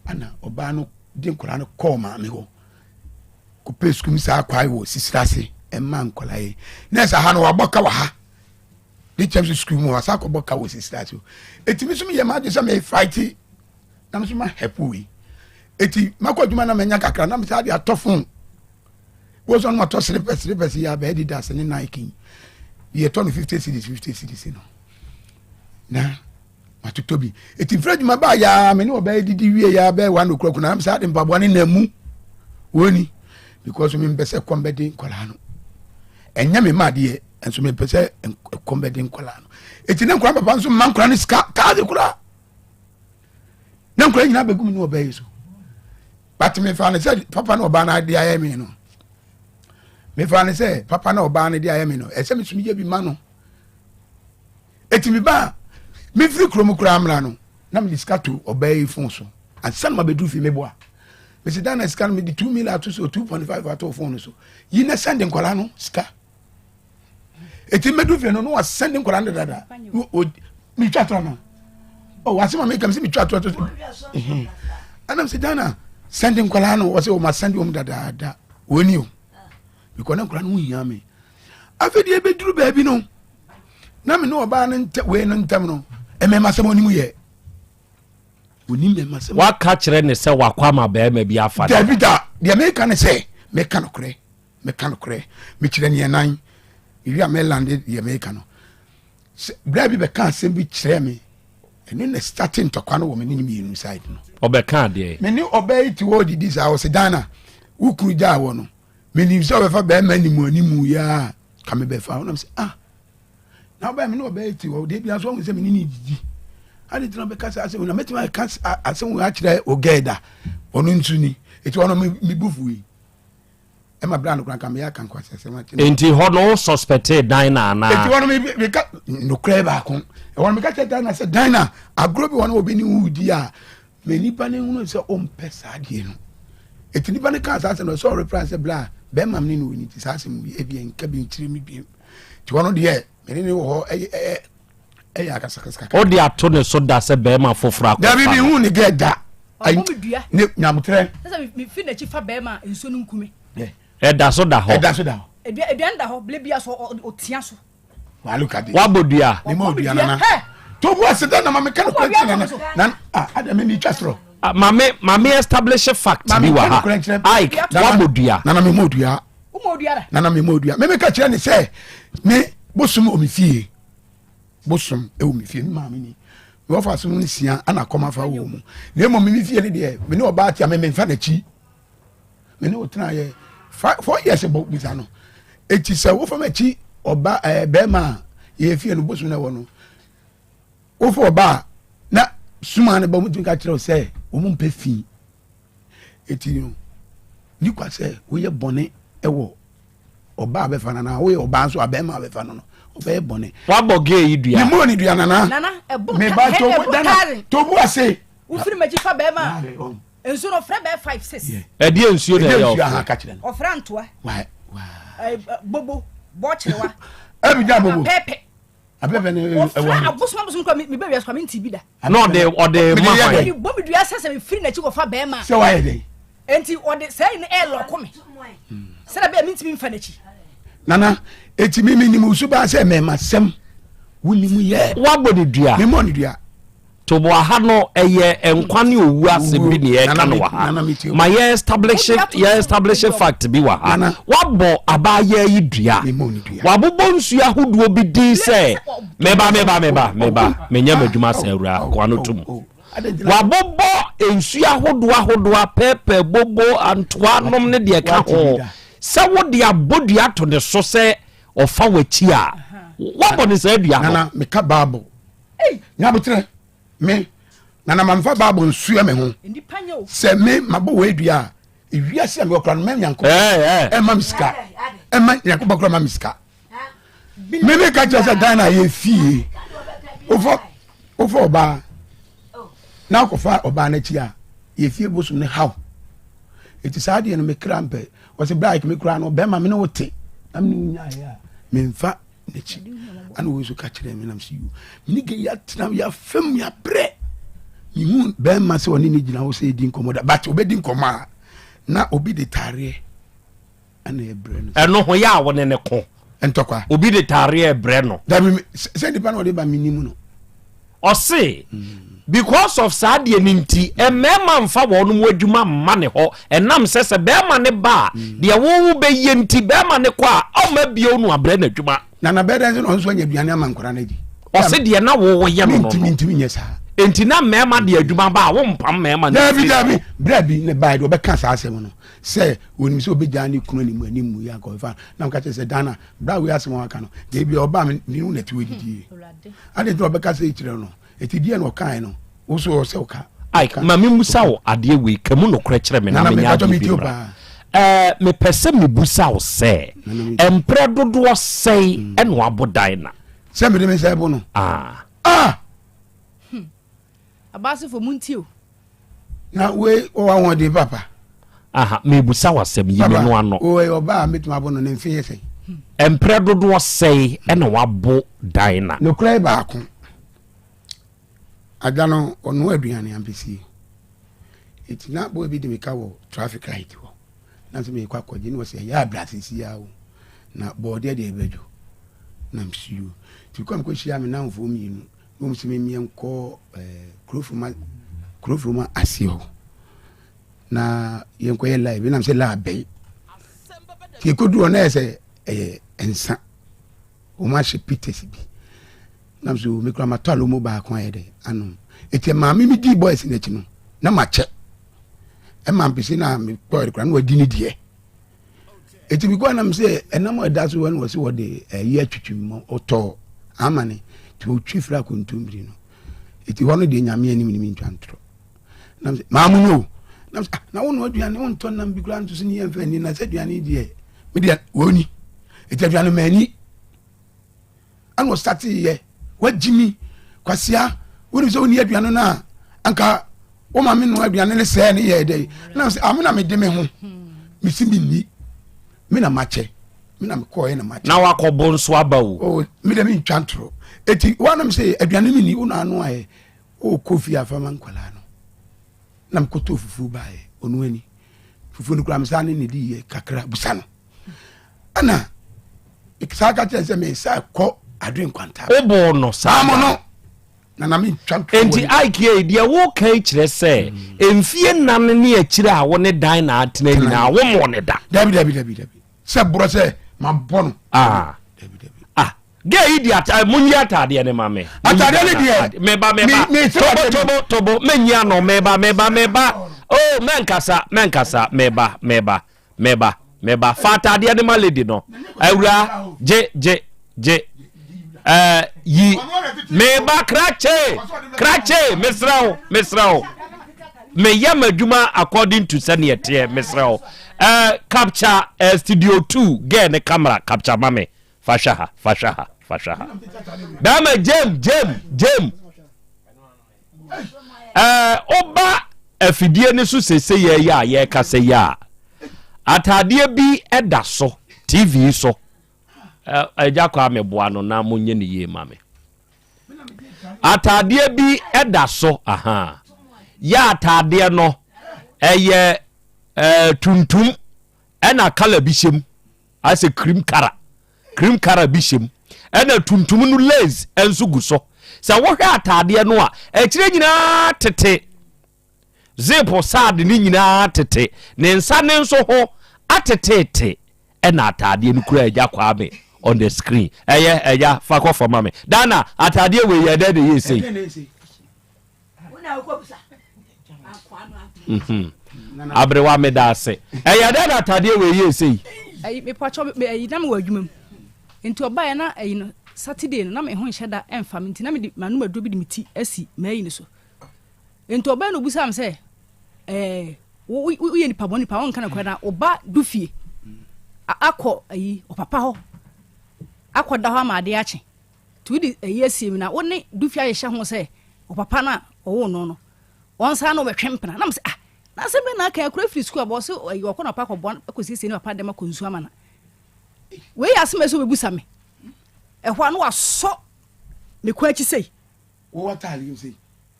ana ɔbaa no de nkwadaa no kɔɔ maame hɔ kɔpɛ sukuu mu saa kwae wɔ sisiri ase ɛma nkwadaa yi na ɛsɛ ha no wabɔ ka wɔ ha ne kyɛm so sukuu mu wasa akɔbɔ ka wɔ sisiri ase ɛtumi so meyɛ m'adwene sɛ mefaete na me so ma help wei eti makɔ adwuma na manya kakra na mesaa de atɔ phone wo so no matɔ slippers slippers yi abɛɛ adidas ne nike yi yɛtɔ no 50 cedis 50 cedis no na matotɔ bi eti mfiri adwuma baa yaa me ne ɔbɛyɛ didi wie yaa bɛyɛ one o'clock na mesaa de mpaboa ne nam mu wɔni because mempɛ sɛ kɔm bɛde nkɔlaa no ɛnyɛ me ma adeɛ nso mempɛ sɛ kɔm bɛde nkɔlaa no eti ne nkɔlaa papa nso mma nkɔlaa no sika taade koraa na nkura nyinaa bɛgu mu ne ɔbaa yi so but mefa no sɛ papa na ɔbaa no ade ayɛ me no mefa no sɛ papa na ɔbaa no de ayɛ me no ɛsɛ mesumi yɛ bi ma no ɛti me ba mefiri kurom koraa mmra no na mede sika to ɔbaa yi fon so ansa na mabɛduru fie meboa mesi dan na sika no mede 2 million ato so 2.5 ato fon no so yi na sɛnde nkwadaa no sika eti mɛdu fie no na wasɛnde nkwadaa no dada metwa torɔ no ɔ wase ma mekam sɛ metwa torɔ to ɛnam sɛ dana sɛnde nkwadaa no wɔsɛ wɔma sɛnde wɔm dadaada wɔni o because na nkwadaa no ho hia me afei deɛ ɛbɛduru baabi no na me ne ɔbaa no ntɛ wei no ntɛm no ɛmɛma sɛm ɔnim yɛ onim mɛma sɛm waka kyerɛ ne sɛ wakɔ ama bɛrima bi afa dabi da deɛ meka ne sɛ meka nokorɛ meka nokorɛ mekyerɛ neɛ nan mewie a mɛlande deɛ meka no berɛ bi bɛka asɛm bi kyerɛ me ɛno na starte ntɔkwa no wɔ me ne ne mmienu side no ɔbɛka adeɛ me ne ɔbaa yi te hɔ didi saa ɔsɛ dana wo kunu gyaa wɔ no menim sɛ ɔbɛfa bɛrima animu animu yɛ a ka mebɛfa wonam sɛ ah na ɔbaa me ne ɔbaa yi te hɔ deɛ bia so ɔhu sɛ me ne ne didi ade tena bɛka sɛ asɛm na mɛtumi aka asɛm akyerɛ ɔgɛɛ da ɔno nso ni ɛti ɔno mebufu yi ɛma bra no kora nka meyɛ aka nkwasasɛm akyerɛ nti hɔ no wo suspecte dan na anaa nti hɔ no meka nokorɛ baako ɛhɔ no meka kyerɛ dan na sɛ dan na agorɔ bi wɔ no obi ne wo di a ma nipa no hunu sɛ ɔmpɛ saa deɛ no ɛti nipa no kaa saa asɛm no sɛ ɔrepra sɛ bra bɛrima me ne no wɔ ni nti saa asɛm bi ebi nka bi nkyerɛ me bio nti hɔ no deɛ mene ne wɔ hɔ ɛyɛ ɛyɛ akasakasa kakra. O de ato ne so da sɛ bɛrima foforɔ akɔfa. Dabi mi hu ne gɛ da. Ɔbɔ mi dua. Ne nyamutrɛ. Sɛ mi fi n'akyi fa bɛrima nsuo no nkume. Ɛda so da hɔ. Ɛda so da hɔ. Edua edua da hɔ bile bi aso ɔtia so. Wa look at this. Wabɔ dua. Ne ma odua nana. Tobu ase dɛ na maame ka no kura nkyɛn nana. Na ah ada mi mi twa soro. Ah, maame maame establish fact bi wɔ ha. Ike wabɔ dua. Nana mi ma odua. Nana mi ma odua. Mímí ka kyerɛ ne sɛ ne bosom wɔ mi fie. Bosom wɔ mi fie mi maame ni. Mi wɔfa so nsia ɛna kɔm afa wɔ mu. Na emu mi mi fie ne deɛ mi ne ɔbaa tia mi mi nfa n'akyi. Mi ne o tena yɛ. 4 years bɔ bisa no. Eti sɛ wofa m'akyi ɔba ɛɛ bɛrima a yɛ fie no bosom na ɛwɔ no wofa ɔba a na suma no ba mu tumi ka kyerɛ wo sɛ wɔn mpɛ fi. Eti no ni kwa sɛ woyɛ bɔne ɛwɔ ɔbaa bɛfa no anaa woyɛ ɔbaa nso abɛɛma bɛfa no no ɔbɛyɛ bɔne. Wabɔ gay yi dua. Ne mu ni dua nana. Nana ɛbɔ meba tobo dana tobo ase. Wofiri m'akyi fa bɛɛma nsuo no ɔfrɛ bɛɛ 5 6. Ɛdeɛ nsuo na ɛyɛ ɔfrɛ. Ɔfrɛ antoa. Bobo bɔkyerewa. Ɛbi gya bobo. Pɛpɛ. Abɛbɛ ne ɛwɔ. Ɔfrɛ abosom abosom kura mi bɛ wiase kura mi nti bi da. Na ɔde ɔde ma hwan. Ɔde bɔ mi dua sɛ sɛ mi firi n'akyi kɔfa bɛɛma. Sɛ wayɛ dɛ. Enti ɔde saa yi no ɛɛlɔko me sɛdeɛ bɛyɛ mentumi mfa n'akyi. Nana, eti mi mi nim osu baa sɛ mɛma sɛm wonim yɛ. Wabɔ ne dua. Memmɔ ne dua. Tobo aha no ɛyɛ nkwa ne owu asɛm bi ne yɛka no wɔ ha. Ma yɛ establish yɛ establish fact bi wɔ ha. Wabɔ abaayaa yi dua. Wabobɔ nsuo ahodoɔ bi din sɛ meba meba meba meba menyɛ m'adwuma sɛ awura koa no tom. Wɔabobɔ nsuo ahodoɔ ahodoɔ apɛɛpɛɛ bobo antoa nom ne deɛ ɛka ho sɛ wode abɔ dua to ne so sɛ ɔfa w'akyi a woabɔ ne saa dua no. Nana meka bible nyabotrɛ me nana mamfa bible nsua me ho sɛ me mabɔ wɔ adua a ewiase a mewɔ kora no mɛ nyankopɔn ɛma me sika ɛma nyankopɔn kora ma me sika meme ka kyerɛ sɛ ghana yɛ fie wofɔ wofɔ ɔbaa na akɔfa ɔbaa no akyi a yɛ fie bosom no haw ɛti saa deɛ no mekra mpɛ wɔsɛ berɛ a me koraa no bɛrima me ne wo te na mene wo nyaeɛ a memfa n'akyi ana wei nso ka kyerɛ me nam sɛ yo mene gɛ yɛatena yɛafam yɛabrɛ mehu bɛrima sɛ ɔne ne gyina hɔ sɛ ɛdi nkɔmmɔ da but ɔbɛdi nkɔmmɔ a na obi de tareɛ ɛna ɛbrɛ no. Ɛno ho yɛ a wo ne ne ko. Ntɔkwa. Obi de taareɛ ɛbrɛ no. Dabi sɛ nipa na ɔde ba mi nim no. Ɔse because of saa deɛ no nti mmarima nfa wɔn mu adwuma mma ne hɔ ɛnam sɛ sɛ bɛrima ne ba a deɛ wo bɛyɛ nti bɛrima ne kɔ a ɔmma bio no abrɛ no adwuma. Na na bɛrɛ nso na ɔno nso anya aduane ama nkwadaa no adi. Ɔse deɛ na wo yɛ no no. Mentumi ntumi nyɛ saa. Enti na mmarima de adwuma ba a wompam mmarima no. Dabi dabi berɛ bi ne bae deɛ ɔbɛka saa asɛm no sɛ onim sɛ obɛgyaa ne kunu anim anim mu yɛ anka ɔbɛfa na mka kyerɛ sɛ dana berɛ a wei asɛm a waka no deɛ bi ɔbaa me ne wo nati wɔdidie ade nti na ɔbɛka sɛ kyerɛ no ɛti deɛ na ɔkae no wo so sɛ woka Ike, ma memmusa wo adeɛ wei ka mu nokorɛ kyerɛ me na menyɛ adeɛ bi mmra ɛɛ mepɛ sɛ mebusa wo sɛ mprɛ dodoɔ sɛe hmm. ɛna wabo dan na sɛ mede me nsa ɛbo no ah. ah! Hmm. Abasefo mu nti o. Na wei ɔwɔ ahoɔden papa. Aha, mebusa w'asɛm yi me no ano. Ɔyɛ ɔbaa a mɛtumi abɔ no ne mfe yɛ sɛn? Mprɛ dodoɔ sɛe ɛna wabo dan na. Nokorɛ baako. Ada no ɔnoa aduane ampesie. Eti na boy bi de me ka wɔ traffic light hɔ. Na sɛ mekɔ akɔgye na ɔsɛ ɛyɛ abra sisi ya o. Na bɔɔdeɛ deɛ ɛbɛdwo. Na msuo. Nti kɔ a mekɔhyia me namfoɔ mmienu. Mmom sɛ memeɛ nkɔ eh, kurofroma kurofroma aseɛ hɔ na yɛnkɔyɛ live nam sɛ live bɛyi nti yɛkɔduru hɔ na yɛ sɛ ɛyɛ nsa wɔn ahyɛ peters bi nam so mekura matɔ alomo baako ayɛ dɛ anom ɛti maame mi dii boys n'akyi no na makyɛ ɛma mpese na mekɔɛ kora na wadi ne deɛ Eti mi kɔ anam sɛ ɛnam a ɛda so wɔ no wɔ sɛ wɔde ɛyi atwitwi mu ɔtɔ amane nti ɔtwi fira kontommiri no eti hɔ no deɛ nyame anim ne mi ntwa ntorɔ nam sɛ maa mu no nam sɛ ah, na wo no aduane wo ntɔ nam bi koraa nto so ne yɛmfa ani na sɛ aduane deɛ me deɛ wɔni eti aduane maani ɛna ɔsate yɛ wagyimi kwasia wonim sɛ wonni aduane no a anka woma me noa aduane no sɛɛ ne yɛɛ dɛ na sɛ ame na mede me ho mesi menni me na makyɛ me na mekɔɛ na makyɛ na wakɔbo nso aba o oh, me dɛ mentwa ntorɔ ɛti woanom sɛ aduane menni wo na ano ayɛ wokɔ fie afama nkwalaa no na mekɔtɔɔ fufuo baeɛ ɔno ani fufuo no koraa mesaa ne ne diiɛ kakra busa no ɛna saa ka kyerɛ sɛ mesa kɔ adwe nkwanta wobɔɔ no saa mo no na na mentwa enti ike deɛ woka yi kyerɛ sɛ mfie nnan ne akyire a wo ne dan na atena nyinaa wommɔɔ ne da dabi dabi dabi dabi sɛ borɔ sɛ mabɔ no ah. ah. Gay yi di ata eh, munyi ataadeɛ ne ma me. Ataadeɛ ne deɛ. Meba meba. Tobo tobo tobo menyi ano meba meba meba. Oh mɛnkasa mɛnkasa meba meba meba. Meba. Fa ataadeɛ no ma lady no. Awura, gye, gye, gye. Ɛɛ, yi. Meba krakye, krakye, mesrɛ wo, mesrɛ wo. Meyɛ m'adwuma according to sɛdeɛ teɛ, mesrɛ wo. Ɛɛ, capture eh, studio 2, girl ne camera, capture ma me. Fa hwɛ ha, fa hwɛ ha, fa hwɛ ha. Bɛrima, gyem, gyem, gyem. Ɛɛ woba afidie no so sese yɛ yɛ a yɛrekasa yi a ataadeɛ bi da so tv so ɛgya kɔ a meboa no na monyɛ ne yie ma me ataadeɛ bi da so aha yɛ ataadeɛ no ɛyɛ ɛɛ tuntum ɛna kala bi hyɛ mu asɛ cream kara cream kara bi hyɛ mu ɛna tuntum no lace nso gu so sɛ wohwɛ ataadeɛ no a akyire nyinaa tete zip sad ne nyinaa tete ne nsa ne nso ho atetete ɛna ataadeɛ no kura agya Kwame on the screen ɛyɛ ɛya fa kɔ fam ma me dana ataadeɛ wei yɛ dɛ de yɛ sei Mhm. Aberewa meda ase. Ɛyɛ dɛ na atadeɛ wei yɛ sei. Ɛyi mepatwɔ me ɛyi na mewɔ adwuma mu nti ɔbaeɛ na ɛyi no Saturday no na me ho nhyɛ da ɛmfa me nti na mede m'anom aduro bi de me ti asi m'ayi no so nti ɔbaeɛ na obisaa me sɛ ɛɛ wo woyɛ nipa bɔ nipa wɔnka no korɛ na ɔba du fie akɔ ɛyi ɔpapa hɔ akɔda hɔ ama adeɛ akye Nti wode ayi asie me na wo ne Dufie ahyehyɛ ho sɛ ɔpapa no a ɔwoo no no ɔnsan ne wo bɛtwe mpena. Na mese ah, na asɛm bɛn na aka yi? Akora firi sukuu aba ɔse ɛyi ɔkɔ na papa akɔboa no akɔsiesie ne papa dɛm akɔ nsuo ama no. Wei yɛ asɛm a ɛsɛ ɔbɛbusa me. Ɛhɔ a na wasɔ me kɔn akyi sei. Wowɔ ataade yi sei.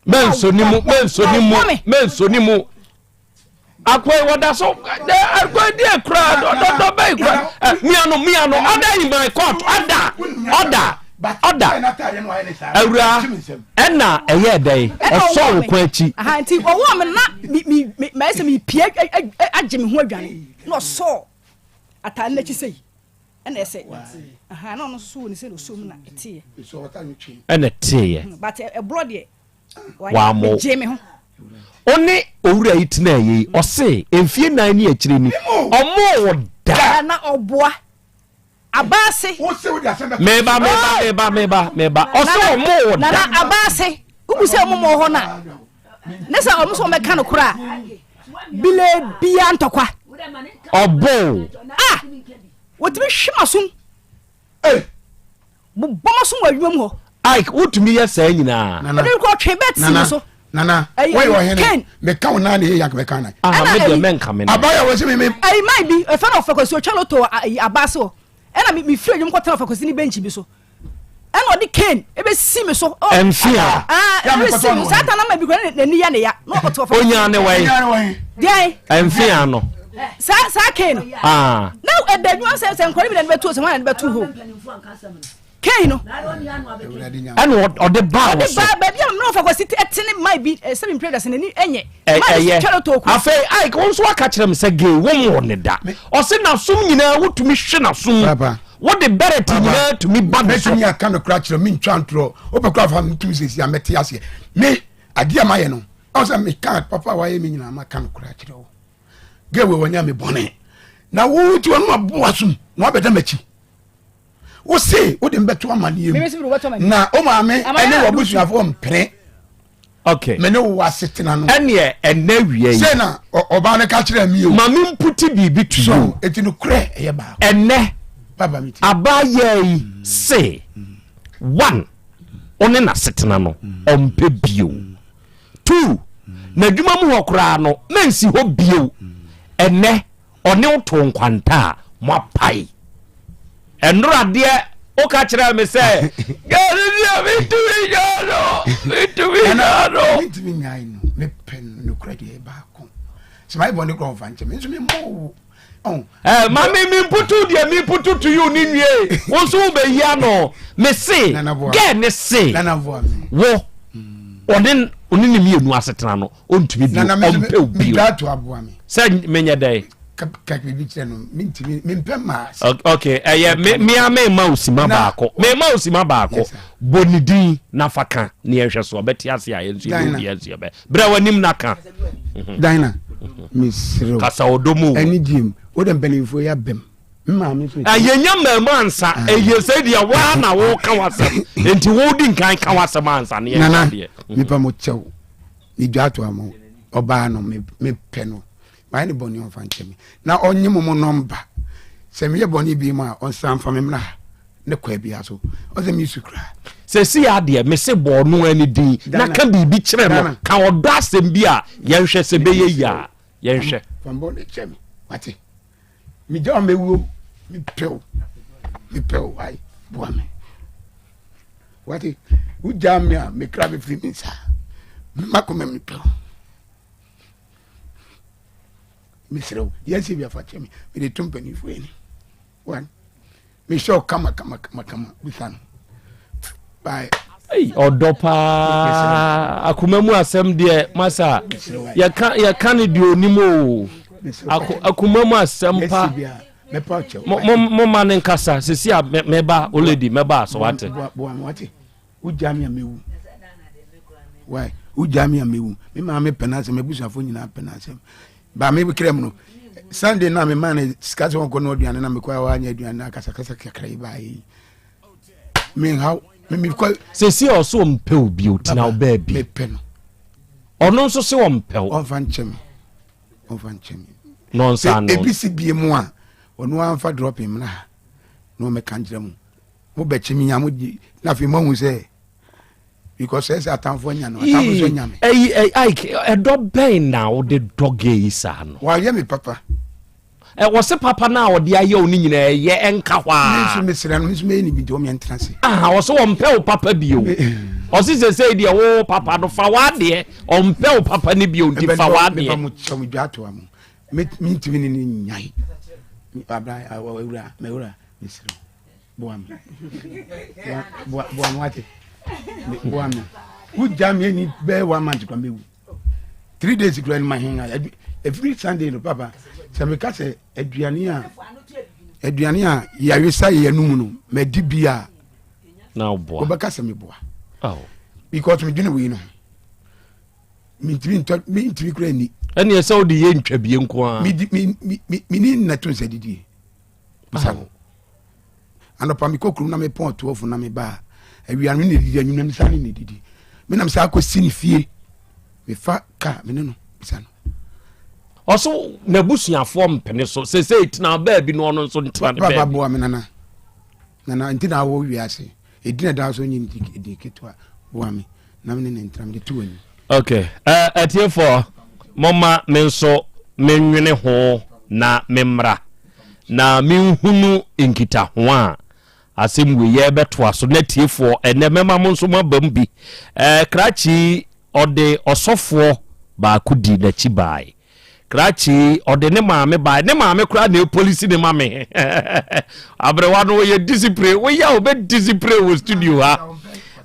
Mɛnso ne mu, mɛnso ne mu, mɛnso ne mu. Akoe wɔda so akoe deɛ kura dɔdɔ bɛyi kura miano miano ɔda in my court ɔda ɔda ɔda awura ɛna ɛyɛ dɛ ɔsɔ wo kɔn akyi. Nti ɔwɔ mi na mi mi mi mɛ sɛ mi pie agye mi ho adwane na ɔsɔ ataade n'akyi sɛ yi ɛna ɛsɛ na ɔno nso so wɔ ne sɛ na ɔsɔ mu na ɛteɛ. Ɛna ɛteɛ. But ɛborɔ deɛ. Wammɔ wo. Wo ne owura yi tenaa yei, ɔse mfie nan ne akyire ni, ɔmmoo wo da. Na ɔboa abaase. Meba, meba, meba, meba, meba. Ɔse ɔmmoo wo da. Nana abaase, wobu sɛ ɔmo mɔ hɔ na ne sɛ ɔmo sɛ ɔmo bɛka no kora bile bia ntɔkwa. Ɔboo. Ah, wɔtumi hwe m'asom. Bobɔ m'aso wɔ adwuma mu hɔ. Ike, wotumi yɛ saa nyinaa. Nana, Ebi kɔ twe bɛt si mi so. Nana, woyɛ ɔhene. Meka wo nan na ɛyɛ yank mɛka nan. Aha, me deɛ mɛnka me nan. Abaya wɔ sɛ me me. Ɛyi man bi, ɛfɛ na ɔfɛ kwasi otwa loto aba ase hɔ. Ɛna me me firi adwuma kɔtena ɔfɛ kwasi ne bench bi so. Ɛna ɔde cane ebesi mi so. Ɛnfia. Ah, ebesi mi saa ta na ma bi kura n'ani yɛ ne ya. Na ɔte ɔfɛ. Onya ne wɛn. Deɛn. Ɛnfia no. Saa saa cane no. Ah. Na ɛda adwuma sɛ sɛ nkɔla bi na ne bɛto sɛ wɔn na ne bɛto hɔ. Kane no. Ɛna ɔde baa wɔ so. Ɔde baa baabi a mmerɛ ɔfa kwasi ɛtene mai bi sɛ mi mpere dasa n'ani ɛnyɛ. Ɛyɛ afei Ike wɔn nso aka kyerɛ mi sɛ gay wɔn wɔ ne da ɔsi n'asom nyinaa wotumi hwe n'asom wode bɛrɛt nyinaa tumi ba ne so. Mɛtumi aka no kora kyerɛ mi ntwa ntorɔ wopɛ kora fa mi tum sɛsi a mɛte aseɛ me adeɛ a mayɛ no ɔn sɛ meka papa a wayɛ me nyinaa maka no kora kyerɛ wo gay wei wɔnyɛ me bɔne na wo ti wɔn aboa som na wabɛda m'akyi wo se wode mbɛto amaneɛ mu na wo maame ɛne w'abusuafoɔ mpene okay me ne wo asetena no ɛneɛ ɛnɛ wia yi sɛ na ɔbaa no ka kyerɛ mi o ma me mputi biribi to you eti no korɛ ɛyɛ baako ɛnɛ abaayɛ yi se one ɔne n'asetena no ɔmpɛ bio two n'adwuma mu hɔ koraa no mɛnsi hɔ bio ɛnɛ Ɔne wo too nkwanta a, moapae. Ɛnora deɛ woka kyerɛɛ me sɛ gɛɛ deɛ mentumi nyaa no mentumi nyaa no. Mentumi nyae no mepɛ no nokorɛ deɛ baako sɛ mayɛ bɔne korɔ mfa nkyɛ me nso memmɔ wo. Eh, ma me memputu deɛ memputu to you ne nwie wo nso wobɛyi ano me se gɛɛ ne se wo ɔne ɔne ne mmienu asetena no ɔntumi bio ɔmpɛ wo bio sɛ menyɛ dɛn ok ɛyɛ mea mema wo sima baako mema wo sima baako bɔ ne din na fa ka ne yɛnhwɛ so ɔbɛte ase a yɛnso yɛbɛdi yɛnso yɛbɛ berɛ w'anim na ka Dina. Mesrɛ wo. Kasa ɔdɔ mu o. Ɛne gyem. Wo de mpanimfoɔ yi abam. Me maame nso. Ɛyɛ nya mmamu ansa. Ah. Ɛyɛ sɛ deɛ waa na woka w'asɛm. Nti wodi nkan ka w'asɛm ansa ne yɛn Nana, deɛ. mepa mo kyɛw. Medwa ato ama wo. Ɔbaa no, mepɛ no. Mayɛ ne bɔne ɔmfa nkyɛ me. Na ɔnye mo mo nɔmba. Sɛ meyɛ bɔne bi mu a, ɔnsan mfa me mmra ha. Ne kwa bia so. Ɔsɛ mesu koraa. Sɛsi adeɛ mese bɔ ɔno ani din na ka biribi kyerɛ no. Ka ɔdɔ asɛm bi a yɛnhwɛ sɛ bɛyɛ yi a yɛnhwɛ. Fa bɔne kyɛ me. Wate. Megya wo mɛwuo. Mepɛ wo. Mepɛ wo. Wae. Boa me. Wate. Wogyaa me a mekra bɛfiri me nsa. Makoma mepɛ wo. Mesrɛ wo. Deɛ ɛsɛ bi afa kyɛ me. Mede to mpanimfoɔ ani. One. Mehyɛ wo kama kama kama kama. Bisa no. Bye. Ei, ɔdɔ paa akoma mu asɛm deɛ masa yɛka yɛka ne deɛ onim o akoma mu asɛm pa mo ma ne nkasa sisi a mɛba oledi mɛba so wate. Wogya me a mewu. Why? Wogya me a mewu. Me maame pɛ n'asɛm, m'abusuafo nyinaa pɛ n'asɛm. Ba me kra mu no, Sunday na me maa no sika sɛ ɔnkɔ no aduane na mekɔ a wanyɛ aduane na akasakasa kakra yi baa yi. Menhaw, me mekɔ. Sɛsi a ɔso ɔmpɛ wo bio, tena wo baabi. Mepɛ no. Ɔno nso se ɔmpɛ wo. Ɔmfa nkyɛ me. Ɔmfa nkyɛ me. Na ɔnsa no. Ebi si bie mu a, ɔno amfa dropping mmra ha na ɔmɛka nkyerɛ mo. Mo bɛkye me a mo di na afei mo ahu sɛ because ɛsɛ atamfo anya no atamfo nso anya me. Ɛyi ɛ Ike ɛdɔ bɛn na wode dɔ gay yi saa no. Wayɛ me papa. Ɛ wɔse papa no a ɔde ayɛ wo no nyinaa ɛyɛ ɛnka hɔ a. Me nso mesrɛ no me nso mɛyɛ ne bi nti wɔn yɛn ntena ase. Aha ɔse wɔmpɛ wo papa bio ɔse sɛsɛi deɛ wo papa no fa w'adeɛ ɔmpɛ wo papa no bio nti fa w'adeɛ. Mepa mo kyɛw me dwa ato mo me ntumi ne ne nyae abra awura mewura mesrɛ boa me boa boa me wate boa me wogya me ani bɛyɛ one month kora mɛwu three days kora no mahen a ɛfiri sunday no papa sɛ meka sɛ aduane a aduane a yɛawesa yɛ anum no madi bi a wobɛka sɛ meboa because medwene wei no ho mentumi ntɔ mentumi kora nni ɛneɛ sɛ wode yɛ ntwabie nko a mene nnato nsa didie bisa no anɔpa mekɔ kurom na mepɔn 12 na meba a awia no ne didi anwummerɛ mesa ne ne didi menam saa kɔsi ne fie mefa ka me ne no bisa no ɔso n'abusuafoɔ mpene so sesei tena baabi no ɔno nso ntena ne baabi papa boa me nana nana nti na awɔ wiase ɛdi na daa so nye di ketewa boa me na me ne ne ntena mede to w'ani ok uh, atiefoɔ momma me nso menwene ho na memmra na menhunu nkitaho a asɛm wei yɛbɛtoa so na atiefoɔ ɛnɛ mɛma mo nso moaba mu bi uh, krakye ɔde ɔsɔfoɔ baako di n'akyi bae Krakye yi, ɔde ne maame bae. Ne maame koraa na epolisi ne ma me. Aberewa no ɔyɛ disipire. Woyɛ a ɔbɛ disipire wɔ studio ha.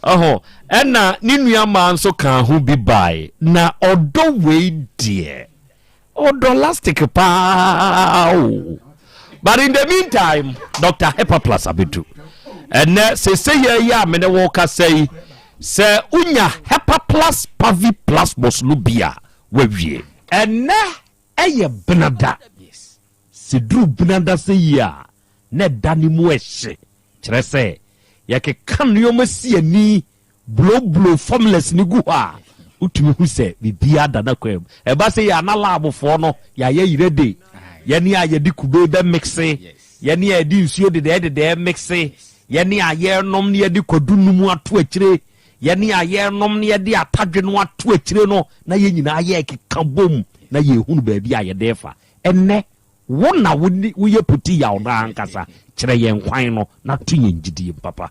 Ɔho. Ɛna ne nua maa nso kaa ho bi bae. Na ɔdɔ wei deɛ. Ɔdɔ lastic paa o. But in the meantime, Dr. Hepaplus abedu. Ɛnɛ sese yɛ yi a mene wo kasa yi, sɛ wonya Hepaplus Pavi Plasmos no bi a, wawie. Ɛnnɛ yɛ benada. Sɛ duru benada sɛ yi a, na ɛda no mu ɛhye. Kyerɛ sɛ, yɛkeka nneɛma si ani, blowblow formulas no gu hɔ a, wotumi hu sɛ biribiara da n'akwan mu. Ɛba sɛ yi a, na laabfoɔ no, yɛayɛ yerede. Yɛne a yɛde kube bɛmekse, yɛne a yɛde nsuo dedɛɛdedɛɛ mekse, yɛne a yɛrenom na yɛde kwadu num ato akyire. Yɛne a yɛrenom na yɛde atadwe no ato akyire no, na yɛn nyinaa yɛrekeka bom na yɛrehunu baabi a yɛde refa. Ɛnnɛ, wo na wo ne woyɛ poti yaw no ankasa. Kyerɛ yɛn kwan no na to yɛn gyidie mu papa.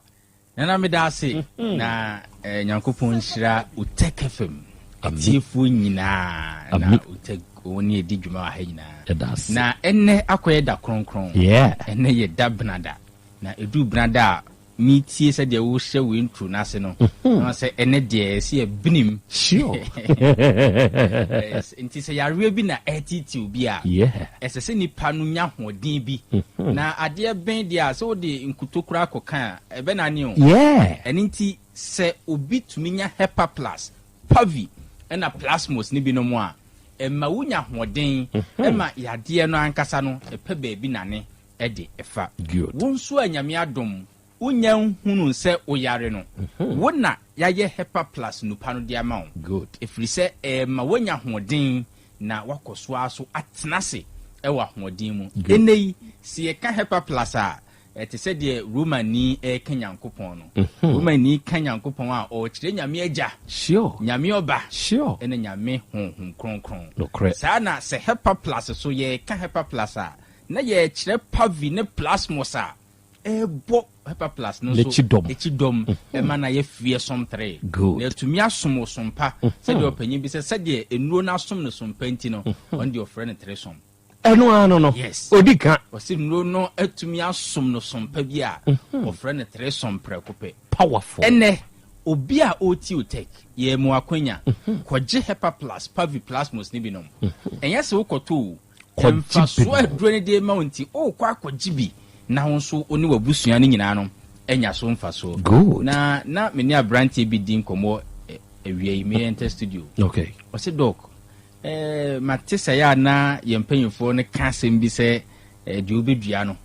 Nana meda ase na eh, Nyankopɔn nhyira Otec FM atiefoɔ nyinaa na Otec wɔn ne ɛdi dwuma wɔ ha nyinaa. Na ɛnnɛ akɔyɛ da kronkron. Ɛnnɛ yɛ da benada. Na ɛduru benada a Metie sɛdeɛ wohyɛ wo intro no ase no, na sɛ ɛnɛ deɛ ɛsɛ yɛ binim. Sure. Yes, nti sɛ yareɛ bi na ɛretete obi a, ɛsɛ sɛ nipa no nya ahoɔden bi. Mm-hmm. Na adeɛ bɛn deɛ a sɛ wode nkuto koraa kɔka a, ɛbɛnane o. Ɛno nti sɛ obi tumi nya Hepa Plus, Pavi, ɛna Plasmos ne binom a, ɛma wonya ahoɔden, ɛma yadeɛ no ankasa no ɛpɛ baabi nane de fa. Wo nso a Nyame adom wonnya nhunuu sɛ woyare no, wo na yɛayɛ Hepa Plus nnupa no de ama wo, ɛfiri sɛ ɛrema woanya ahoɔden na woakɔ so ara so atena ase wɔ ahoɔden mu. Ɛnnɛ yi, sɛ yɛka Hepa Plus a, ɛte sɛ deɛ Romani reka Nyankopɔn no. Romani ka Nyankopɔn a, ɔrekyerɛ Nyame Agya, Nyame Ɔba, ɛna Nyame Honhom Kronkron. Saa na sɛ Hepa Plus so yɛreka Hepa Plus a, na yɛrekyerɛ Pavi ne Plasmos a ɛrebɔ Hepa Plus no nso akyi dɔm ma no ayɛ fearsome tre. Na atumi asom wo som pa, sɛdeɛ ɔpanyin bi sɛ, sɛdeɛ nnuro no asom no som pa nti no, ɔno deɛ ɔfrɛ no threesome. Ɛno ara no no, Yes. ɔdi ka. Ɔse nnuro no atumi asom no som pa bi a, ɔfrɛ no threesome prɛko pɛ. Powerful. Ɛnnɛ, obi a ɔretie Otec, yɛɛ mo akwanya, kɔgye Hepa Plus, Pavi Plasmos no bi nom. Ɛnyɛ sɛ wokɔtɔ o, Mfasoɔ a aduro no de rema wo nti, worekɔ akɔgye bi na wo nso wo ne w'abusua no nyinaa no anya so mfasoɔ. Good. Na na me ne aberanteɛ bi di nkɔmmɔ awia yi, me enter studio. Okay. Ɔse Doc, eh, mate sɛ yɛ a na yɛn mpanyinfoɔ no ka asɛm bi sɛ eh, deɛ wobɛdua no,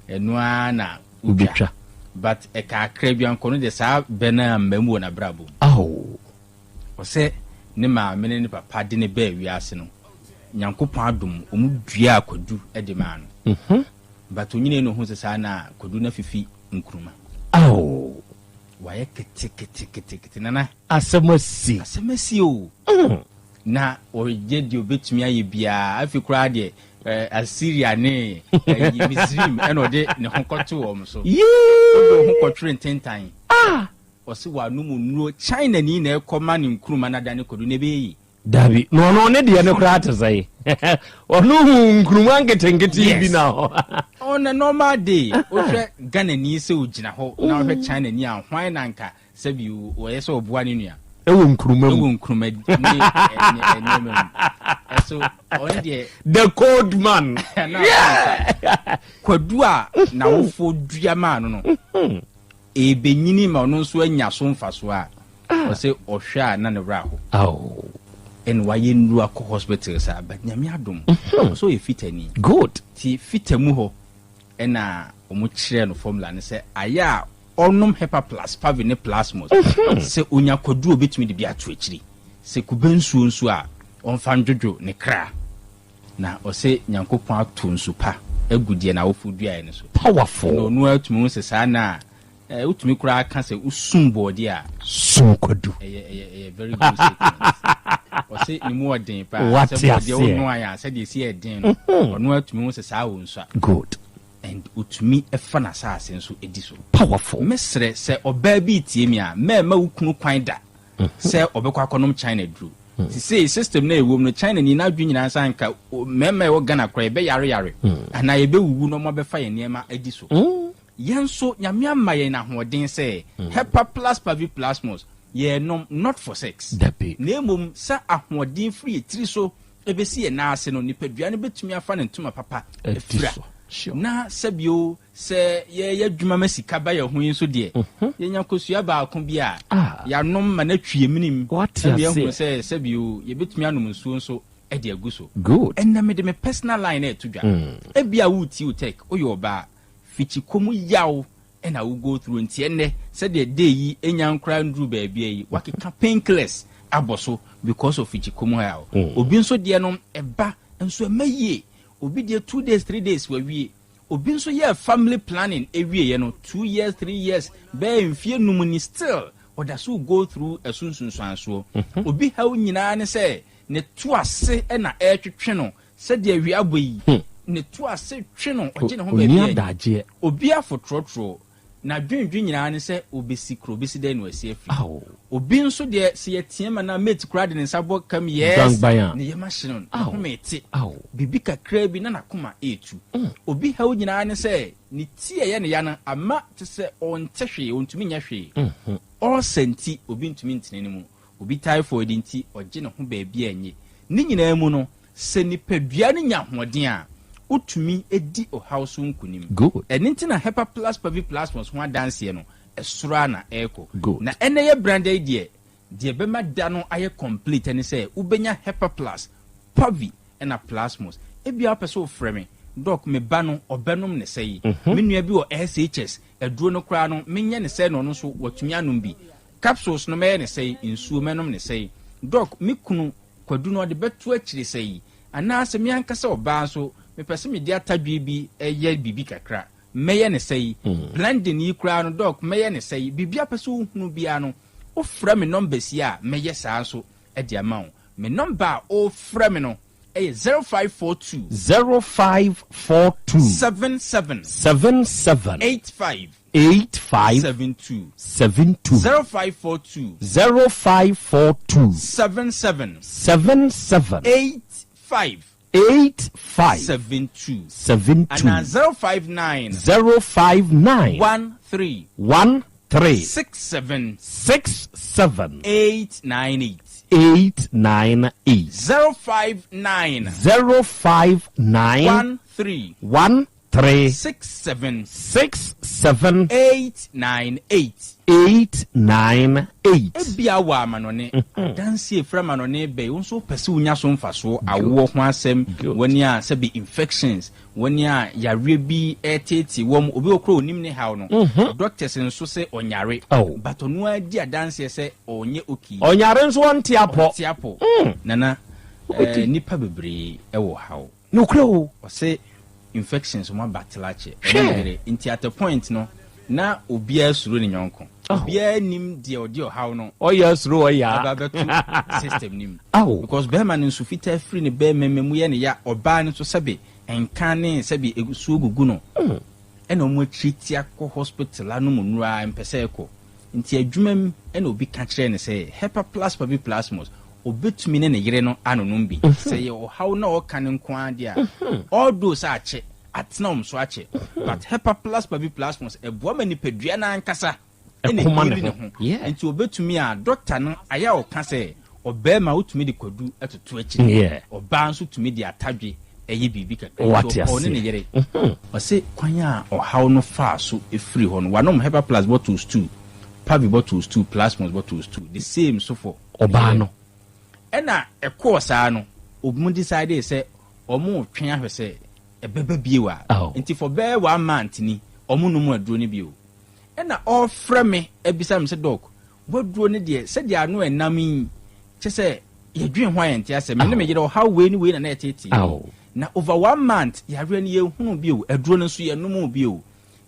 ɛno ara na wotwa. But ɛka akra bi ankɔ no deɛ saa bɛ no amma mu wɔ n'abrabɔ mu. Oh. Ɔsɛ ne maame ne ne papa de no baa wiase no, Nyankopɔn adom ɔmo duaa kwadu de maa no. But onyinii no ohuu sɛ saa na kwadu no afifi nkruma. Aww. Wayɛ keteketekete Nana. Asɛm asi. Asɛm asi o. Na ɔyɛ deɛ obetumi ayɛ biara. Afei koraa deɛ Assyria ne Misrim ɛna ɔde ne ho kɔtoo wɔn so. Yee! Wode wo ho kɔtwere ntentan. Ah! Ɔse wanom nnuro China ni na ɛkɔ ma ne nkruma no adane kwadu na ɛbɛyɛ yie. Dabi na ɔno ne deɛ no koraa te sɛn? Ɔno hu nkruma nketenkete bi na hɔ. On a normal day wohwɛ Ghana ni sɛ ogyina hɔ na wohwɛ China ni a hwan na anka sɛbi ɔyɛ sɛ ɔboa ne nua? Ɛwɔ nkruma mu. Ɛwɔ nkruma ne nneɛma mu. Ɛso ɔno deɛ. The cold man. Yeah. Kwadu a n'awofoɔ dua maa no no. Ɛrebenyini ma ɔno nso anya so mfasoɔ a, ɔsɛ ɔhwɛ a na ne werɛ aho. Ɛna wayɛ nnuru akɔ hospital saa, but Nyame adom, ɔsɛ ɔyɛ fitani. Good. Ti fita mu hɔ ɛna wɔn kyerɛɛ no formula no sɛ ayɛ a ɔnom Hepa Plus, Pavi ne Plasmos, sɛ onya kwadu a obetumi de bi ato akyiri, sɛ kube nsuo nso a ɔmfa ndwodwo ne kra. Na ɔse Nyankopɔn ato nsu pa agu deɛ n'awofoɔ duaeɛ no so. Powerful. Na ɔno ara tumi hu sɛ saa na a, eh, wotumi koraa ka sɛ wosum bɔɔdeɛ a. Sum kwadu. Ɛyɛ, ɛyɛ, ɛyɛ very good statement. Ɔse ne mu ɔden paa. Wate Sɛ bɔɔdeɛ aseɛ. wonoa yɛ a, sɛdeɛ ɛsi yɛ den no, ɔno ara tumi hu sɛ saa wɔ nsu a. Good. And ɔtumi fa n'asaase nso di so. Powerful. Mɛsrɛ sɛ ɔbaa bi retie me a, mɛmma wo kunu kwan da sɛ ɔbɛkɔ akɔnom China aduro. Sesei system no a ɛwɔ mu no, China ni n'adwene nyinaa sɛ anka mmarima a ɛwɔ Ghana koraa yɛbɛyare yare anaa yɛbɛwuwu na wɔabɛfa yɛn nneɛma adi so. Yɛn nso Nyame ama yɛn ahoɔden sɛ Hepa Plus Pavi Plasmos yɛrenom not for sex na mmom sɛ ahoɔden firi yɛn tiri so ɛbɛsi yɛn nan ase no nipadua no bɛtumi afa ne ntoma papa afira na sɛbio Sɛ yɛyɛ adwuma ma sika ba yɛn ho yi nso deɛ, yɛnya kosua baako bi a, yɛanom ma no atwi yɛn menem Wate na yɛahunu aseɛ. sɛ sɛbio yɛbɛtumi anom nsuo nso de agu so. Good. Ɛnnɛ mede me personal line reto dwa. Ebia woretie wo tech, woyɛ ɔbaa, fikyikɔ mu yaw na wo go through nti ɛnnɛ sɛdeɛ day yi nya nkoraa nduru baabia yi, woakeka painkillers abɔ so because of fikyikɔ mu haw. Obi nso deɛ no ɛba nso ɛmma yie. Obi deɛ 2 days, 3 days wawie. Obi nso yɛɛ family planning wieɛ no two years three years bɛyɛ mfie num ni still ɔda so go through ɛso nsunsuansoɔ. Obi haw nyinaa ne sɛ ne to ase na ɛretwetwe no sɛdeɛ awia abɔ yi ne to ase twe no ɔgye ne ho Ɔnni baabi a adagyeɛ. Obi afotrɔtrɔ N'adwendwen nyinaa ne sɛ obesi kuro, obesi dɛn na wasi afiri. Obi nso deɛ sɛ yɛteam anaa mate koraa de ne nsa bɔ kam yes, ne yam ahye no, ne home te. Biribi kakraa bi na n'akoma retu. Obi haw nyinaa ne sɛ ne ti a ɛyɛ ne ya no ama te sɛ ɔnte hwee, ɔntumi nyɛ hwee. Ulcer nti obi ntumi ntene ne mu. Obi typhoid nti ɔgye ne ho baabi a enye. Ne nyinaa mu no, Sɛ nipadua no nya ahoɔden a, wotumi di ɔhaw so nkonim. Good. Ɛno nti na Hepa Plus Paviplasmos ho adanseɛ no, ɛsoro ara na ɛrekɔ. Good. Na ɛnnɛ yɛ branda yi deɛ, deɛ ɛbɛma da no ayɛ complete ne sɛ wobɛnya Hepa Plus. Pavi ɛna Plasmos. Ebia wopɛ sɛ wofrɛ me, Doc, me ba no, ɔbɛnom ne sɛi. Me nua bi wɔ SHS, aduro no koraa no, menyɛ ne sɛi na ɔno nso watumi anom bi. Capsules no mɛyɛ ne sɛi, nsuo mɛnom ne sɛi. Doc, me kunu, Kwadu no ɔde bɛto akyire sɛi. Anaasɛ me ankasa ɔbaa nso, mepɛ sɛ mede atadwe bi yɛ biribi kakra. Mɛyɛ no sɛi. Blending yi koraa no, Doc, mɛyɛ no sɛi. Biribi a wopɛ sɛ wohunu biara no, wofrɛ me numbers yi a, mɛyɛ saa nso de ama wo. Me number a wofrɛ me no yɛ 0542. 0542. 77. 77. 85. 85. 72. 72. 0542. 0542. 77. 77. 85. 85. 72. 72. Anaa 059. 059. 13. 13. 67. 67. 898. 898. 059. 059. 13. 13. 67. 67. 898. 898. Ebia wɔ amanɔne, adanse a efiri amanɔne reba yi, wo nso wopɛ sɛ wunya so mfasoɔ, awoɔ ho asɛm, wɔn a sɛbi infections, wɔn a yareɛ bi reteetee wɔn, obi wɔ koraa a ɔnim ne haw no, doctors nso sɛ ɔnyare, but ɔno ara di adanseɛ sɛ ɔnyɛ okay. Ɔnyare nso ɔnte apɔ. Ɔnte apɔ. Nana, eh, nnipa bebree wɔ haw. Nokorɛ o. Ɔse infections ɔmo aba telakyɛ ɔne ne yere nti at a point no na obiara suro ne nyɔnko. Obiara nim deɛ ɔde ɔhaw no Ɔyaa suro ɔyaa. ɛba bɛto system no mu. Because bɛɛma no nso fitaa firi ne bɛɛma mu yɛ ne ya, ɔbaa no nso sɛbe nka ne sɛbe nsuo gugu no ɛna ɔmo akyiri tia kɔ hospital anom nnuro a mpɛ sɛ ɛkɔ. Nti adwuma mu na obi ka kyerɛɛ no sɛ Hepa-plus Paviplasmos, obetumi ne ne yere no anonom bi. Sɛ ɛyɛ ɔhaw na ɔreka no nko ara deɛ a, although sɛ akyɛ, atena wɔn so akyɛ, but Hepa-plus Paviplasmos ɛboa ma nipadua no ankasa na Ɛkoma ɛheali ne ne ho. ho. Nti obetumi a, dɔkta no ayɛ a ɔka sɛ ɔbarima wotumi de kwadu toto akyire, ɔbaa nso tumi de atadwe yɛ biribi kakra. Nti Wate ɔkɔɔ ne ne aseɛ. yere. Ɔse kwan a ɔhaw no faa so firii hɔ no, wanom Hepa Plus bottles two, Pavi bottles two, Plasmos bottles two, the same nso for ne Ɔbaa yere. no. Ɛna ɛkɔɔ saa no, wɔn decidee sɛ wɔretwɛn ahwɛ sɛ ɛbɛba bio a. Nti for bɛyɛ one month ni, wɔnnom aduro no bio. Ɛna ɔrefrɛ me abisa me sɛ, Doc, W'aduro no deɛ, sɛdeɛ ano ɛnam yi, kyɛ sɛ yɛdwen ho a yɛnte asɛ. Me ne me yere ɔhaw wei ne wei na na ɛtetee yɛn. Na over one month, yareɛ no yɛnhunuu bio, aduro no nso yɛnnomuu bio.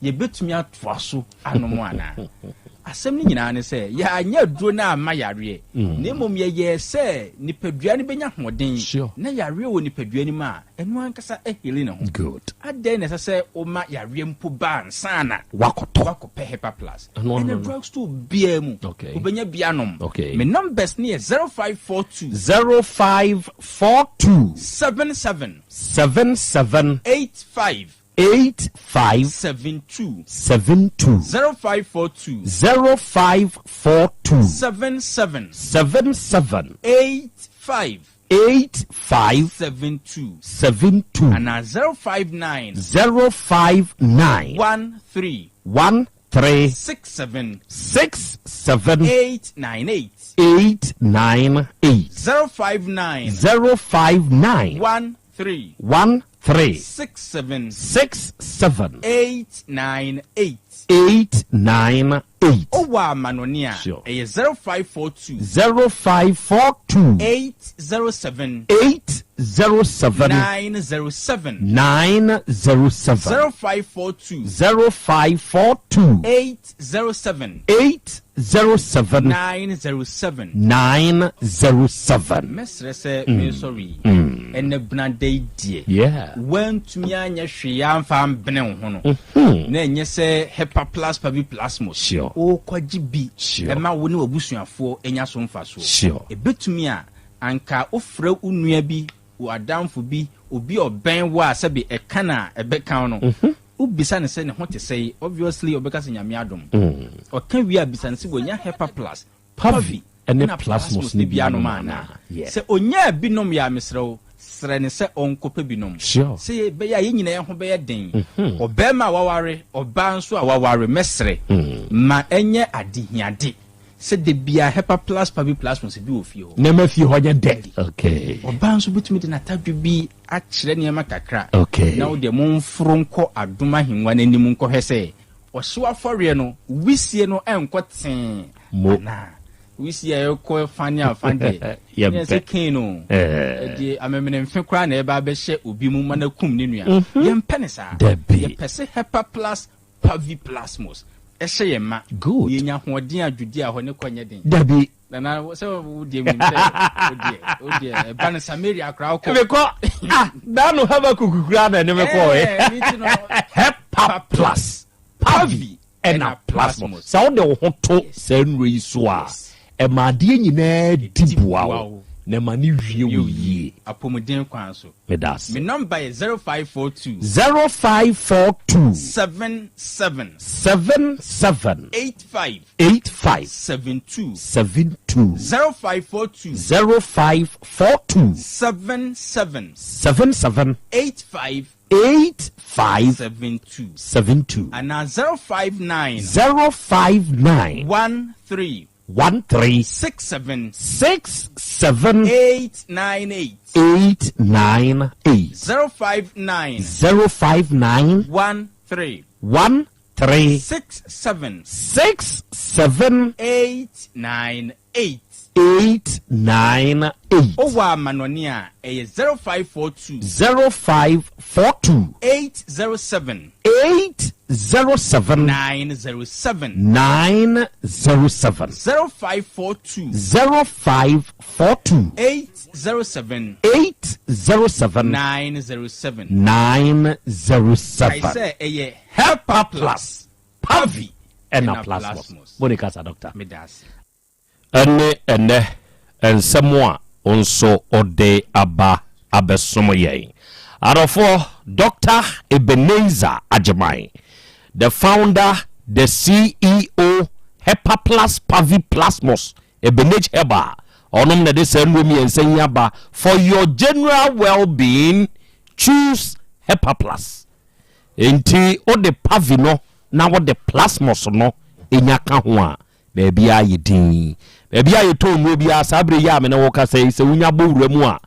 Yɛbɛtumi atoa so anom anaa? Asɛm no nyinaa ne sɛ, yɛanyɛ aduro no amma yareɛ, na mmom yɛyɛɛ sɛ nipadua no bɛnya ahoɔden, na yareɛ wɔ nipadua no mu a, ɛno ankasa ahili ne ho. Adɛn na ɛsɛ sɛ woma yareɛ mpo ba ansa na woakɔpɛ Hepa Plus? Ɛnɛ drug store biara mu wobɛnya bi anom. Me numbers no yɛ 0542. 0542. 77. 77. 85. 85. 72. 72. 0542. 0542. 77. 77. 85. 85. 72. 72. Anaa 059. 059. 13. 13. 67. 67. 898. 898. 059. 059. 13. 13. 67. 67. 898. 898. Wowɔ amanɔne a, ɛyɛ 0542. 0542. 807. 807. 907. 907. 0542. 0542. 807. 807. 907. 907. Mɛsrɛ sɛ mensɔre yi. Ɛnɛ benada yi deɛ. Woantumi anyɛ hwee amfa ambene wo ho no. Na ɛnyɛ sɛ Hepa Plus Pavi Plasmos. Worekɔgye bi ma wo ne w'abusuafoɔ anya so mfasoɔ. Ɛbɛtumi a, anka wofrɛ wo nua bi, w'adamfo bi, obi a ɔbɛn wo a sɛbe ɛka no a ɛbɛka wo no, wobisa no sɛ ne ho te sɛn, obviously ɔbɛka sɛ Nyame adom. Ɔka wie a, bisa no sɛ wanya Hepa Plus, Pavi ne na Plasmos Plasmos no no bi bi anom anom anaa? anaa. Sɛ ɔnyaa bi nom yɛ a, mesrɛ wo, srɛ no sɛ ɔnkɔpɛ bi nom. Sɛ ɛbɛyɛ a yɛn nyinaa ho bɛyɛ den. Ɔbarima a waware, ɔbaa nso a waware, mɛsrɛ, ma ɛnyɛ adehiade. Sɛ da biara Hepa Plus Pavi Plasmos bi wɔ fie hɔ. Nneɛma fie hɔ nyɛ dɛ. Okay. Ɔbaa nso bɛtumi de n'atadwe bi akyerɛ nneɛma kakra. Okay. Na wo deɛ momforo nkɔ adom ahengua no anim nkɔhwɛ sɛ ɔhyew afɔreɛ no wisie no ɛnkɔ tee anaa. Wisie a ɛkɔ fa ne afa deɛ yɛn sɛ Cain o. Ɛde amemenemfe koraa na ɛba abɛhyɛ obi mu ma no akum ne nua. Yɛmpɛ ne saa. Dabi. Yɛpɛ sɛ Hepa Plus Paviplasmos hyɛ yɛn ma. Good. Na yɛnya ahoɔden a Judea hɔ ne kɔ nyɛ den. Dabi. Nana sɛ wo deɛ menim sɛ wo deɛ wo deɛ ɛba no Samaria koraa wokɔ. Mekɔ ah daa no Habakuk koraa na ɛne me kɔɔ ɛ. Ne ti no. Hepa plus Pavi ɛna plasmos. Sɛ wode wo ho to saa nnuro yi so a, ɛma adeɛ nyinaa di boa wo na ɛma no wie wo yie. Apɔmuden kwan so. Meda ase. Me nɔmba yɛ 0542. 0542. 77. 77. 85. 85. 72. 72. 0542. 0542. 77. 77. 85. 85. 72. 72. Anaa 059. 059. 13. 13. 67. 67. 898. 898. 059. 059. 13. 13. 67. 67. 898. 898. Wowɔ amanɔne a, ɛyɛ 0542. 0542. 807. 807. 907. 907. 0542. 0542. 807. 807. 907. 907. Kae sɛ ɛyɛ Hepa Plus, Pavi ɛna Plasmos. Mo ne kasa doctor. Meda ase. Ɛne ɛnnɛ nsɛm a wo nso wode aba abɛsom yɛn. Adɔfoɔ, Doctor Ebenezer Agyemang, the founder, the CEO, Hepaplus Paviplasmus, Ebenage Herbal, ɔnom na ɛde saa nnuro mmiɛnsa yi aba for your general well-being, choose Hepaplus. Enti wode Pavi no na wode Plasmus no nya ka ho a, Baabiara ayɛ dinn. Baabi a yɛtɔn nnuro biara, saa berɛ yi a me ne wo rekasa yi, sɛ wonya bɔ wura mu a,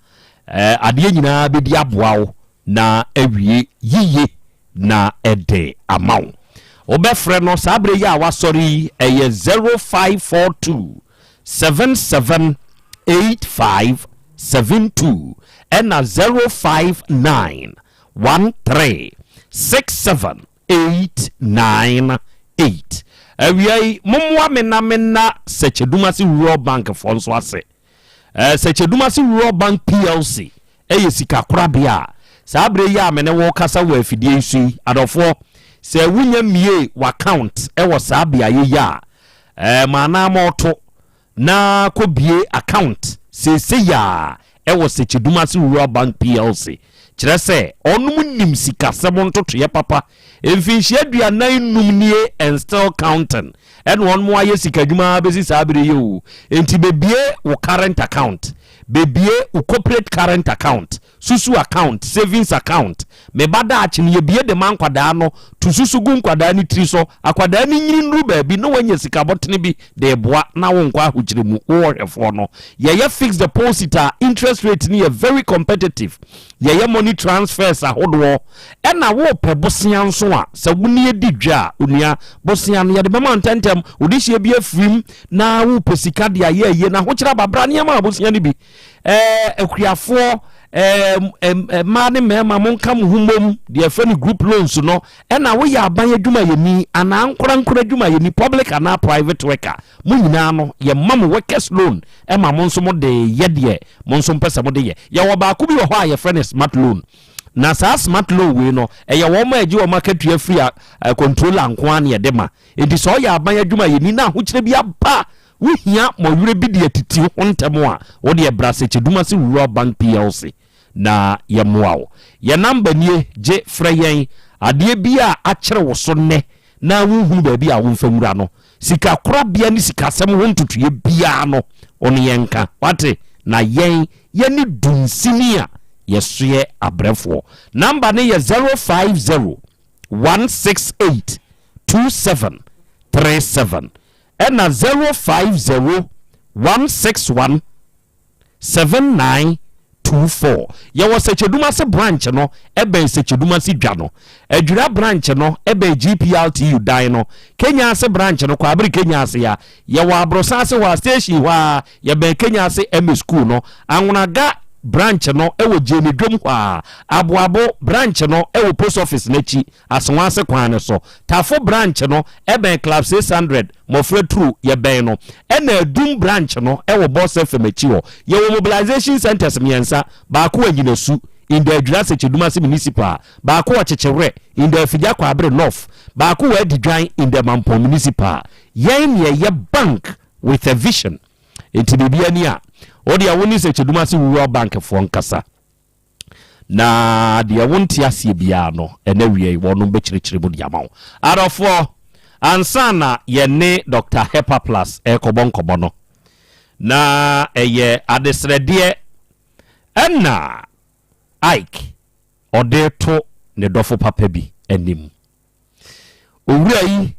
adeɛ nyinaa bɛdi aboa wo na awie yiye na ɛde ama wo. Wobɛfrɛ no saa berɛ yi a wasɔre yi, ɛyɛ 0542 77 85 72 ɛna 059 13 67 898. Awia yi, mommoa me na menna Sɛkyɛdumase Rural Bank foɔ nso ase. Eh, Sɛkyɛdumase Rural Bank PLC yɛ sikakorabea a saa berɛ yi a me ne wo rekasa wɔ afidie yi so yi, adɔfoɔ, sɛ wonya mmie w'account wɔ saa beaeɛ yi a, eh, ma anaa ma ɔto na kɔbue account seesei ara wɔ Sekyedumase Rural Bank PLC. Kyerɛ sɛ, wɔnom nim sikasɛm ntotoeɛ papa. Mfinhyia 45 nie and still counting. Ɛna wɔnom ayɛ sikadwuma ara bɛsi saa berɛ yi o. Enti bɛbue wo current account, bɛbue wo corporate current account, Susu account, savings account, me ba daakye no yɛbie de ma nkwadaa no, to susu gu nkwadaa no tiri so, akwadaa no nyini nnuru baabi na wanya sika bɔtene bi de reboa na wonkɔ ahokyere mu, wo ɔhwɛfoɔ no. Yɛyɛ fixed deposit a interest rate no yɛ very competitive, yɛyɛ money transfers ahodoɔ, ɛna worepɛ bosea nso a, sɛ wo ne yɛdi dwa a, onua, bosea no yɛde bɛma wo ntɛntɛm, wode hyɛ bi afirim na worepɛ sika de ayɛ ayie na ahokyere aba, bra ne yɛma wo bosea no bi. Ɛɛ akuafoɔ, ɛɛ mmaa ne mmarima monka mo ho mmom deɛ ɛfɛ no group loans no ɛna woyɛ aban adwumayɛni anaa nkorankora adwumayɛni public anaa private worker mo nyinaa no yɛma mo workers loan ɛma mo nso mo de yɛ deɛ mo nso mpɛ sɛ mo de yɛ yɛwɔ baako bi wɔ hɔ a yɛfrɛ no smart loan na saa smart loan wei no ɛyɛ wɔn a ɛgye wɔn akatua firi a controller nko ara na yɛde ma nti sɛ ɔyɛ aban adwumayɛni na ahokyerɛ bi aba Wohia mɔwerɛ bi de atiti wo ho ntɛm a, wo deɛ bra Sekyedumase Rural Bank PLC na yɛmmoa wo. Yɛn namba nie, gye frɛ yɛn. Adeɛ bi a akyere wo so nnɛ na wonhunu baabi a womfa nwura no, sikakorabea ne sikasɛm ho ntotoeɛ biara no, wo ne yɛn nka. Woate? Na yɛn, yɛne dunsini a yɛsoɛ abrɛfoɔ. Namba no yɛ 050 168 2737. Ɛna 050 161 7924. Yɛwɔ Sɛkyɛdumase branch no ɛbɛn Sɛkyɛdumase dwa no. Adwira branch no ɛbɛn GPRTU dan no. Kenya ase branch no Kwabere Kenya ase a. Yɛwɔ Abrosan ase hɔ a station hɔ a yɛbɛn Kenya ase MA school no. Anwonaga branch no ɛwɔ Gyeni dwom hɔ a. Aboabo branch no ɛwɔ post office no akyi. Asewase kwan no so. Tafo branch no bɛn Club 600, Mmɔfra Turo, yɛbɛn no. Ɛna Adum branch no wɔ Boss FM akyi hɔ. Yɛwɔ mobilization centres mmiɛnsa, baako wɔ Anyinasu, in the Adwira Sekyedumase Municipal, baako wɔ Kyekyewerɛ, in the Afigya Kwaabere North, baako wɔ Adidwan, in the Mampong Municipal. Yɛn na yɛyɛ bank with a vision. Enti biribiara ni a, wo deɛ wo ne Sekyedumase Rural Bank foɔ nkasa. Na deɛ wonte aseɛ biara no, ɛnɛ awia yi wɔnom bɛkyerɛkyerɛ mu de ama wo. Adɔfoɔ, ansa na yɛne Dr. Hepaplus ɛrekɔbɔ nkɔmmɔ no, na ɛyɛ adesrɛdeɛ ɛna Ike ɔde to ne dɔfo papa bi anim. Owura yi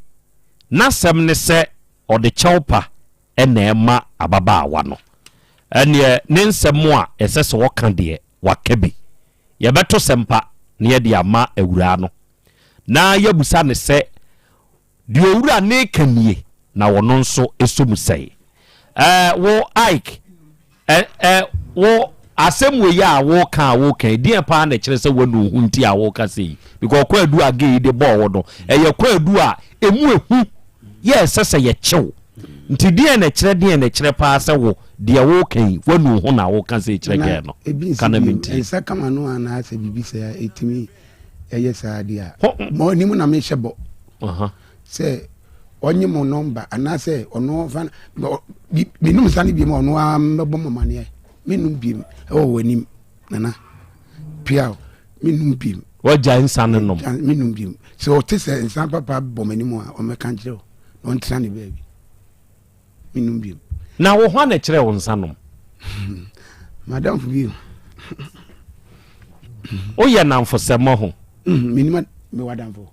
n'asɛm ne sɛ ɔde kyɛw pa na ɛma ababaawa no. Ɛnneɛ ne nsɛm a ɛsɛ sɛ ɔka deɛ, waka bi. Yɛbɛto sɛmpa na yɛde ama awuraa no na yɛabusa no sɛ Deɛ owura no reka nie, na ɔno nso sɔ mu sɛe. Ɛɛ, wo Ike, ɛ, ɛ, wo, asɛm wei a woka a woka yi, deɛn paa na ɛkyerɛ sɛ woanu wo ho nti a woka sei? Because kwaadu a gay yi de bɔɔ wo no, ɛyɛ kwaadu a ɛmu ehu yɛ ɛsɛ sɛ yɛkye wo. Nti deɛn na ɛkyerɛ, deɛn na ɛkyerɛ paa sɛ wo, deɛ woka yi, woanu wo ho na woka sei kyerɛ Na girl no? ebi nsi Ka na bio, mentie. nsa kama no anaasɛ biribi sɛ ɛtumi ɛyɛ saa deɛ a ma ɔnim na mehyɛ bɔ sɛ ɔnye mo nɔmba anaasɛ ɔno ɔfa menum nsa no biom ɔno ara mɛbɔ mo amaneɛ menum biom ɛwɔ wɔ anim nana pia menum biom wagya nsa no nom menum biom sɛ ɔte sɛ nsa papa bɔ m'anim a ɔmɛka nkyerɛ o na ɔntena ne baabi menum biom na wo hɔ na kyerɛ wo nsa nom madamfo bi woyɛ namfosɛm ho mm, menim mewɔ adamfo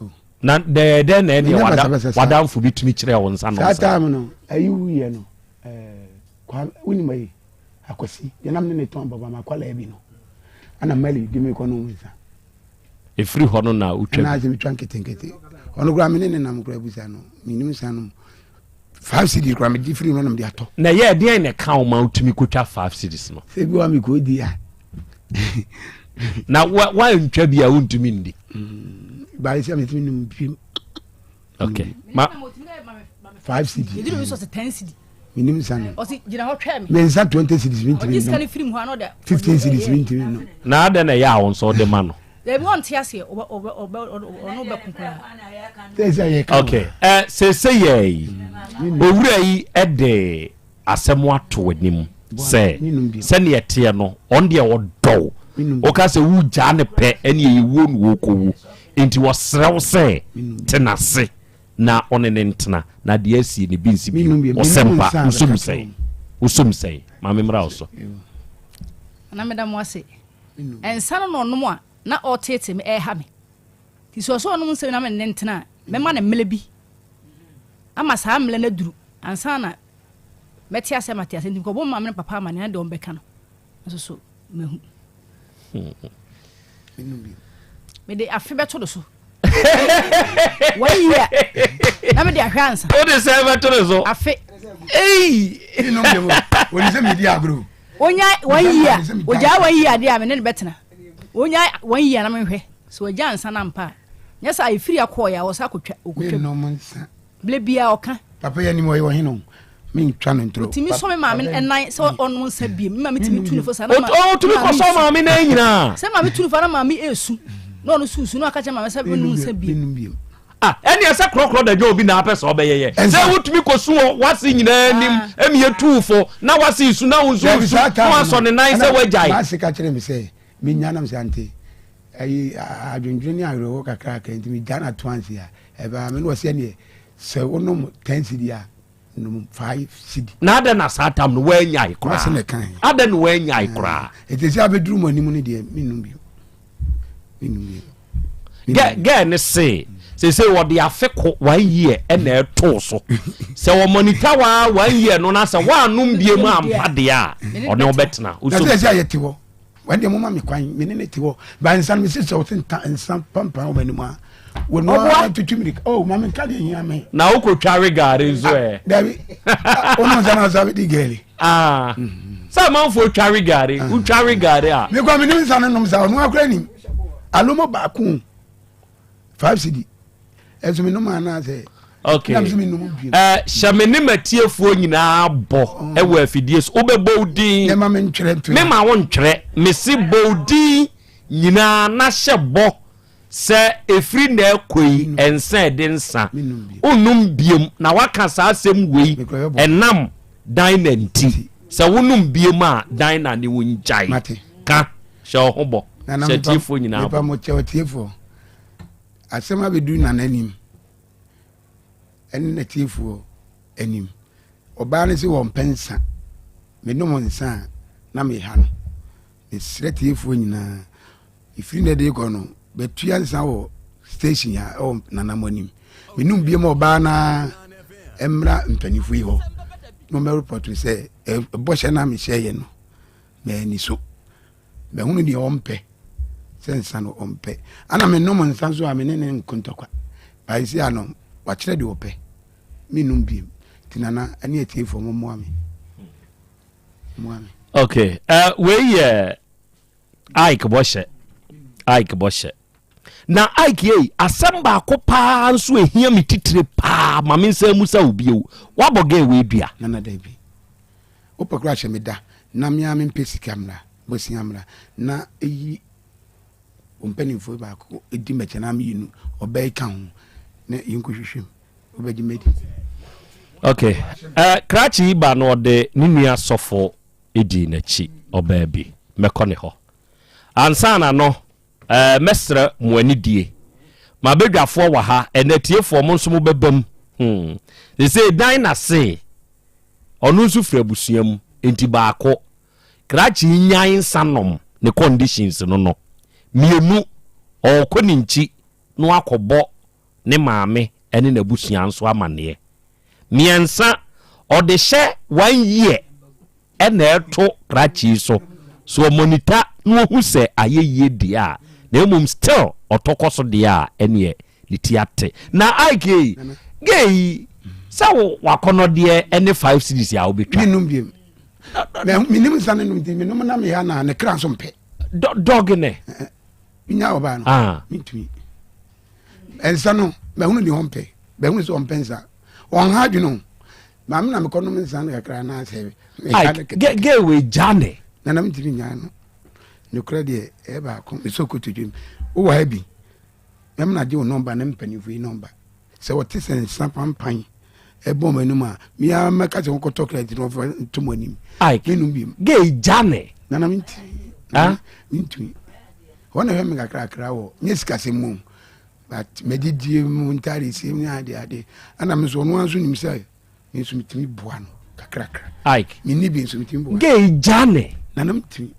oh. na dɛdɛ na ɛdeɛ wadamfo bi tumi kyerɛ wo nsa nom saa time no ayi wuyɛ no eh, wonim ayi akwasi yɛnam ne ne tɔn baba ma akwalaa bi no ana mali de me kɔ no nsa Ɛfiri hɔ no na wotwa bi. Ɛna metwa nketenkete. Ɔno koraa me ne ne nam koraa busa no. Menim nsa nom. Five cedis koraa megye firi no na mede atɔ. Na ɛyɛ ɛdeɛn na ɛka wo ma wotumi kɔtwa five cedis no? Sɛ bi wa mekɔdi a. Na woantwa bi a wontumi ndi. Mm, baayɛ sɛ metumi nom pim. Okay. Ma five cedis. Yɛdi mi sɔ sɛ ten cedi. Menim nsa no. Ɔsi gyina hɔ twɛn mi. Me nsa 20 cedis mi ntumi nom. 15 cedis mi ntumi nom. Na adɛn na ɛyɛ a wo nso wode ma no? Dabi ɔnte aseɛ ɔbɛ ɔbɛ ɔbɛ ɔno bɛ ko koraa. Sɛsɛ yɛ ka. Okay ɛ sese yɛ yi owura yi ɛde asɛm ato anim sɛ sɛnea ɛteɛ no ɔno deɛ ɔdɔ wo woka sɛ wogyaa ne pɛ ɛne ɛyɛ wuo na wɔkɔwu nti wɔsrɛ wo sɛ tena ase na ɔne no ntena, na deɛ asie no bi nsi bio. Ɔsɛmpa, wosom sɛn? Wosom sɛn? Maame mmra wo so. Nana meda mo ase. Nsa no na ɔnom a na ɔreteetee me ɛreha me. Nti sɛ ɔsɛ ɔnom nsa bi na me ne ntena a, mɛma no mmerɛ bi ama saa mmerɛ no aduru ansa na mɛte ase mate ase. Nti mekɔbɔ maame ne papa amanneɛ na deɛ ɔmbɛka no nso so mahu. Mede afe bɛto no so. One year. Na mede ahwɛ ansa. Wode sɛ bɛto no so. Afe. Ei. Wɔnim sɛ medi agorɔ. Onya one year. Ogyaa one year adeɛ a me ne no bɛtena. Onya one year na menhwɛ. Sɛ wagya nsa no ampa a. Nyɛ sɛ efiri akɔɔ yɛ a wɔsa akɔtwa. Ɔkɔtwa. Menom nsa. Berɛ biara ɔka. Papa yi anim ɔyɛ ɔhene o. Mentwa no ntorɔ. Ɔtumi sɔ me maame nan sɛ ɔnom nsa biem. Me maame tumi tu no fo saa na Ɔtumi kɔ sɔ maame nan nyinaa. Sɛ maame tu no fo na maame esu. Na ɔno nso su na ɔka kyerɛ maame sɛ menom nsa biem. Ah, ɛne ɛsɛ korɔkorɔ da dwa obi na apɛ sɛ ɔbɛyɛ yɛ. Sɛ wotumi kɔ su wɔ wase nyinaa anim ɛmi etu fo na wase su na wo nso su na wasɔ ne nan sɛ wagyae. Maase ka kyerɛ me sɛ menya nam sɛ ante ayi adwendwene ne awerɛhoɔ kakrakra nti megya no ato anse a ɛbaa me na ɔsɛ neɛ sɛ wonom 10 cedi a nom 5 cedi. Na adɛn na saa tam no woanyae koraa? Wase na ɛkae. Adɛn na woanyae koraa? Ɛte sɛ abɛduru mo anim no deɛ mennom bio. Mennom bio. Gɛ gɛɛ ne se. Seesei wɔde afe ko, one year, ɛna ɛtoo so. Sɛ wɔ monitor waa one year no na sɛ woanom bie mu ampa deɛ a, ɔne wo bɛtena. Na sɛ ɛsɛ a yɛte hɔ. Wɔn deɛ moma me kwan, me ne ne te hɔ. Ba nsa no mesi sɛ wɔte nta nsa pampan wɔ m'anim a. Wɔn a tutu mirika. Oh, maame nka deɛ hia me. Na wokɔtware gari nso ɛ? Dabi. Wɔn nsa na ɔsa di gari. Ah. Sɛ amanfoɔ tware gari, wotware gari a. Mekɔ me nim nsa no nom sa, ɔno akora nim. Alomo baako. 5 cedi. Ɛnso me nom anaasɛ. Okay. Eh, hyɛ me ne matiefoɔ nyinaa bɔ oh. ɛwɔ afidie so wobɛbɔ wo din mema me ntwerɛ nto mema wo ntwerɛ mese bɔ wo din nyinaa na hyɛ bɔ sɛ ɛfiri na ɛkɔ yi ɛnsa ɛde nsa wonnom biom na waka saa asɛm wei ɛnam dan na nti sɛ wonom biom a dan na ne wo ngyae ka hyɛ wo ho bɔ hyɛ tiefoɔ nyinaa bɔ Asɛm abɛduru Nana anim ɛne n'atiefoɔ anim. Ɔbaa no se wɔmpɛ nsa. Menom nsa a na meha no. Mesrɛ tiefoɔ nyinaa, ɛfiri nnɛ de rekɔ no, bɛtua nsa wɔ station ha ɛwɔ Nana mo anim. Menom biem ɔbaa no ara mmra mpanimfoɔ yi hɔ na wɔmmɛrepɔto sɛ bɔhyɛ no a mehyɛeɛ no, manni so. Mahunu deɛ ɔmpɛ sɛ nsa no ɔmpɛ ana menom nsa nso a me ne ne nko ntɔkwa bae si ano wakyerɛ deɛ ɔpɛ menom biem nti nana ɛne atiefoɔ mo mmoa me mmoa me. Okay, uh, wei yɛ Ike bɔhyɛ Ike bɔhyɛ na Ike yei asɛm baako paa nso ehia me titire paa ma me nsa mu sa obio wabɔ gɛɛ wei dua. Nana dabi Wopɛ koraa hyɛ me da na me ara mempɛ sika mmra, bosea mmra na eyi wo mpanimfoɔ baako di m'akyi anaa mmienu, ɔbaa yi ka ho na yɛnkɔhwehwɛ mu, wobɛgye madi. Ok, eh, krakye yi ba no ɔde ne nua sɔfo dii n'akyi, ɔbaa bi, mɛkɔ ne hɔ. Ansa na no, eh, mɛsrɛ mo anidie. M'abadwafoɔ wɔ ha, ɛnna atiefoɔ mo nso mobɛba mu. Hmm. Seesei dan na see. Ɔno nso firi abusua mu nti baako krakye yi nyae nsa nom ne conditions no no mienu ɔɔkɔ ne nkyi na wakɔ bɔ ne maame ne n'abusua nso amaneɛ miɛnsa ɔde hyɛ one year ɛna ɛto krakye yi so so ɔmonita na ɔhu sɛ ayɛ yie deɛ a na mmom still ɔtɔ kɔ so deɛ a ɛneɛ ne ti ate na Ike ei gay yi sɛ wo wakɔnɔdeɛ ɛne 5 series a wobɛtwa. Menum biem menim nsa no nom nti menom na meya na ne kra nso mpɛ. Dɔg ne. Menya ɔbaa no ah. mentumi nsa no mahunu deɛ ɔmpɛ mahunu sɛ ɔmpɛ nsa ɔnha adwene o maame na mekɔnom nsa no kakra anaasɛ gay wei gya ne. Nana mentumi nyaa no nokorɛ deɛ ɛyɛ baako mesɛ kotodwem wowɔ ha bi Mɛma no agye wo nɔmba ne mpanyimfo yi nɔmba. Sɛ wɔte sɛ nsa pampan bɔ wɔn anim a, me ara mɛka sɛ wɔnkɔtɔ credit na wɔmfa nto mo anim. Ike, Mennom bi. Gay gya ne. Nana mentumi. Ah? Mentumi. Wɔn na ɛhwɛ me kakrakra wɔ nyɛ sikasɛm mu but m'adidie mu ntaade sie ne ade ade. Ɛna me nso ɔno ara nso nim sɛ me nso metumi boa no kakrakra. Ike. Menni bi nso metumi boa. Gay gya ne. Nana mentumi.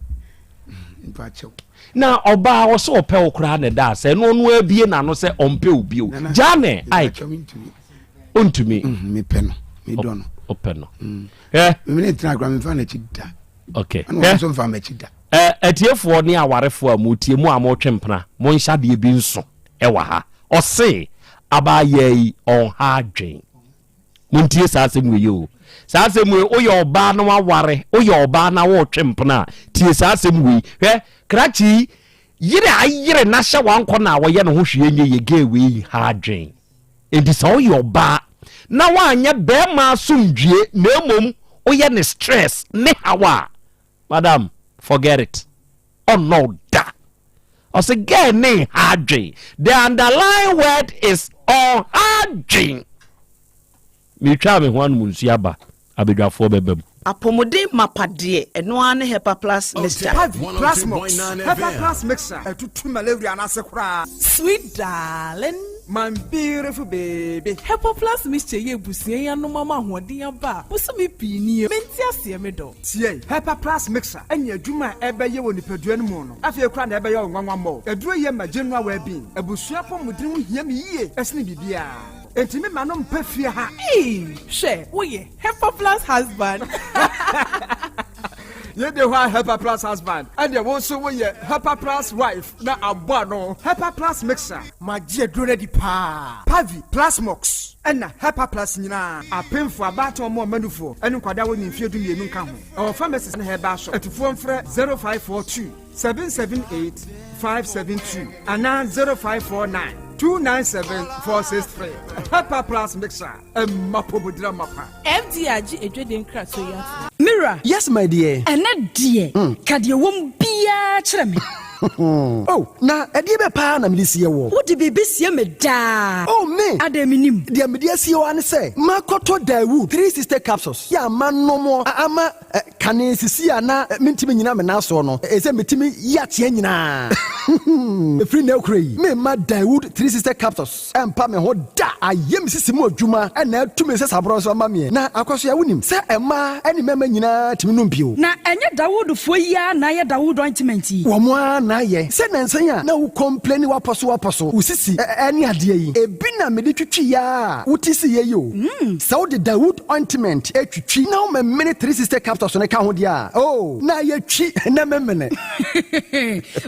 Mfa kyɛw. Na ɔbaa ɔsɛ ɔpɛ wo koraa na ɛda asɛ ɛno ɔno abie n'ano sɛ ɔmpɛ wo bio. Gya ne Ike. Ontumi. Mm, mepɛ no. Medɔ no. Ɔpɛ no. Mm. Eh. Mene tena akora memfa n'akyi da. Okay. Ɛna ɔno nso mfa m'akyi da. Eh, atiefoɔ ne awarefoɔ a motie mu a motwe mpena monhyɛ adeɛ bi nso ɛwɔ ha. Ɔse abaayaa yi ɔnha adwen. Montie saa asɛm wei o. Saa asɛm wei, woyɛ ɔbaa na waware, woyɛ ɔbaa na woretwe mpena a, tie saa asɛm wei. Hwɛ, krakye yi, yere a ayere na hyɛ wankɔ na wɔyɛ ne ho hwee nyɛ yɛ gay wei ha adwen. Enti sɛ woyɛ ɔbaa na woanyɛ bɛrima asomdwie na mmom woyɛ ne stress ne haw a, Madam forget it ɔnnɔ wo da. Ɔse girl ne nha adwen the underline word is ɔnha adwen. Metwaa me ho anom nsuo aba abadwafoɔ bɛba mu. Apɔmuden mapa deɛ, ɛno ara ne Hepa Plus Mixture. Pavi, Plasmox, Hepa Plus Mixture, ɛtutu malaria no ase koraa. Sweet darling. My beautiful baby. Hepa Plus mixture yi abusua yi anom ama ahoɔden aba a bosome pii nie. Mente aseɛ me dɔ. Tie! Hepa Plus Mixture ne adwuma a ɛbɛyɛ wɔ nipadua no mu no, afei koraa na ɛbɛyɛ wo nwanwa mmɔ. Aduro yi ma general well-being. Abusua apɔmuden ho hia me yie sene biribiara. Enti me ma no mpa fie ha. Eii hwɛ woyɛ Hepa Plus husband. Yei de hɔ a Hepa Plus husband, ɛnneɛ wo nso woyɛ Hepa Plus wife na abɔ ano. Hepa Plus Mixture. Magye aduro no adi paa. Pavi, Plasmox, ɛna Hepa Plus nyinaa. Apemfo, abaatan, wɔn a wɔma nufoɔ, ne nkwadaa a wɔnnii mfeɛ dumienu nka ho. Ɛwɔ pharmacies ne herbal shop. Atufoɔ mfrɛ 0542 778 572 anaa 0549 297 463. Hepa Plus Mixture, ɛma apɔmuden amapa. FDA agye adwadie nkratoɔ yi atom. Me wura. Yes my dear. Ɛnɛ deɛ, ka deɛ ɛwɔ mu biara kyerɛ me. Oh, na ɛdeɛ bɛ paa na mede sie woɔ? Wode biribi sie me daa. Oh, me! Adɛn mennim? Deɛ mede asie wo ara ne sɛ, makɔtɔ Daewoo 360 capsules yi a manom a ama kane sisi a na mentumi nnyina me nan soɔ no, ɛsɛ metumi yi ateɛ nyinaa. Ɛfiri nnɛ rekora yi, meremma Daewoo 360 capsules ɛmpa me ho da. Ayɛ me sisi mu adwuma na atu me nsasaborɔ nso ama meɛ. Na Akwasoa, wonim sɛ mmaa ne mmarima nyinaa tumi nom bio. Na ɛnyɛ Dawudfoɔ yi ara na ayɛ Dawud ointment yi? Wɔn ara na ayɛ. Sɛ nnansa yi a na wo complaini w'apɔso w'apɔso, wo sisi ne adeɛ yi, ebi na mede twitwi ara a wote siiɛ yi o. Sɛ wode Dawud ointment twitwi na womemene 360 capsules no ka ho deɛ a, oh, na ayɛ twi na memene.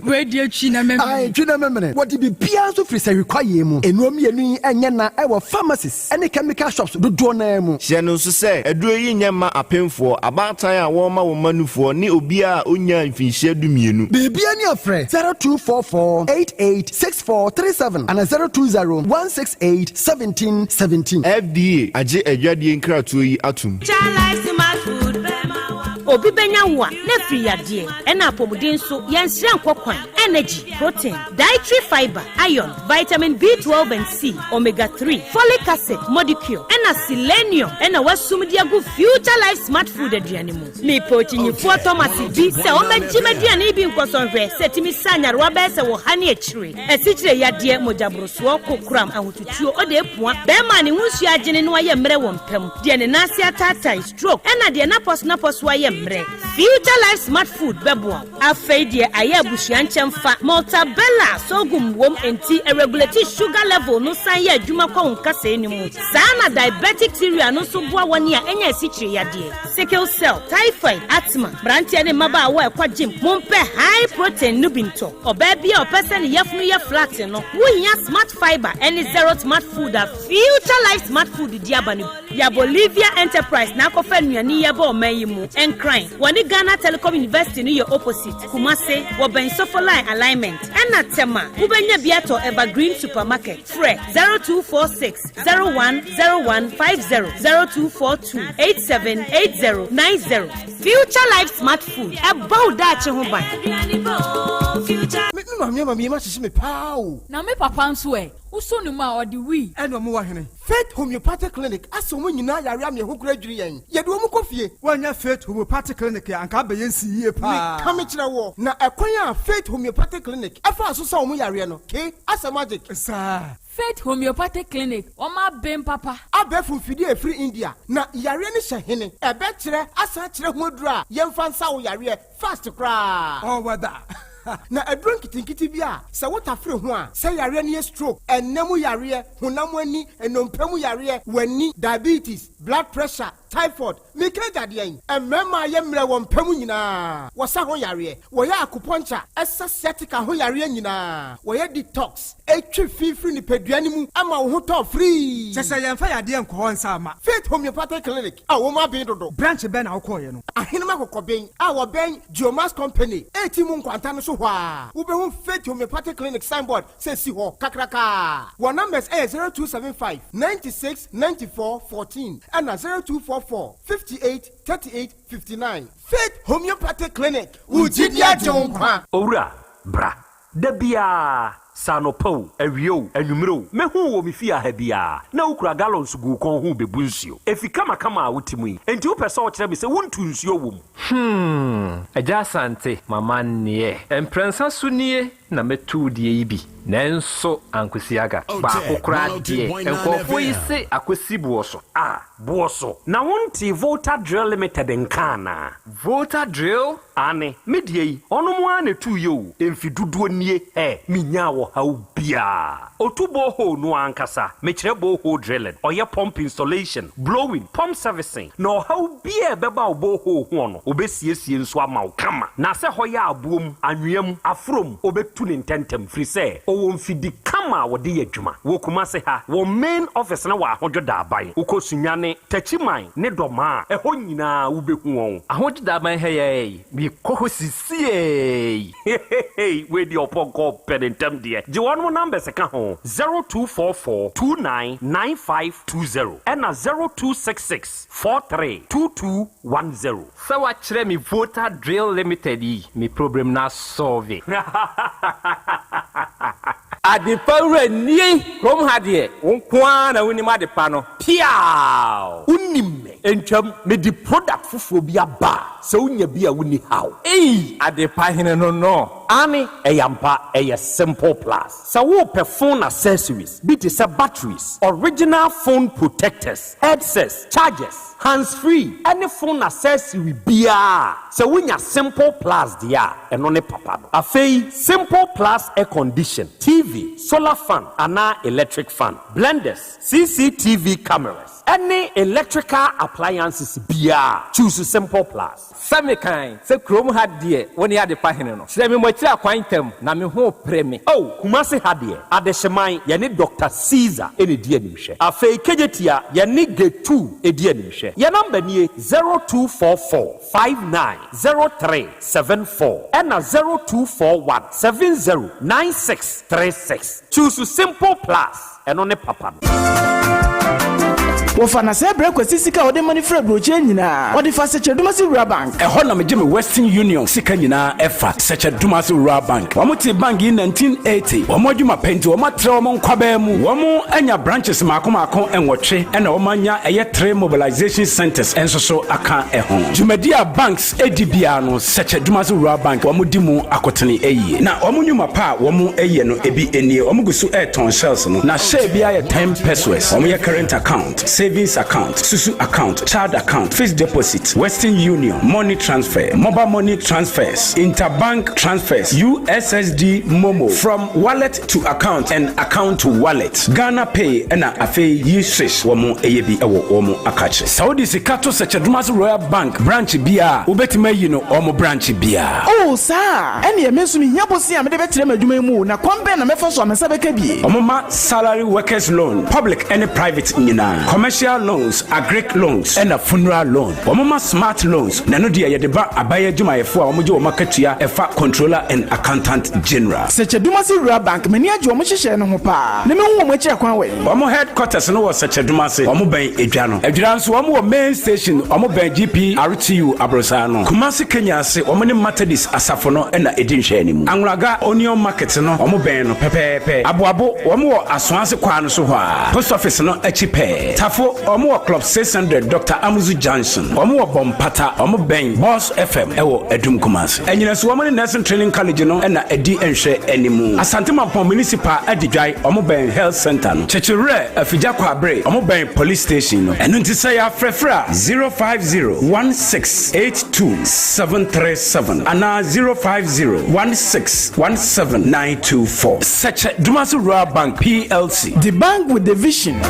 Wei deɛ twi na memene. Ae, twi na memene. Wɔde biribiara nso firi sahwi kwaeɛ mu. Nnuro mmienu yi nyɛ na ɛwɔ pharmacies ne chemical shops dodoɔ no ara mu. Hyɛ no nso sɛ, aduro yi nyɛ mma apemfoɔ, abaatan a wɔrema wɔn mma nufoɔ, ne obiara a ɔnnyaa mfinhyia dumienu. Biribiara ni a frɛ 0244 88 6437 anaa 020 168 1717. FDA agye adwadie nkratoɔ yi atom. Obi bɛnya wo a, na afiri yadeɛ, ɛna apɔmuden nso, yɛnsrɛ nkɔ kwan, energy, protein, dietary fibre, iron, vitamin B12 and C, omega 3, folic acid, modicure, ɛna selenium ɛna wasum de agu Future Life Smart Food aduane mu. Mepɛ okyinyifoɔ Thomas bi sɛ ɔmmɛgye m'aduane yi bi nkɔsɔ nhwɛ sɛ ɛtumi sa nyarewa bɛyɛ sɛ wɔ ha ne akyire, asikyire yadeɛ, mogyaborosoɔ, kokoram, ahotutuo, ɔde apua, bɛrima a ne ho nsuo agyene na wayɛ mmerɛ wɔ mpa mu, deɛ ne nan ase ataatae, stroke, ɛna deɛ n'apɔsonapɔso ayɛ mmerɛ. Future Life Smart Food bɛboa wo. Afei deɛ ayɛ abusua nkyɛmfa, Maltabella sorghum wom enti ɛregulate sugar level no san yɛ adwuma kɔ wo nkasɛɛ no mu. Saa na diabetic cereal no nso boa wɔn a anya asikyire yadeɛ, sickle cell, typhoid, asthma. Mmeranteɛ ne mmabaawa a ɛkɔ gym, mompɛ high protein no bi ntɔ. Ɔbaa bi a ɔpɛ sɛ ne yafunu yɛ flat no, wohia Smart Fibre ne Zero Smart Food a Future Life Smart Food de aba no bi. Ya Bolivia Enterprise na akɔfa nnuane yi aba ɔman yi mu. Nkran, wɔne Ghana Telecom University no yɛ opposite. Kumase, wɔbɛn Sofoline Alignment. Ɛna Tema, wobɛnya bi atɔ Evergreen Supermarket. Frɛ 0246 01 01 50, 0242 87 80 90. Future Life Smart Food, ɛbɔ wo daakye ho ban. Me maame ama me yam ahyehye me paa o. Na me papa nso ɛ? Wosɔ ne mu a, ɔde wii. Ɛna ɔmo wɔ hene? Faith Homeopathic Clinic asa wɔn nyinaa yare ama ɛho kora adwiri yɛn. Yɛde wɔn kɔ fie. Woannya Faith Homeopathic Clinic a, anka abɛyɛ nsi yie paa. Meka mekyerɛ woɔ, na ɛkwan a Faith Homeopathic Clinic faa so sa wɔn yareɛ no, ke, asɛ magic. Saa. Faith Homeopathic Clinic, wɔn aben papa. Abɛɛfo mfidie a ɛfiri India, na yareɛ no hyɛ hene. Ɛbɛkyerɛ asan akyerɛ ho aduro a yɛmfa nsa wo yareɛ fast koraa. All weather. Na aduro nketenkete bi a sɛ wotafere ho a, sɛ yareɛ no yɛ stroke, ɛnna mu yareɛ, honam ani, nnompe mu yareɛ, w'ani, diabetes, blood pressure, typhoid, meka agya deɛn? Mmarima a yɛ mmerɛ wɔ mpa mu nyinaa, wɔsa ho yareɛ, wɔyɛ acupuncture, ɛsa sciatica ho yareɛ nyinaa, wɔyɛ detox, ɛtwe fi firi nipadua no mu ma wo ho tɔ firii. Kyɛ sɛ yɛmfa yadeɛ nkɔ hɔ nsa mma. Faith Homeopathic Clinic a wɔn aben dodo. Branch bɛn na wokɔeɛ no? Ahenem Akokɔben a wɔbɛn Geomax Company reti mu nkwanta no so hɔ ara, wobɛhu Faith Homeopathic Clinic signboard sɛ esi hɔ kakrakaa. Wɔn numbers yɛ 0275 96 94 14 ɛna 0244 58 38 59. Faith Homeopathic Clinic, wo gyidi agye wo nkwa. Owura, bra. Da biara, sɛ anɔpa o, awia o, anwummere o, mehu wo wɔ me fie ha biara, na wokura gallons gu wo kɔn ho rebebu nsuo. Efi kamakama a wote mu yi, enti wopɛ sɛ wokyerɛ me sɛ wontu nsuo wɔ mu? Hmm, Agya Asante, m'amanneɛ. Mprɛnsa so nie. na mɛtu wo deɛ yi bi, nanso ankosi aga. Baako koraa deɛ, nkurɔfoɔ yi se akɔsi boɔ so. Ah, boɔ so. Na wontee Volta Drill Limited nka anaa? Volta Drill? Aane, me deɛ yi, ɔnom ara na ɛtuiɛ o, mfe dodoɔ nie, ɛ, menyaa ɔhaw biara. Ɔtu borehole no ara ankasa, mekyerɛ borehole drilling, ɔyɛ pump installation, blowing, pump servicing, na ɔhaw biara a ɛbɛba wo borehole hoɔ no, ɔbɛsiesie nso ama wo kama. Na sɛ hɔ yɛ aboɔ mu, anwea mu, aforɔ mu, ɔbɛtu no ntɛntɛm, firi sɛ ɔwɔ mfidi kama a wɔde yɛ adwuma. Wɔ Kumasi ha, wɔn main office no wɔ Ahodwo Daaban. Wokɔ Sunyani, Techiman ne Dɔmaa a, ɛhɔ nyinaa wobɛhu wɔn. Ahodwo Daaban ha yi ara yi, mekɔ hɔ sisiei. Hehehe wei deɛ ɔpɔnkɔ pɛ ne ntɛm deɛ. Gye wɔnom numbers ka ho, 0244 29 9520 ɛna 0266 43 2210. Sɛ wakyerɛ me Volta Drill Limited yi, me problem no asɔlve. Adepa wura nie! Kurom ha deɛ, wo nko ara na wonim adepa no. Piaaw! Wonim me. Ntwam, mede product foforɔ bi aba a, sɛ wonya bi a wonni haw. Ei! Adepa hene no no. Aane, ɛyɛ ampa, ɛyɛ Simple Plus. Sɛ worepɛ phone accessories bi te sɛ batteries, original phone protectors, headsets, chargers, hands free ɛne phone accessory biara a, sɛ wonya Simple Plus deɛ a, ɛno ne papa no. Afei, Simple Plus air condition, TV, solar fan anaa electric fan, blenders, CCTV cameras, ɛne electrical appliances biara a, choose Simple Plus. Sɛ mekan sɛ kurom ha deɛ wo ne adepa hene no, kyerɛ me mo akyiri akwan ntɛm na me ho repere me. Oh, Kumasi ha deɛ, Adehyeman, yɛne Doctor Caesar na ɛdi animhwɛ. Afei Kejetia, yɛne Getu di animhwɛ. Yɛn number nie, 0244 59 03 74 ɛna 0241 70 96 36. Choose Simple Plus, ɛno ne papa no. Wɔfa na sɛ brɛ Kwasi sika a ɔde ma no firi aburokyire nyinaa, ɔde fa Sɛkyɛ-Dumasi Rural Bank. Ɛhɔ na megye me Western Union sika nyinaa ɛfa, Sɛkyɛ-Dumasi Rural Bank. Wɔn tee bank yi 1980. Wɔn adwuma pɛ nti wɔn atrɛ wɔn nkwabaa mu. Wɔn anya branches maako maako nwɔtwe ɛna wɔn anya ɛyɛ three mobilization centers nso so aka ɛho. Dwumadi a banks di biara no Sɛkyɛ-Dumasi Rural Bank wɔn di mu akotene yie. Na wɔn nnwuma pa a wɔn yɛ no ebi nie, wɔn gu so retɔn shells no, na share biara yɛ ten pesewas. Wɔn yɛ current account, savings account, susu account, child account, fixed deposit, Western Union, money transfer, mobile money transfers, interbank transfers, USSD MoMo, from wallet to account and account to wallet, Ghana Pay ɛna afei Yi-Swish wɔn yɛ bi wɔ wɔn akakye. Sɛ wode sika to Sɛkyɛ-Dumasi Royal Bank branch biara a, wobɛtumi ayi no wɔn branch biara. Oh, saa a? Ɛnneɛ me nso mehia bosea a mede bɛtrɛ m'adwuma yi mu o, na kwan bɛn na mɛfa so a me nsa bɛka bi? Wɔma salary workers loan, public ne private nyinaa, commercial loans, agric loans ɛna funeral loan. Wɔma smart loans, na ɛno deɛ yɛde ba aban adwumayɛfoɔ a wɔgye wɔn akatua ɛfa Controller and Accountant General. Sɛkyɛ Dumasi Rural Bank, m'ani agye wɔn nhyehyɛɛ no ho paa, na mehu wɔn akyiri akwan wɛn? Wɔn headquarters no wɔ Sɛkyɛ Dumase, wɔn bɛn Edwa no. Adwira nso wɔn wɔ main station, wɔn bɛn GPRTU aborosan no. Kumasi Kenya ase, wɔn ne Methodist asafo no na ɛdi nhwɛanimu. Anwulaga Onion Market no, wɔn bɛn no pɛpɛɛpɛ. Aboabo, wɔn wɔ Asoase kwan no so hɔ ara, Post Office no akyi pɛɛ. Tafo, wɔn wɔ Club 600, Doctor Amuzu Junction. Wɔn wɔ Bompata, wɔn bɛn Boss FM wɔ Adum Kumasi. Anyinaso, wɔn ne Nursing Training College no na ɛdi nhwɛanimu. Asante Mampong Municipal Adidwae, wɔn bɛn Health Centre no. Kyekyewerɛ, Afigya Kwabre, wɔn bɛn Police Station no. Ɛno nti sɛ yɛafrɛfrɛ a, 050 1682 737 anaa 050 1617 924. Sɛkyɛ Dumasi Rural Bank PLC. The bank with the vision.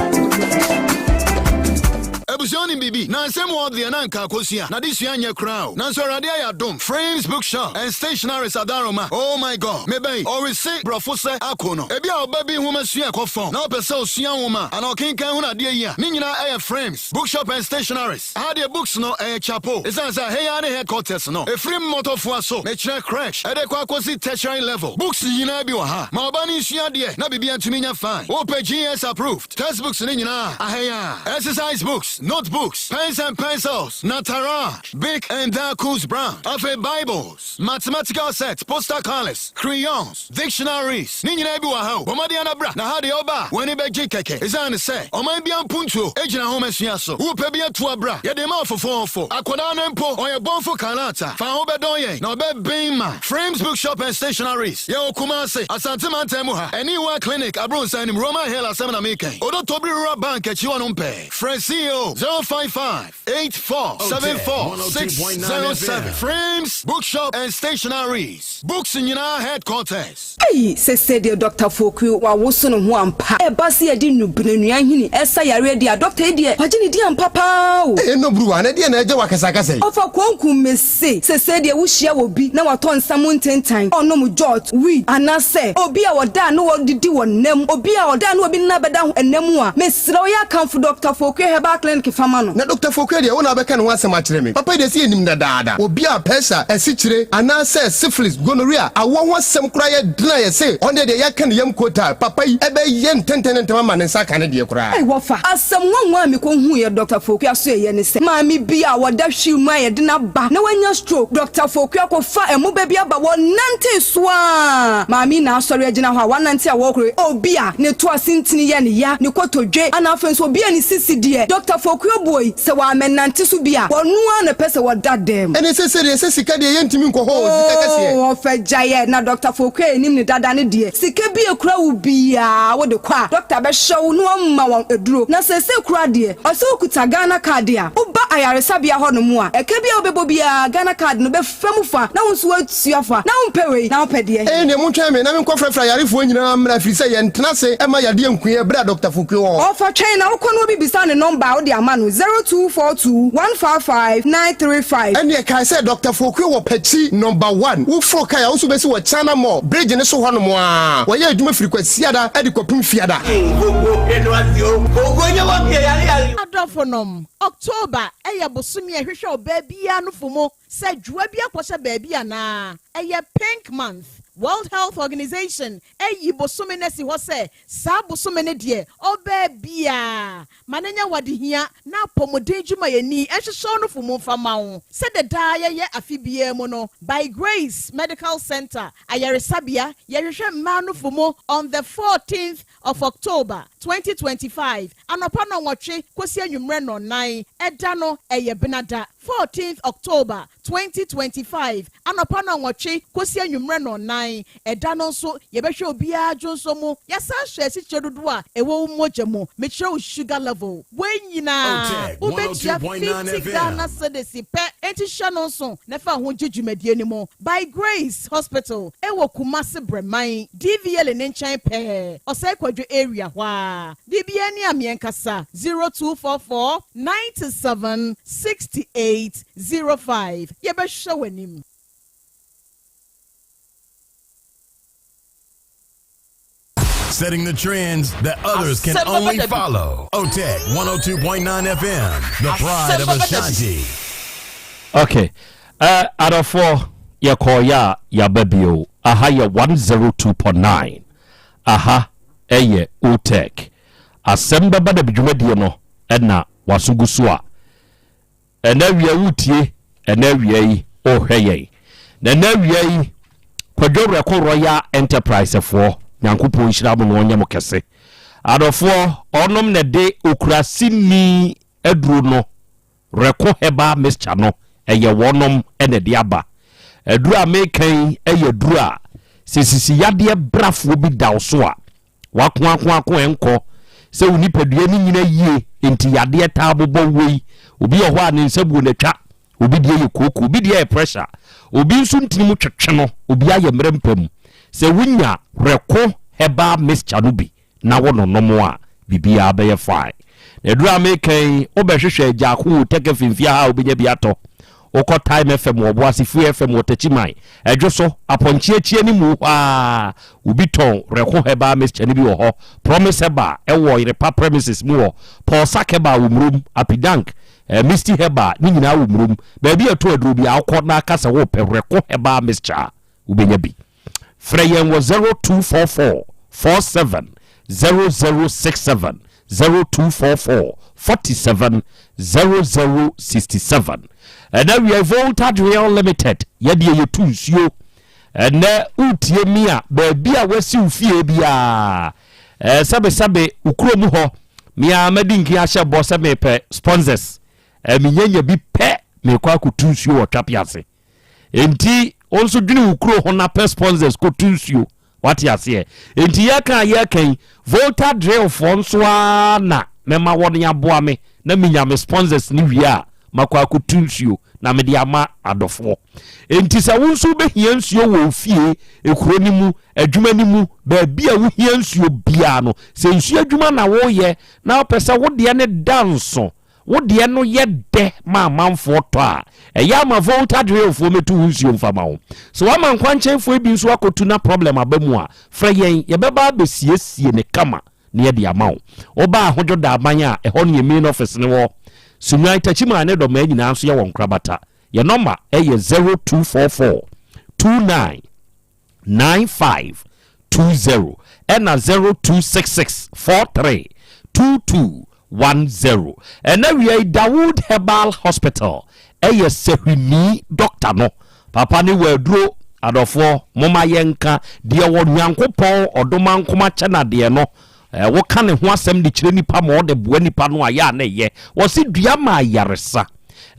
Abusua wonim biribi? Na nsɛm wɔ deɛ na anka akosua na adesua nyɛ koraa o. Nanso Awurade ayɛ adom, Frames Bookshop and Stationaries Adaroma, oh my God, meba yi, ɔrese brɔfo sɛ ako no. Ebia ɔba bi nwoma sua ɛkɔ fam na ɔpɛ sɛ osua nwoma anaa ɔkenkan hunu adeɛ yi a, ne nyinaa ɛyɛ Frames Bookshop and Stationaries. Aha deɛ books no ɛyɛ chapo, esiane sɛ ɛha yi ara ne headquarters no. Ɛfiri mmɔtɔfoa so, mekyerɛ crèche, ɛde kɔ akɔsi tertiary level, books nyinaa bi wɔ ha. Ma ɔba no nsua adeɛ na biribiara ntumi nyɛ fine. Wopɛ GS approved textbooks no nyinaa a, aha yi ara. Exercise books, no. Notebooks, pens and pencils, Nataraj, Bic and Darkus brand. Afei Bibles, mathematical sets, poster colours, crayons, dictionaries, ne nyinaa bi wɔ ha o. Bɔ mmɔden ara na bra, na ha deɛ woba a, w'ani bɛgye kɛkɛ. Esiane sɛ ɔman biara mpuntuo gyina nhomasua so, wopɛ bi atu a bra, yɛde ma ɔfofoofo. Akwadaa no mpo, ɔyɛ bɔnfo kalata. Fa ho bɛdɔn yɛn na ɔbɛben ma. Frames Bookshop and Stationaries, yɛwɔ Kumasi, Asante Mantam mu ha, Aniwa Clinic, Abronsan anim, Roman Hill asɛm na meka yi. Odotobiri Rural Bank akyi hɔnom pɛɛ. Frɛ CEO 055 84 74 607. Frames Bookshop and Stationaries, books nyinaa headquarters. Ei sese deɛ Doctor Foku wawoso ne ho ampa. Ɛba sɛ yɛde nnubena nnua nhini ɛsa yareɛ deɛ a Doctor yi deɛ wagye ne din ampa paa o. Ei Nnɔbruwa, na deɛn na ɛgye wo akasakasa yi? Ɔfa konku mese sese deɛ wohyia obi na watɔ nsa mu ntentan, ɔnom jot, weed, anasɛ obi a ɔda a na ɔdidi wɔ nna mu, obi a ɔda a na obi nna bɛda nna mu a, mesrɛ wo yɛ akamfo Doctor Foku Herbal Clinic fa ma no. Na Doctor Foku deɛ wo na wobɛka ne ho asɛm akyerɛ me. Papa yi deɛ sɛ yɛnim dadaada. Obi a pɛsa, asikyire, anaasɛ syphilis, gonorrhea, awoɔ ho asɛm koraa yɛ den a yɛse ɔno deɛ deɛ yɛaka ne yam kootaa. Papa yi ɛbɛyɛ ntɛntɛn ne ntɛm ama ne nsa aka ne deɛ koraa. Ei wɔfa! Asɛm nwanwa a mekɔhuuiɛ Dɔkta Foku asoɛeɛ ne sɛ, maame bi a ɔda wheel mu a yɛde no aba na wanya stroke, Dɔkta Foku akɔfa mmoba bi aba, wɔnantee so ara, maame yi na asɔre agyina hɔ a wanante a wɔrekɔ, obi a ne to ase ntini yɛ no ya, ne kotodwe, ana afei nso obi a ne sisi deɛ, Dɔkta Foku Obuoi, Sɛ wɔammɛnante so bi a, wɔno ara na ɛpɛ sɛ wɔda dɛm. Ɛne sɛ sɛdeɛ sɛ sika deɛ yɛntumi nkɔ hɔ o, sika kɛseɛ. Oo ɔfɛ gyaeɛ na Dɔkta Foku a yɛnim no dada no deɛ, sika bi a ɛkura wo biara wode kɔ a, dɔkta bɛhwɛ wo na wama wo aduro. Na seesei koraa deɛ, ɔsɛ wokuta Ghana card a, woba ayaresabea hɔnom a, ɛka bi a wobɛbɔ biara, Ghana card no bɛfa mu fa na wo nso woatua fa. Na wompɛ wei, na wopɛ deɛ he? Ɛnneɛ montwɛn me na menkɔfrɛfrɛ ayarefoɔ nyinaa mmra, ɛfiri sɛ yɛntena ase mma yadeɛ nku yɛn berɛ a Dɔkta Fokuo wɔ hɔ. Ɔfa twɛn na wokɔ na obi bisa ne nɔmba a wode ama no, 0242 155 935. Ɛnneɛ kae sɛ Dɔkta Fokuo wɔ Pakyi Nɔmba One. Woforo kae a, wo nso wobɛsi wɔ China Mall bridge no so hɔnom ara. Wɔyɛ adwuma firi Kwasiada de kɔpem Fiada. Adɔfonom, October yɛ bosome a ɛhwehwɛ ɔbaa biara nofo mu Sɛ dwoa bi akɔhyɛ baabi anaa? Ɛyɛ Pink Month. World Health Organization ayi bosome no asi hɔ sɛ saa bosome no deɛ ɔbaa biara ma no nyɛ w'adehia na apɔmuden dwumayɛni nhwehwɛ wo nofo mu mfa ma wo. Sɛdeɛ daa yɛyɛ afe biara mu no, By Grace Medical Center Ayaresabea yɛhwehwɛ mmaa nofo mu on the 14th of October, 2025, anɔpa nnɔnwɔtwe kɔsi anwummerɛ nnɔnnan, ɛda no ɛyɛ Benada, 14th October, 2025, anɔpa nnɔnwɔtwe kɔsi anwummerɛ nnɔnnan, ɛda no nso yɛbɛhwɛ obiara dwonsɔ mu, yɛasan ahwɛ asikyire dodoɔ a ɛwɔ wo mogya mu, mekyerɛ wo sugar level, wei nyinaa wobɛtua 50 Ghana cedis pɛ, enti hyɛ no nso na fa ho gye dwumadie no mu. By Grace Hospital ɛwɔ Kumasi Brɛman. DVLA ne nkyɛn pɛɛ, Ɔsɛe Kwadwo area hɔ ara. Biribiara ni a meɛ nkasa, 0244 97 68 05. Yɛbɛhwɛ w'anim. Setting the trends that others can only follow. OTEC 102.9 FM, the pride of Ashanti. Okay. Eh, adɔfoɔ, yɛkɔɔeɛ a yɛaba bio. Aha yɛ 102.9. Aha ɛyɛ OTEC. Asɛm bɛba da bi dwumadie no ɛna waso gu so a. Ɛnɛ awia woretie, ɛnɛ awia yi worehwɛ yɛn. Na ɛnɛ awia yi, Kwadwo Werɛko Royal Enterprise foɔ, Nyankopɔn nhyira mo na ɔnyɛ mo kɛse. Adɔfoɔ, ɔnom na ɛde okuraseni aduro no, Rɛko Herbal Mixture no, ɛyɛ wɔnom na ɛde aba. Aduro a meka yi yɛ aduro a sɛ sisi yadeɛ brafoɔ bi da wo so a, W'akoakoako ɛnkɔ sɛ wo nipadua no nyina yie nti yadeɛ taa bobɔ woɔ yi. Obi wɔ hɔ a ne nsa buo na twa, obi deɛ yɛ kooko, obi deɛ yɛ pressure, obi nso ntini mu twetwe no, obi ayɛ mmerɛ mpa mu. Sɛ wonya Reko herbal mixture no bi na wo nonom a, biribiara bɛyɛ fine. Na aduru a meka yi, wobɛhwehwɛ Agyaako wɔ Tɛkɛ Fimfia ha a wobɛnya bi atɔ. Wokɔ Time FM wɔ Boase, Free FM wɔ Techiman, Ɛdwo so, Apɔnkye akyi anim hɔ ara, obi tɔn Reko Herbal Mixture no bi wɔ hɔ. Promise Herbal wɔ Yerepa premises mu hɔ. Paul Sack Herbal wɔ Murom, Apidank, Misty Herbal, ne nyinaa wɔ Murom. Baabi a ɛtɔ aduro biara, wokɔ na ka sɛ worepɛ Reko Herbal Mixture a, wobɛnya bi. Frɛ yɛn wɔ 0244 47 0067. 0244 47 00 67. Ɛnɛ wiɛ Volta Drill Limited yɛdeɛ yɛtu nsuo. Ɛnɛ wotie mi a baabi a wasi wo fie biara ɛɛ sɛbesɛbe wo kurom hɔ mea madi nkin ahyɛ bɔ sɛ mepɛ sponsors ɛɛ menyanya bi pɛ mekɔ akɔtu nsuo wɔ twape ase. Enti wo nso dwene wo kuro ho na pɛ sponsors kɔtu nsuo. Wate aseɛ? Enti yɛka a yɛka yi, Volta Drill foɔ nso ara na mɛma wɔn aboa me na menya me sponsors no wie a, makɔ akɔtu nsuo na mede ama adɔfoɔ. Enti sɛ wo nso wobɛhia nsuo wɔ wo fie, ekuro no mu, adwuma no mu, baabi a wohia nsuo biara no, sɛ nsuo adwuma na woyɛ na wopɛ sɛ wo deɛ no da nso, Wo deɛ no yɛ dɛ ma amanfoɔ tɔ a, ɛyɛ a ma Volta Drillfoɔ mɛtu wo nsuo mfa ma wo. Sɛ woama nkwankyɛnfoɔ bi nso akɔtu na problem aba mu a, frɛ yɛn, yɛbɛba abɛsiesie no kama na yɛde ama wo. Woba Ahodwo Daaban a, ɛhɔ ne yɛn main office no wɔ. Sunyani, Takyimaa ne Dɔmaa nyinaa nso yɛwɔ nkorabata. Yɛn nɔma yɛ 0244 29 9520 ɛna 0266 43 2210. Ɛna wia yi Dawood Herbal Hospital ɛyɛ sɛhwini dɔkta no papa ne wɔ aduro adɔfoɔ moma yɛnka deɛ wɔ Nyankopɔn ɔdomankoma kyɛ na deɛ no woka ne ho asɛm de kyerɛ nipa ma ɔde boa nipa no a yɛ a na ɛyɛ wɔse dua ma ayaresa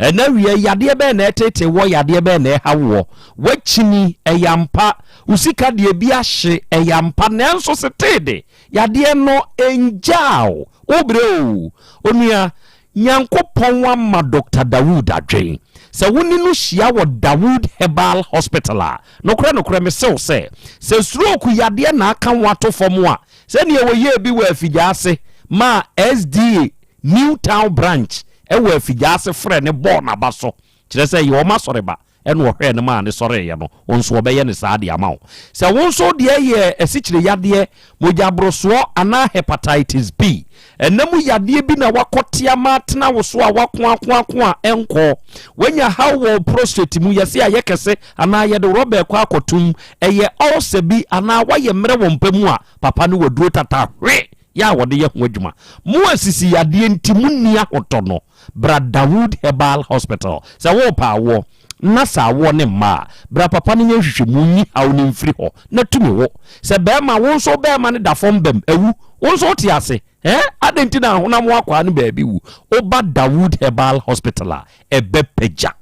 ɛna awia yadeɛ bɛn na ɛtete wɔ yadeɛ bɛn na ɛha woɔ wakyini ɛyɛ ampa wo sika deɛ bi ahye ɛyɛ ampa nanso setee de yadeɛ no ɛngyaa wo wobrɛ o onua Nyankopɔn ama Dɔkta Dawood adwen. Sɛ wo ne no hyia wɔ Dawood Herbal Hospital a, nokorɛ nokorɛ mese wo sɛ, sɛ stroke yadeɛ na aka wo ato fam a, sɛdeɛ wɔyɛɛ bi wɔ Afigyaase maa SDA New Town Branch wɔ Afigyaase frɛ no bɔɔ n'aba so, kyerɛ sɛ ɛyɛ wɔn asɔreba, ɛna ɔhwɛɛ no maa no sɔreeɛ no, wo nso wɔbɛyɛ no saa de ama wo. Sɛ wo nso wo deɛ yɛ asikyire yadeɛ, mogyaborosoɔ anaa hepatitis B, ɛna mu yadeɛ bi na wakɔte ama atena wo so a wakoakoako a ɛnkɔ, wanya haw wɔ wo prostate mu, yɛse ayɛ kɛse anaa yɛde rɔba ɛkɔ akɔtom, ɛyɛ ulcer bi anaa woayɛ mmerɛ wɔ mpa mu a, papa no waduro tata hwe yɛ a wɔde yɛ ho adwuma. Mo asisi yadeɛ nti monni ahotɔ no, Bra Dawood Herbal Hospital sɛ worepɛ awoɔ na sɛ awoɔ no mma a, bra papa no nyɛ nhwehwɛmu nyi haw no mfiri hɔ na tumi wo. Sɛ barima, wo nso wo barima no da fam bam awu, wo nso wote ase eh? Adɛn nti na honam akwaa no baabi wu? Woba Dawood Herbal Hospital a, ɛbɛpagya.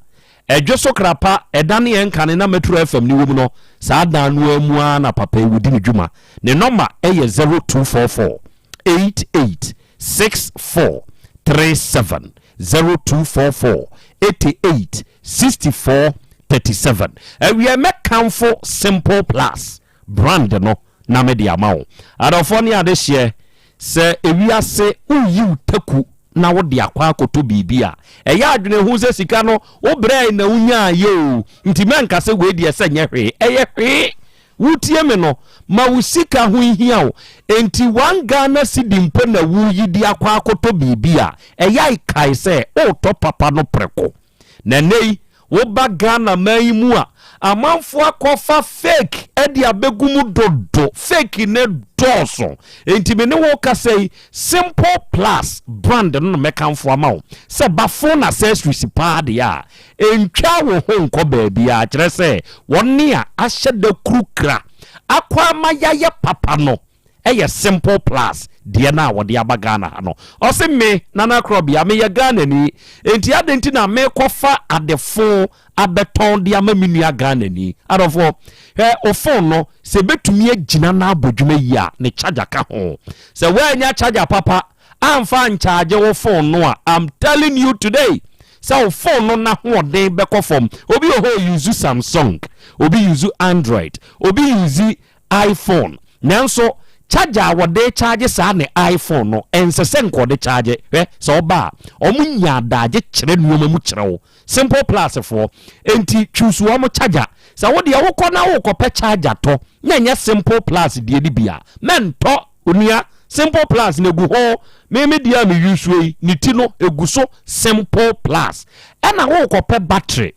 Ɛdwo so krapa, ɛda ne yɛn kane na Metro FM no wɔ mu no, saa dan no ara mu ara na papa yi wodi ne dwuma. Ne nɔma yɛ 0244 88 64 37 0244 88 64 37. Awiɛ mɛkamfo Simple Plus brand no na mede ama wo. Adɔfoɔ ne adehyeɛ, sɛ ewiase woyi wo taku na wode akɔ akɔtɔ biribi a, ɛyɛ adwene ho sɛ sika no wobrɛe na wonyaayɛ o, nti mɛnka sɛ wei deɛ sɛ nyɛ hwee, ɛyɛ hwee. Wotie me no, ma wo sika ho nhia wo. Enti one Ghana cedi mpo na woreyi de akɔ akɔtɔ biribi a, ɛyɛ a kae sɛ woretɔ papa no prɛko. Na ɛnnɛ yi, woba Ghana man yi mu a, amanfoɔ akɔfa fake de abɛgu mu dodo. Fake no dɔɔso. Enti me ne wo rekasa yi, Simple Plus brand no na mɛkamfo ama wo. Sɛ ba phone accessories paa deɛ a, Ntwa wo ho nkɔ baabiara, kyerɛ sɛ, wɔn a ahyɛ da kurukra akɔ ama yayɛ papa no yɛ simple plus deɛ no a wɔde aba Ghana ha no. Ɔse me, Nana Korɔbea, meyɛ Ghanani, enti adɛn nti na mekɔfa ade fo abɛtɔn de ama me nua Ghanani? Adɔfoɔ, hwɛ wo phone no, sɛ ɛbɛtumi agyina na abɔ dwuma yie a, ne charger ka ho. Sɛ woannya charger papa amfa ankyagye wo phone no a, I'm telling you today sɛ wo phone no n'ahoɔden bɛkɔ fam. Obi wɔ hɔ use Samsung, obi use Android, obi use iPhone. Nanso charger a wɔde charge saa ne iPhone no, ɛnsɛ sɛ nka ɔde charge. Hwɛ, sɛ ɔba a, wɔn nya adagye kyerɛ nneɛma mu kyerɛ wo. Simple Plus foɔ, enti choose wɔn charger. Sɛ wo deɛ wokɔ na wokɔpɛ charger tɔ, na ɛnyɛ Simple Plus deɛ no bi a, mɛntɔ. Onua, Simple Plus na egu ho. Me me deɛ a me use yi, ne ti no egu so Simple Plus. Ɛna wokɔpɛ battery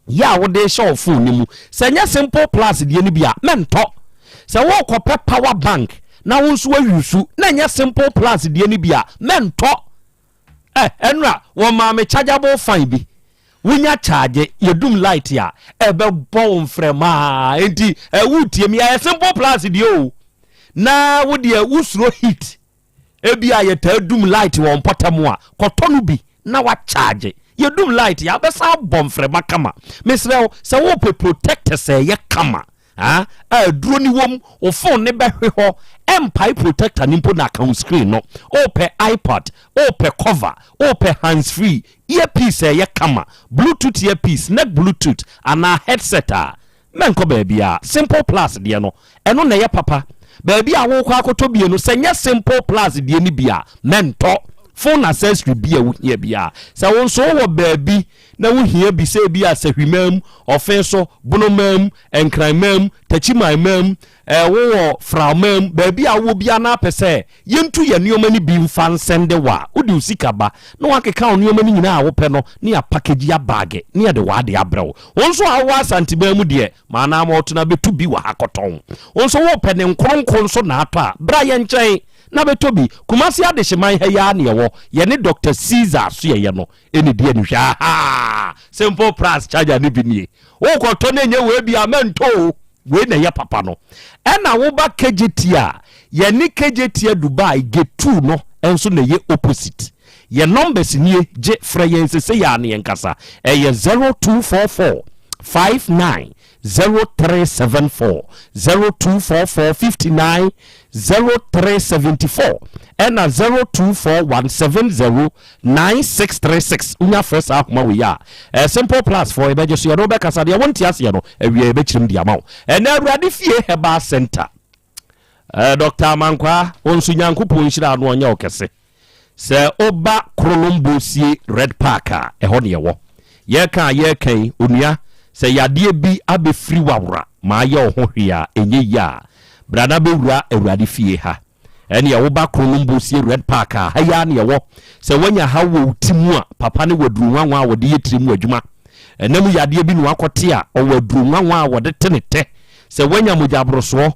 yɛ a wode hyɛ wo phone no mu. Sɛ nyɛ Simple Plus deɛ no bi a, mɛntɔ. Sɛ wokɔpɛ power bank. na wo nso woayusu na ɛnyɛ simple plus deɛ no bi a, mɛntɔ. Ɛ, ɛnora, wɔmaa me chargeable fan bi. Wonya charge, yɛdum light a, ɛbɛbɔ wo mfrɛmaa. Enti, ɛ, woretie me a, ɛyɛ simple plus deɛ o. Na wo deɛ, wosuro heat. Ebia yɛtaa dum light wɔ mpɔtam a, kɔtɔ no bi na woakyagye. Yɛdum light a, abɛsan abɔ mframa kama. Mesrɛ wo, sɛ wopɛ protectors a ɛyɛ kama a aduro no wom, wo phone no bɛhwe hɔ, ɛmpae protector no mpo na aka wo screen no. Wopɛ iPad, wopɛ cover, wopɛ hands free, earpiece a ɛyɛ kama, Bluetooth earpiece, neck Bluetooth anaa headset a, Mɛnkɔ baabiara. Simple Plus deɛ no, ɛno na ɛyɛ papa. Baabi a worekɔ akɔtɔ bie no, sɛ ɛnyɛ Simple Plus deɛ no bi a, mɛntɔ. Phone accessory bi a wohia biara, sɛ wo nso wowɔ baabi na wohia bi sɛ ebia Sahwimaa mu, Ɔfe so, Bonomaa mu, Nkranmaa mu, Takyimanmaa mu, eh, wowɔ Fraumaa mu, baabi a wowɔ biara na apɛ sɛ Yɛntu yɛn nneɛma no bi mfa nsɛnde wo a, wode wo sika ba na wɔakeka wo nneɛma no nyinaa a wopɛ no na yɛapakegyi abaage na yɛde w'ade abrɛ wo. Wo nso a wowɔ Asanteman mu deɛ, ma anaa ma ɔtena bɛtu bi wɔ ha kɔtɔn. Wo nso wopɛ ne nkoronko nso na atɔ a, bra yɛn nkyɛn na bɛtɔ bi. Kumasi Adehyeman ha yi ara na yɛwɔ. Yɛne Dɔkta Caesar Asoɛeɛ no na ɛdi anihwɛ. Ahaa! Simple Plus charger no bi nie. Wokɔtɔ na ɛnyɛ wei bi a, mɛntɔ o. Wei na ɛyɛ papa no. Ɛna woba KJT a, yɛne KJT Dubai gate 2 no nso na ɛyɛ opposite. Yɛn numbers nie, gye frɛ yɛn sesei ara na yɛnkasa. Ɛyɛ 0244 59 0374, 0244 59 0374 ɛna 0241 70 9636 wonya frɛ saa ahoma wei a eh, simple plus foɔ yɛbɛgye so yɛne wobɛkasa deɛ wonte aseɛ no awia yɛbɛkyerɛm de ama wo ɛnɛ awurade fie herbal center eh, Dr. Amankwaa wo nso Nyankopɔn nhyira no ɔnyɛ wo kɛse sɛ woba Kronom Bosie Red Park a ɛhɔ ne ɛwɔ yɛka a yɛka yi onua sɛ yadeɛ bi abɛfiri wawora ma ayɛ wo ho hwee a ɛnyɛ yie a bra na bɛwura awurade fie ha Ɛneɛ wo ba koro no mbo sie red park a, ha yi ara na ɛwɔ. Sɛ woanya haw wɔ wo ti mu a, papa no wɔ aduro nwanwa a wɔde yɛ tiri mu adwuma. Ɛna mu yadeɛ bi na wakɔte a, ɔwɔ aduro nwanwa a wɔde te ne tɛ. Sɛ woanya mogyaborosoɔ,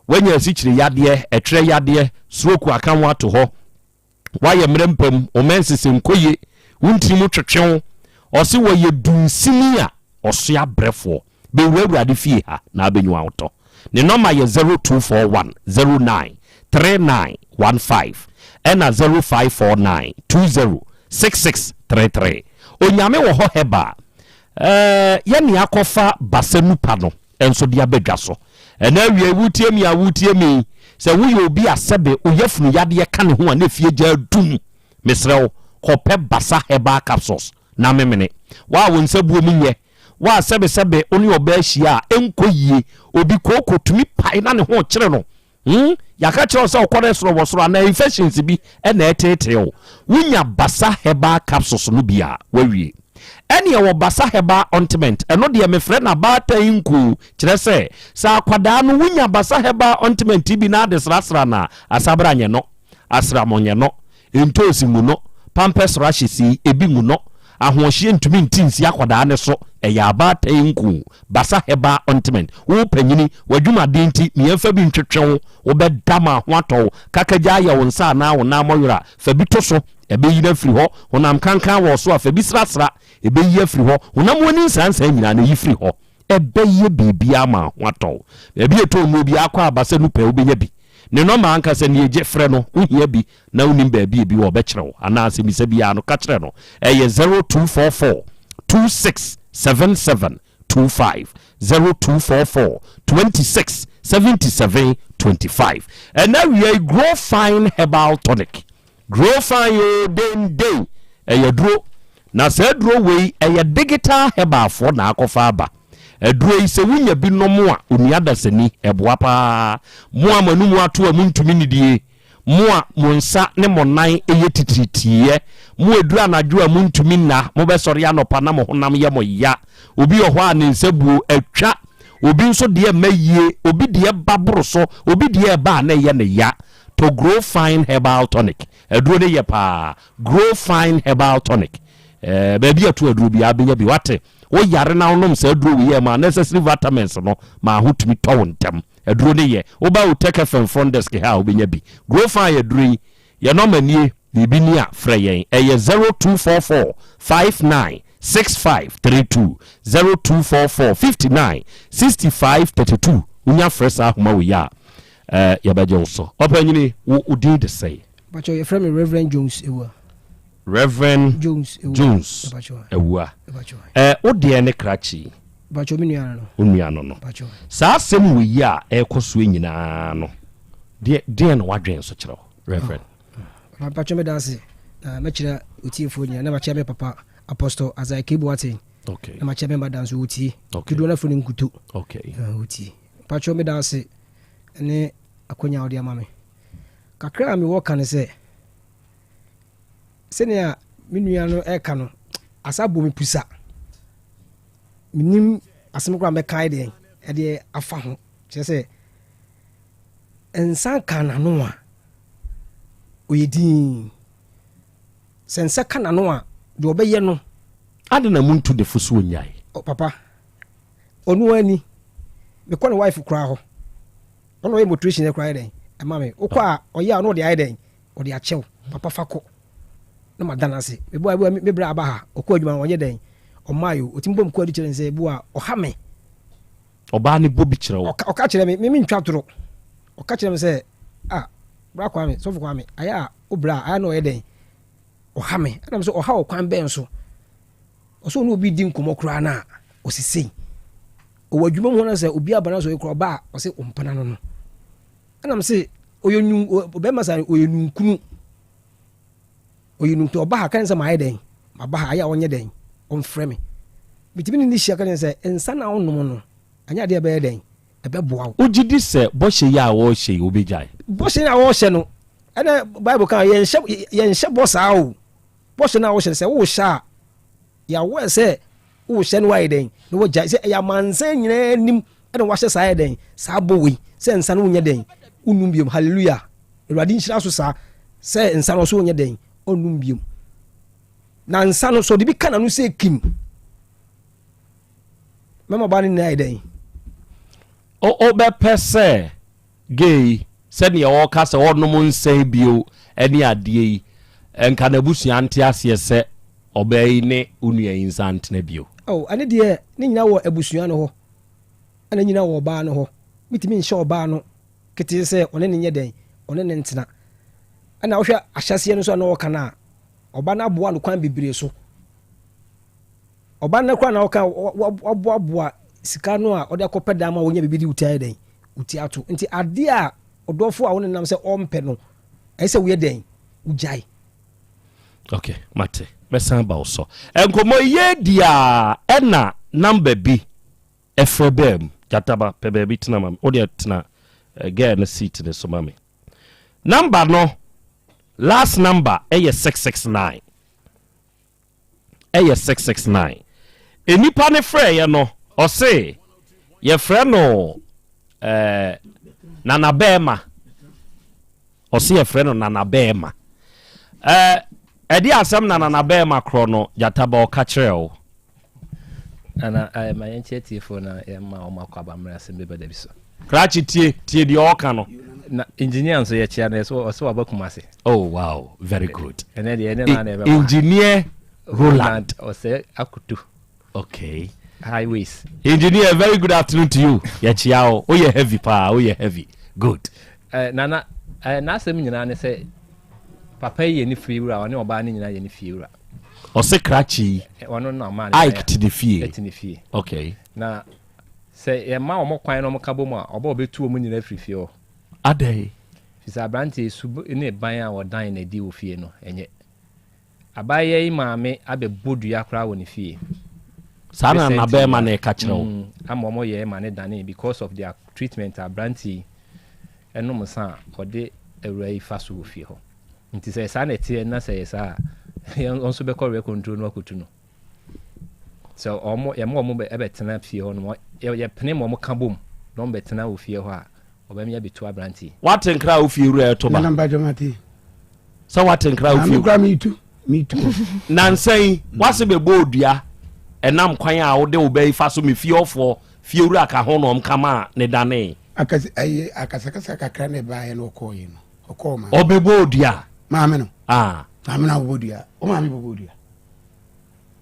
woanya asikyire yadeɛ, ɛtwerɛ yadeɛ, stroke aka wo ato hɔ, Woayɛ mmerɛ mpam, wo menses nkɔ yie, wo ntini mu twetwe wo. Ɔse wɔyɛ dunsini a ɔsoa brɛfoɔ. Bɛwura Awurade fie ha na abɛnyu ahotɔ. Ne nɔma yɛ 0241 09 3915 ɛna 0549 20 6633. Onyame wɔ hɔ Herbal. Ɛɛ yɛne akɔfa basa nupa no. nso de aba dwa so. Ɛnnɛ awia yi, woretie me a woretie me yi, sɛ woyɛ obi a sɛbe wo yafunu yadeɛ ka ne ho a na efie gya adum, mesrɛ wo, kɔpɛ Basa Herbal Capsules na memene. Wo a wo nsa buo mu nyɛ, wo a sɛbesɛbe wo ne ɔbaa hyia a ɛnkɔ yie, obi kooko tumi pae na ne ho rekyere no, Hmm, yɛaka kyerɛ wo sɛ wo cholesterol wɔ soro anaa infections bi na ɛreteetee wo. Wonya Basa Herbal Capsules no bi a, woawie. Ɛne ɛwɔ Basa Herbal Ointment, ɛno deɛ mefrɛ no abaatan nku, kyerɛ sɛ, sɛ akwadaa no wonya Basa Herbal Ointment bi na ade srasra no a, asabra nyɛ no, asram nyɛ no, Ntoosi ngu no, pampers rashes yi, ebi ngu no. Ahoɔhyeɛ ntumi nti nsi akwadaa no so, ɛyɛ abaatan nku, Basa Herbal Ointment. Wo panyini, w'adwumaden nti, mia fa bi ntwetwe wo, wobɛda ma ho atɔ wo. Kakagya ayɛ wo nsa anaa wo nan mɔwerɛ a, fa bi to so, ɛbɛyi no afiri hɔ. Honam kankan wɔ wo so a, fa bi srasra, ɛbɛyi afiri hɔ. Honam ani nsansan nyinaa no, yi firi hɔ. Ɛbɛyɛ biribiara ma ho atɔ wo. Baabi a ɛtɔ nnuo biara kɔ a, Basa nu pɛ, wobɛnya bi. Ne nɔma ankasa nie, gye frɛ no, wohia bi na wonim baabi a ebi wɔ ɔbɛkyerɛ wo, anaa asɛmmisa biara no, ka kyerɛ no. Ɛyɛ 0244 26 77 25, 0244 26 77 25. Ɛnɛ awia yi, Grow Fine Herbal Tonic. Grow Fine oo, denden, ɛyɛ aduro. Na saa aduro wei, ɛyɛ digital herbal foɔ na akɔfa aba. Aduro yi, sɛ wonya bi nom a, onua dasani, ɛboa paa. Mo a mo anum ato a montumi nnidie, mo a mo nsa ne mo nan yɛ titiritiiɛ, mo a ɛduru anadwo a montumi nna, mobɛsɔre anɔpa na mo honam yɛ mo ya. Obi wɔ hɔ a ne nsa buo atwa, obi nso deɛ mma yie, obi deɛ ba boro so, obi deɛ ɛba a na ɛyɛ ne ya. Tɔ Grow Fine Herbal Tonic. Aduro no yɛ paa. Grow Fine Herbal Tonic. Ɛɛ, baabi a ɛto aduro biara bɛnya bi. Wate? Wo yare na wonom saa aduro wei a ɛma necessary vitamins no ma ho tumi tɔ wo ntɛm. Aduro no yɛ. Woba Otec FM front desk ha a wobɛnya bi. Grofine aduro yi, yɛn nɔma nie, biribi ni a frɛ yɛn. Ɛyɛ 0244 59 6532, 0244 59 65 32. Wonya frɛ saa ahoma wei a, eh, yɛbɛgye wo so. Ɔpanyini, wo wo din de sɛn? Mpakyɛw yɛfrɛ me Reverend Jones Awua. Reverend Jones Awua. Jones Awua. Eh, wo deɛ ne krakye yi? Mpakyɛw me nua no no. Wo nua no no. Mpakyɛw. Saa asɛm wei yi a ɛrekɔ soɔ nyinaa no, deɛ deɛn na w'adwene nso kyerɛ wo, Reverend? Oh, mpakyɛw meda ase na mɛkyerɛ otiefoɔ nyinaa na makyerɛ me papa Apostle Isaiah K. Boateng. Okay. Na makyerɛ me mada nso wotie. Okay. Dodoɔ no afiri no nkuto. Okay. Uh, wotie. Mpakyɛw meda ase ne akwanya a wode ama me. Kakra a mewɔ ka ne sɛ, sɛnea me nua no ɛka no, asa bɔ me pusa. Menim asɛm koraa mɛka deɛ ɛdeɛ afa ho. Kyerɛ sɛ, nsa ka n'ano a, ɔyɛ dinn. Sɛ nsa ka n'ano a, deɛ ɔbɛyɛ no. Ade na muntu ne fo so onnyae. Papa, ɔno ara ni. Mekɔ ne wife koraa hɔ. Ɔno ɔyɛ moderation no koraa yɛ dɛn ɛma me. Wokɔ a ɔyɛ a ɔno ɔde ayɛ dɛn ɔde akyɛw. Papa fa kɔ na ma da no ase. Meboa ebi me bra aba ha ɔkɔ adwuma no ɔnyɛ dɛn ɔmmaa yo. Ɔtumi bɔ me kwaadu kyerɛ ne sɛ ebi a ɔha me. Ɔbaa no bɔ bi kyerɛ wo? Ɔka ɔka kyerɛ me me mentwa toro. Ɔka kyerɛ me sɛ ah bra Kwame sɔfo Kwame ayɛ a wo bra a ayɛ na ɔyɛ dɛn ɔha me. Ɛna me sɛ ɔha wɔ kwan bɛn so? Ɔsɛ ɔne obi di nkɔmmɔ koraa no a ɔsi sei. Ɔwɔ adwuma mu hɔ no sɛ obi aba no sɛ ɔyɛ koraa ɔba a ɔsɛ ɔmpena no no. Ɛna me se ɔyɛ nu ɔbɛrima sa ɔyɛ nunkunu. Ɔyɛ nunkunu ɔba ha kan sɛ mayɛ dɛn maba ha ayɛ a ɔnyɛ dɛn ɔmfrɛ me. Metumi ne ne hyia kan sɛ nsa na ɔnom no anyɛ adeɛ ɛbɛyɛ dɛn ɛbɛboa wo. Wogye di sɛ bɔhyɛ yi a wɔrehyɛ yi wobɛgyae? Bɔhyɛ yi a wɔrehyɛ no ɛna Bible ka yɛnhyɛ yɛnhyɛ bɔ saa o. Bɔhyɛ no a wohyɛ no, sɛ worehyɛ a, yɛ aware sɛ worehyɛ no woayɛ dɛn na woagyae. Sɛ ɛyɛ amansan nyinaa anim ɛna wahyɛ saa yɛ dɛn saa bɔ wei sɛ nsa no wonyɛ dɛn wonum biom. Hallelujah. Awurade nhyira so saa sɛ nsa no ɔso wonyɛ dɛn ɔnum biom. Na nsa no sɛ ɔde bi ka n'ano sɛ kim mɛma ɔbaa no nyinaa yɛ dɛn. Wobɛpɛ sɛ Gay yi, sɛdeɛ ɔreka sɛ ɔnnom nsa yi bio ne adeɛ yi, nka n'abusua nte aseɛ sɛ ɔbaa yi ne wo nua yi nsa ntena bio. Oh, ɛno deɛ ne nyina wɔ abusua no hɔ, ɛna ne nyina wɔ ɔbaa no hɔ. Metumi nhyɛ ɔbaa no ketee sɛ ɔne no nyɛ dɛn, ɔne no ntena. Ɛna wohwɛ ahyɛseɛ no nso a na ɔreka no a, ɔbaa no aboa no kwan bebree so. Ɔba no koraa na ɔka waboaboa sika no a ɔde akɔpɛ dan ma wonya biribi de wo ti ayɛ dɛn? Wo ti ato. Nti adeɛ a ɔdɔfo a wo nenam sɛ ɔmpɛ no, ɛyɛ sɛ woyɛ dɛn? Wogyae. Ok, mate. Mɛsan aba wo so. Nkɔmmɔ yi yɛredi a ɛna number bi ɛfrɛ baa mu. Gyataba, pɛ baabi tena ma me. Wo deɛ tena eh, girl no seat no so ma me. Number no, last number ɛyɛ 669. ɛyɛ 669. Nnipa no frɛeɛ no, ɔse yɛfrɛ no eh, Nana Bɛɛma. Ɔse yɛfrɛ no Nana Bɛɛma. Eh, ɛde asɛm na Nana Bɛɛma korɔ no Gyataba ɔka kyerɛɛ wo? Nana, eh, ma yɛnkyɛ atiefoɔ na yɛma wɔn akɔ aba mmerɛ asɛm bɛba da bi so. Krakye tie, tie deɛ ɔɔka no. Na engineer nso yɛkyea no, ɔsɛ waba Kumasi. Oh wow, very good. Ɛnɛ deɛ ɛnɛ na na ɛbɛba. Engineer Roland. Ɔsɛ Akutu. Okay. Highways. Engineer, very good afternoon to you. Yɛkyea wo. Woyɛ heavy paa, woyɛ heavy. Good. Eh, nana, eh, n'asɛm nyinaa ne sɛ papa yi yɛ ne fie wura, ɔne ɔbaa no nyinaa yɛ ne fie wura. Ɔsɛ krakye yi. Eh, ɔno na ɔmaa ne Ike te ne fie. Te ne fie. Okay. Na sɛ yɛma wɔn kwan na wɔka bom a, ɔba ɔbɛtu wɔn nyinaa firi fie hɔ. Adɛn? Firi sɛ aberanteɛ yi su ne ban a wɔdan no adi wɔ fie no, ɛnyɛ. Abaayewa yi maame abɛbɔ dua koraa wɔ ne fie. Saa na Recently n'abɛɛma no reka kyerɛ wo? Mm, ama wɔyɛɛ ma no danee because of their treatment a aberanteɛ yi nom nsa a ɔde awuraa yi fa so wɔ fie hɔ. Nti sɛ saa na ɛteɛ na sɛ ɛyɛ saa a, yɛn nso bɛkɔ rent control no akɔtu no. Sɛ wɔn yɛma wɔn bɛ ɛbɛtena fie hɔ nom, yɛ yɛpene ma wɔn ka bom na wɔn bɛtena wɔ fie hɔ a, ɔbɛma yɛabɛtu aberante yi. Woate nkra a wo fie wura ɛto ba? Nana mpakyɛ mate. Sɛ woate nkra a wo fie. Maame kura metu metu. Nansa yi wase bɛbɔ odua. Ɛnam kwan a wode wo ba yi fa so me fie hɔfoɔ, fiewura ka ho na wɔka maa ne danee. Akasa ayi akasakasa kakra na ɛbaeɛ na ɔkɔɔeɛ no ɔkɔɔ maame. Ɔbɛbɔɔ dua. Maame no. Ah. Maame no abobɔ dua. Wo maame bɔbɔ dua.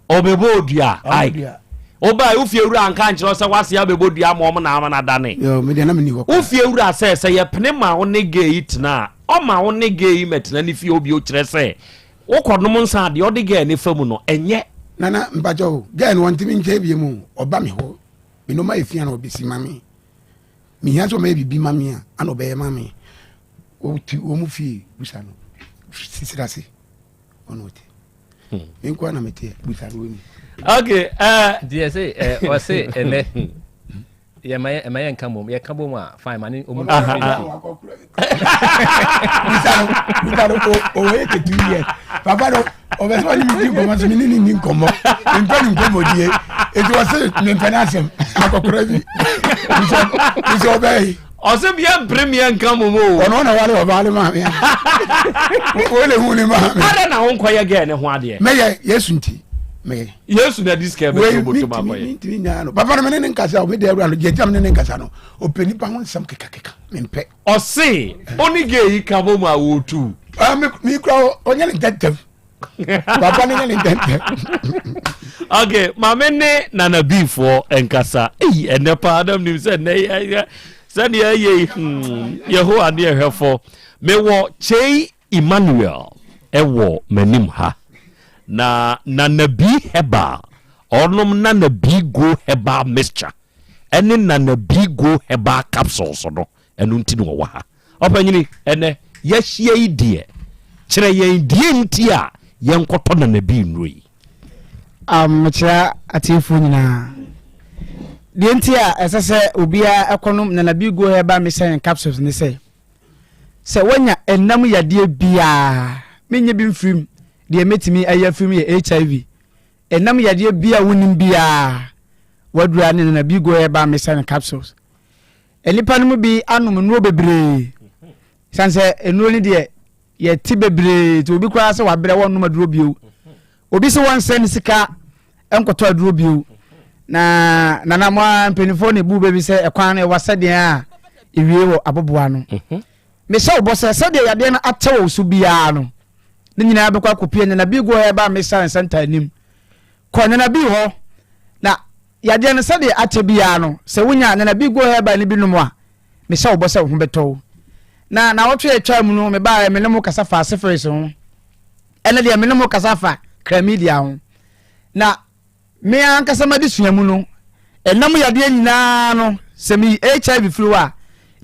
Ɔbɛbɔɔ dua. Ai. Wobae wo fiewura anka ankyerɛ wo sɛ w'ase abɛbɔ dua ama wɔn na ama no adane. Yo, me deɛ na menni hɔ Wo koraa. fiewura sɛ sɛ yɛpene ma wo ne gay yi tena a, ɔma wo ne gay yi mɛtena ne fie hɔ bio kyerɛ sɛ Wokɔ nom nsa a, deɛ ɔde girl no fa mu no, ɛnyɛ. Nana mpakyɛ o, girl no ɔntumi nkyɛn biem o, ɔba me hɔ, me nneɛma yɛ fi a na ɔbɛsi ma me, mehia sɛ ɔmɛyɛ biribi ma me a, ana ɔbɛyɛ ma me, ɔte wɔn fie busa no, sisiri ase, ɔna ɔte, me nko na meteɛ, busa no wɔni. Okay, uh, Deɛ sɛ ɔse ɛnɛ yɛ ma yɛ ma yɛ nka bom yɛ ka bom a fine ma ne ɔmu bisa no ɔwɔ yɛ ketu yɛ papa no ɔbɛ sɛ ɔne mi di nkɔmɔ so mi ne ne ni nkɔmɔ mpɛ ne nkɔmɔ die eti ɔse mi mpɛ n'asɛm akɔkora bi bisa bisa ɔbɛ yi. ɔsɛ mi yɛ mpere mi yɛ nka mom o. ɔno na wale ɔbaa ne maame a o le hu ne maame. adɛ na wo nkɔyɛ gɛɛ ne ho adeɛ. mɛyɛ yesu nti mɛyɛ. Yesu na di sika bɛ to bɔtɔ ma kɔyɛ. Mintimi nyaa no. Papa no me ne ne nkasa o, me de awura no gye gyam ne ne nkasa no. Ɔpɛ nipa ho nsɛm kekakeka, mempɛ. Ɔse ɔne gay yi ka bɔ mu a wɔtu. Ah, me me kura ɔnyɛ ne ntɛntɛm. Papa no nyɛ ne ntɛntɛm. Okay, maame ne Nana Bifoɔ nkasa. Eyi ɛnɛ paa nam nim sɛ ɛnɛ yɛ sɛdeɛ ɛyɛ yi hmm, Yehowa ne ɛhwɛfo. Mewɔ Kyei Emmanuel wɔ m'anim ha. Na Nana B Herbal, ɔnom Nana B Go Herbal Mixture ɛne Nana B Go Herbal Capsules no, ɛno nti na ɔwɔ ha. Ɔpanyini, ɛnɛ yɛahyia yi deɛ, kyerɛ yɛn deɛ nti a yɛnkɔtɔ Nana B nnuro yi. Um, mekyerɛ atiefoɔ nyinaa. Deɛ nti a ɛsɛ sɛ obiara ɛkɔnom Nana B Go Herbal Mixture and Capsules ne sɛ, Sɛ woanya ɛnam yadeɛ biara, menyɛ bi mfiri mu, deɛ mɛtumi ayi afiri mu yɛ HIV. Ɛnam yadeɛ biara a wonim biara, wadura ne nana bi go herbal mixture and capsules. Nnipa no mu bi anom nnuro bebree, sane sɛ nnuro no deɛ yɛte bebree nti obi koraa sɛ wabrɛ wɔnnom aduro bio. Obi sɛ wɔnsɛ ne sika nkɔtɔ aduro bio. Na nana mo ara mpanimfoɔ na ebu baabi sɛ ɛkwan no ɛwa sɛdeɛ a ewie wɔ aboboa no. Mhm. Mehyɛ wo bɔ sɛ sɛdeɛ yadeɛ no atɛ wɔ so biara no, ne nyinaa bɛkɔ akɔpie Nana Bi Go Herbal Mixture and Center anim. Kɔ Nana Bi hɔ na yadeɛ no sɛdeɛ akyɛ biara no, sɛ wonya Nana Bi Go Herbal no bi nom a, mehyɛ wo bɔ sɛ wo ho bɛtɔ wo. Na naawɔtwe a ɛtwaa mu no, mebaeɛ me ne mo kasa faa syphilis ho. Ɛnɛ deɛ me ne mo kasa fa chlamydia ho. Na me ankasa m'adesua mu no, ɛnam yadeɛ nyinaa no, sɛ meyi HIV firi hɔ a,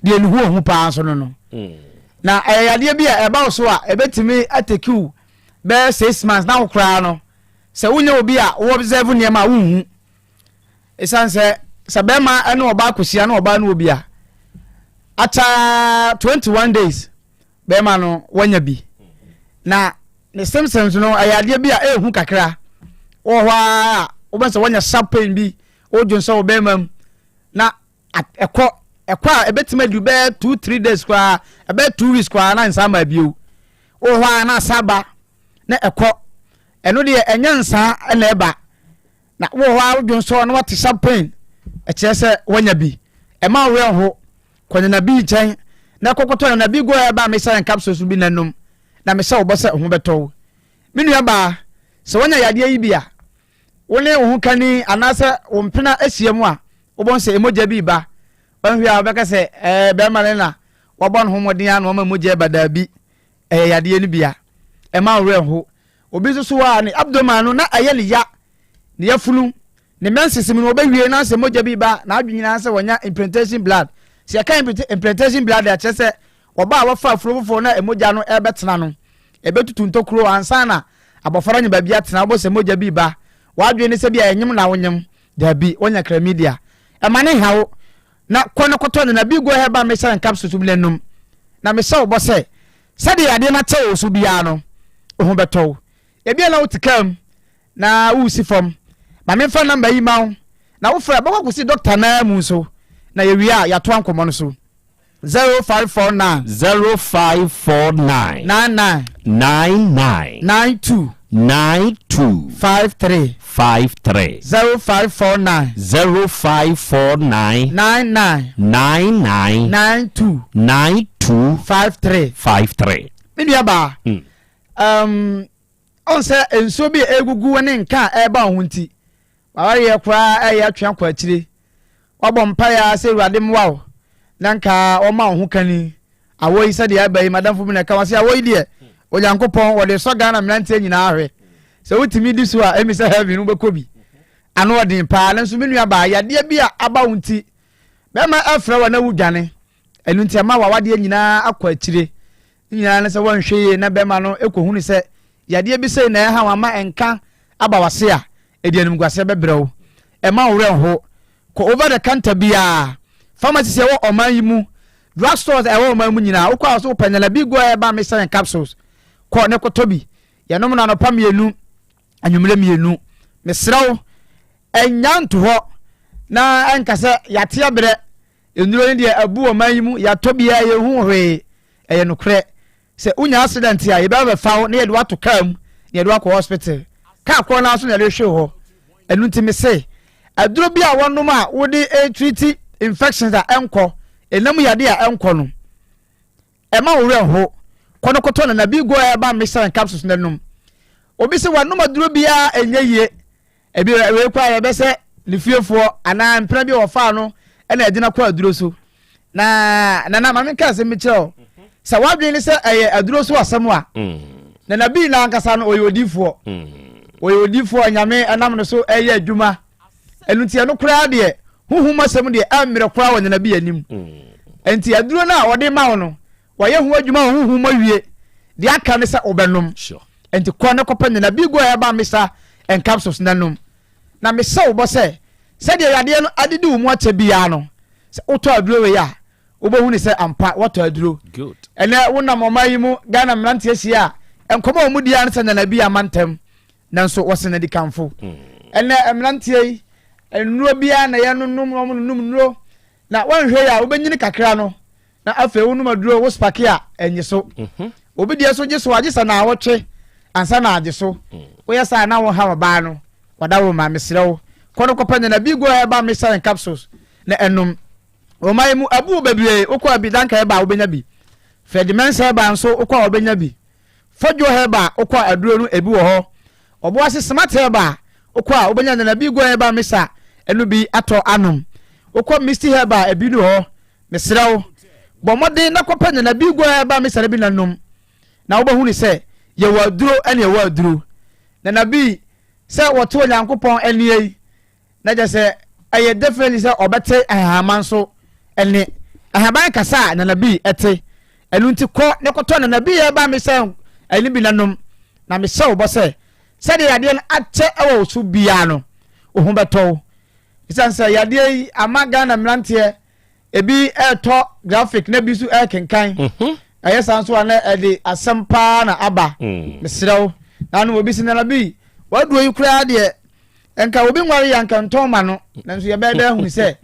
deɛ ne ho ohu paa nso no no. Hmm. Na ɛyɛ yadeɛ bi a ɛba wo so a, ɛbɛtumi atake bɛyɛ six months na wo koraa no, sɛ wonyɛ obi a wo observe nneɛma a wonhu. Ɛsiane sɛ sɛ bɛrima ne ɔbaa kɔhyia na ɔbaa no wɔ bi a, ataa 21 days bɛrima no wanya bi na ne symptoms no ɛyɛ adeɛ bi a ɛɛhu kakra wɔ hɔ a wobɛn sɛ wanya sharp pain bi wodwen sɛ wo bɛrima mu na ɛkɔ ɛkɔ a ɛbɛtumi adu bɛyɛ 2 3 days koraa ɛbɛyɛ 2 weeks koraa na nsa ama bio wɔ hɔ a na asa ba na ɛkɔ ɛno deɛ ɛnyɛ nsa na ɛba Na wowɔ hɔ ara wodwen sɛ na wate sharp pain, ɛkyerɛ sɛ woanya bi. Ɛmma wo werɛ nho. Kɔ Nana Bee nkyɛn na kɔkɔtɔ Nana Bee Go Herbal Mixture and Capsules no bi na nom, na mehyɛ wo bɔ sɛ wo ho bɛtɔ wo. Me nuabaa, sɛ woanya yadeɛ yi bi a, wo ne wo hokani anaasɛ wo mpena ahyia mu a, wobɛhu sɛ mogya bi reba. Wanhwɛ a wobɛka sɛ ɛɛ bɛrima no na wabɔ ne ho mmɔden ara na wama mogya reba. Daabi, ɛyɛ yadeɛ no bi a. Ɛmma wo werɛ nho. Obi nso so a ne abdomen no na ɛyɛ ne ya, ne yafunu, ne menses mu no ɔbɛwie na sɛ mogya bi ba n'adwene nyinaa sɛ wɔnya implantation blood. Sɛ yɛka implantation blood a kyerɛ sɛ ɔba a wafa afuro foforɔ na mogya no ɛrebɛtena no, ɛbɛtutu ntokuro ansa na abɔfra no anya baabi atena. Wobɔ sɛ mogya bi ba, w'adwene ne sɛ bi a ɛnyem na wonyem. Daabi, woanya chlamydia. Ɛma ne nha wo na kɔ no kɔtɔ no na bi go herbal mixture and capsules bi na nom. Na mehyɛ wo bɔ sɛ Sɛdeɛ yadeɛ no akyɛ wo so biara no, wo ho bɛtɔ wo. Ebia na wote kaa mu na woresi fam. Ma memfa namba yi mma wo, na wofrɛ a, bɛkɔ akɔsi dɔkta no ara mu nso, na yɛwie a, yɛatoa nkɔmmɔ no so. 0549. 0549. 99. 99. 92. 92. 53. 53. 0549. 0549. 99. 99. 92. 92. 53. 53. Me nua baa. Um, ɔn sɛ nsuo bi a ɛgugu ne nka a ɛreba wo ho nti, wawareɛ koraa ɛyɛ atwe akɔ akyire. Wabɔ mpaeɛ ara sɛ Awurade mmoa wo na nka ɔma wo ho kani. Awɔ yi sɛdeɛ aba yi, madamfo bi na ɛka wɔse awɔ yi deɛ Onyankopɔn wɔde sɔ Ghana mmeranteɛ nyinaa ahwɛ. Sɛ wotumi di so a, ɛmi sɛ heaven wobɛkɔ bi. Ano ɔden paa, nanso me nua baa, yadeɛ bi a aba wo nti, bɛrima ɛfrɛ wo na wodwane. Ɛno nti ɛma w'awadeɛ nyinaa akɔ akyire. Ne nyinaa ne sɛ woanhwɛ yie na bɛrima no kɔhunu sɛ yadeɛ bi sei na ɛha wo ama nka aba w'ase a, ɛde animguaseɛ bɛbrɛ wo. Ɛmma wo werɛ nho. Kɔ over the counter biara, pharmacies a ɛwɔ ɔman yi mu, drug stores a ɛwɔ ɔman mu nyinaa, wokɔ a wɔsɛ wopɛ Nalabigo herbal mixture and capsules, kɔ ne kɔtɔ bi. Yɛnom no anɔpa mmienu, anwummerɛ mmienu. Mesrɛ wo, ɛnnya nto hɔ na ɛnka sɛ yɛate abrɛ. Nnuro no deɛ abu ɔman yi mu, yɛatɔ biara yɛnhu hwee. Ɛyɛ nokorɛ. Sɛ wonya accident a, yɛbɛba bɛfa wo na yɛde wo ato kaa mu na yɛde wo akɔ hospital. Kaa korɔ no ara so na yɛde hwe hɔ. Ɛno nti mese, aduro bi a wɔnom a wode treat infections a ɛnkɔ, ɛnam yadeɛ a ɛnkɔ no, ɛma wo werɛ nho. Kɔ no kɔtɔ Nana Bigo herbal mixture and capsules na nom. Obi se wanom aduro biara ɛnyɛ yie. Ebi wei koraa yɛbɛ sɛ ne fiefoɔ anaa mpena bi a wɔfaa no ɛna ɛde no akɔ aduro so. Na nana maame nka asɛm bi kyerɛ o. Sɛ wadwene ne sɛ ɛyɛ aduro so asɛm a, nana bii na ankasa no ɔyɛ odiifoɔ. Ɔyɛ odiifoɔ nyame ɛnam no so ɛyɛ adwuma. Ɛno nti ɛno koraa deɛ huhum asɛm deɛ ɛmmerɛ koraa wɔ nana bi anim. Nti aduro no a ɔde ma wo no, wɔayɛ ho adwuma wɔ honhom mu awie. Deɛ aka ne sɛ wobɛnom. Enti kɔ na kɔpɛ Nana Bigo Herbal Mixture and Capsules na nom. Na mehyɛ wo bɔ sɛ, sɛdeɛ yadeɛ no adidi wo mu akyɛ biara no, sɛ wotɔ aduro wei a, wobɛhunu sɛ ampa woatɔ aduro. Ɛnɛ wonam ɔman yi mu, Ghana mmeranteɛ hyia a, nkɔmmɔ a wɔdi ara ne sɛ Nana Bi ama ntɛm, nanso wɔsen adikanfo. Ɛnɛ mmeranteɛ yi, nnuro biara na yɛnonom, wɔnonom nnuro, na woanhwɛ yi a wobɛnyini kakra no, na afei wonom aduro wo spake a ɛnye so mhm. obi deɛ so gye so agye sɛ naawɔtwe ansa na agye so mm. woyɛ saa na woha ɔbaa no wada wo ma mesrɛ wo kɔ no kɔpɛ nyana bi go ɛba mixture and capsules na ɛnom ɔma yi mu abu bebree wokɔ abi danka ɛba a wobɛnya bi fɛdimensa ɛba nso wokɔ a wobɛnya bi fɔdwo hɛba wokɔ a aduro no ebi wɔ hɔ ɔboase smart hɛba wokɔ a wobɛnya nyana bi go ɛba mixture ɛno bi atɔ anom wokɔ misty hɛba ebi no hɔ Mesrɛ wo, bɔ mmɔden na kɔpɛ Nana Bigo a ɛba me sare bi na nom, na wobɛhunu sɛ yɛwɔ aduro ne ɛwɔ aduro. Nana Bi, sɛ wɔte Onyankopɔn ɛnneɛ yi, na kyerɛ sɛ ɛyɛ definitely sɛ ɔbɛte ahahama nso ɛnne. Ahaban kasa a Nana Bi ɛte. Ɛno nti kɔ na kɔtɔ Nana Bi a ɛba me sɛ ɛne bi na nom, na mehyɛ wo bɔ sɛ, sɛdeɛ yadeɛ no akyɛ wɔ wo so biara no, wo ho bɛtɔ wo. Ɛsiane sɛ yadeɛ yi ama Ghana mmeranteɛ ebi ɛretɔ graphic na ebi nso ɛrekenkan. Mhm. Ɛyɛ saa nso a na ɛde asɛm paa na aba. Mm. Mesrɛ wo. Na no obi si nana bi waduro yi koraa deɛ nka obi nware yɛ nka ntɔn ma no nanso yɛbɛyɛ dɛ ahunu sɛ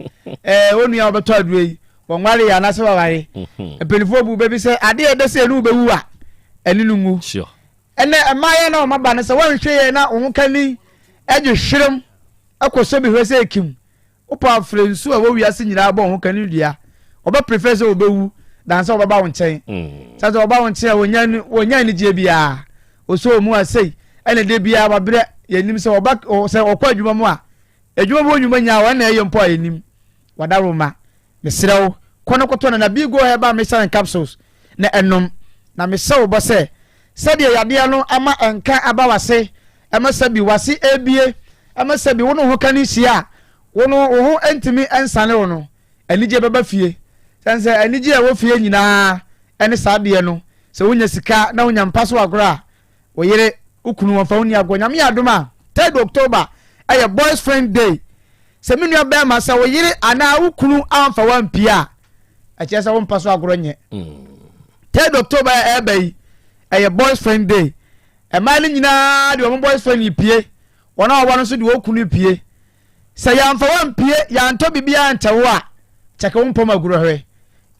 ɛɛ onua ɔbɛtɔ aduro yi wɔnware yɛ anaasɛ waware. Mhm. Mpanimfoɔ bu bɛbi sɛ adeɛ ɛdɛ sɛ ɛnu bɛwu a ɛne no ngu. Ɛnɛ mmaayɛ na wɔn aba no sɛ wɔnhwɛ yɛ na wɔn kani ɛgye hwerem ɛkɔ so bi hwɛ sɛ ekim. Wopɛ a frɛ nsu a ɛwɔ wiase nyinaa bɔ ho ka ne dua. Wɔbɛ prefer sɛ wɔbɛwu than sɛ wɔbɛba wo nkyɛn. Sɛ sɛ wɔba wo nkyɛn a wɔnya wɔnya anigyeɛ biara. Ɔsɔ wɔn mu a sei ɛna ɛde biara wabrɛ yɛnim sɛ wɔba sɛ wɔkɔ adwuma mu a adwuma mu nnwuma nyinaa wɔn na ɛyɛ mpo a yɛnim. Wadaroma mesrɛ wo kɔ no kɔtɔ Nana Bigo herbal mixture and capsules na ɛnom na mehyɛ wo bɔ sɛ sɛdeɛ yadeɛ no ama ɛnka aba w'ase ɛma sɛbi w'ase ɛrebie ɛma sɛbi wo ne wo ho ka no nhyia a wo no wo ho ntumi nsane wo no anigyeɛ bɛba fie sɛne sɛ anigyeɛ a ɛwɔ fie nyinaa ɛne saa adeɛ no sɛ wonya sika na wonya mpa so agorɔ a wo yere wo kunu wɔmfa wo nni agorɔ nyame yɛ adom a 3rd October ɛyɛ boys friend day sɛ me nua bɛrima sɛ wo yere anaa wo kunu amfa wo ampie a ɛkyerɛ sɛ wo mpa so agorɔ nyɛ 3rd October ɛɛba yi ɛyɛ boys friend day Mmaa no nyinaa de wɔn boyfriend repue, wɔn a wɔwɔ no nso de wɔn kunu repue. Sɛ yɛamfa wo ampue, yɛantɔ biribiara ankyɛ wo a, kyɛke wo mpɔm agorɔ hwɛ.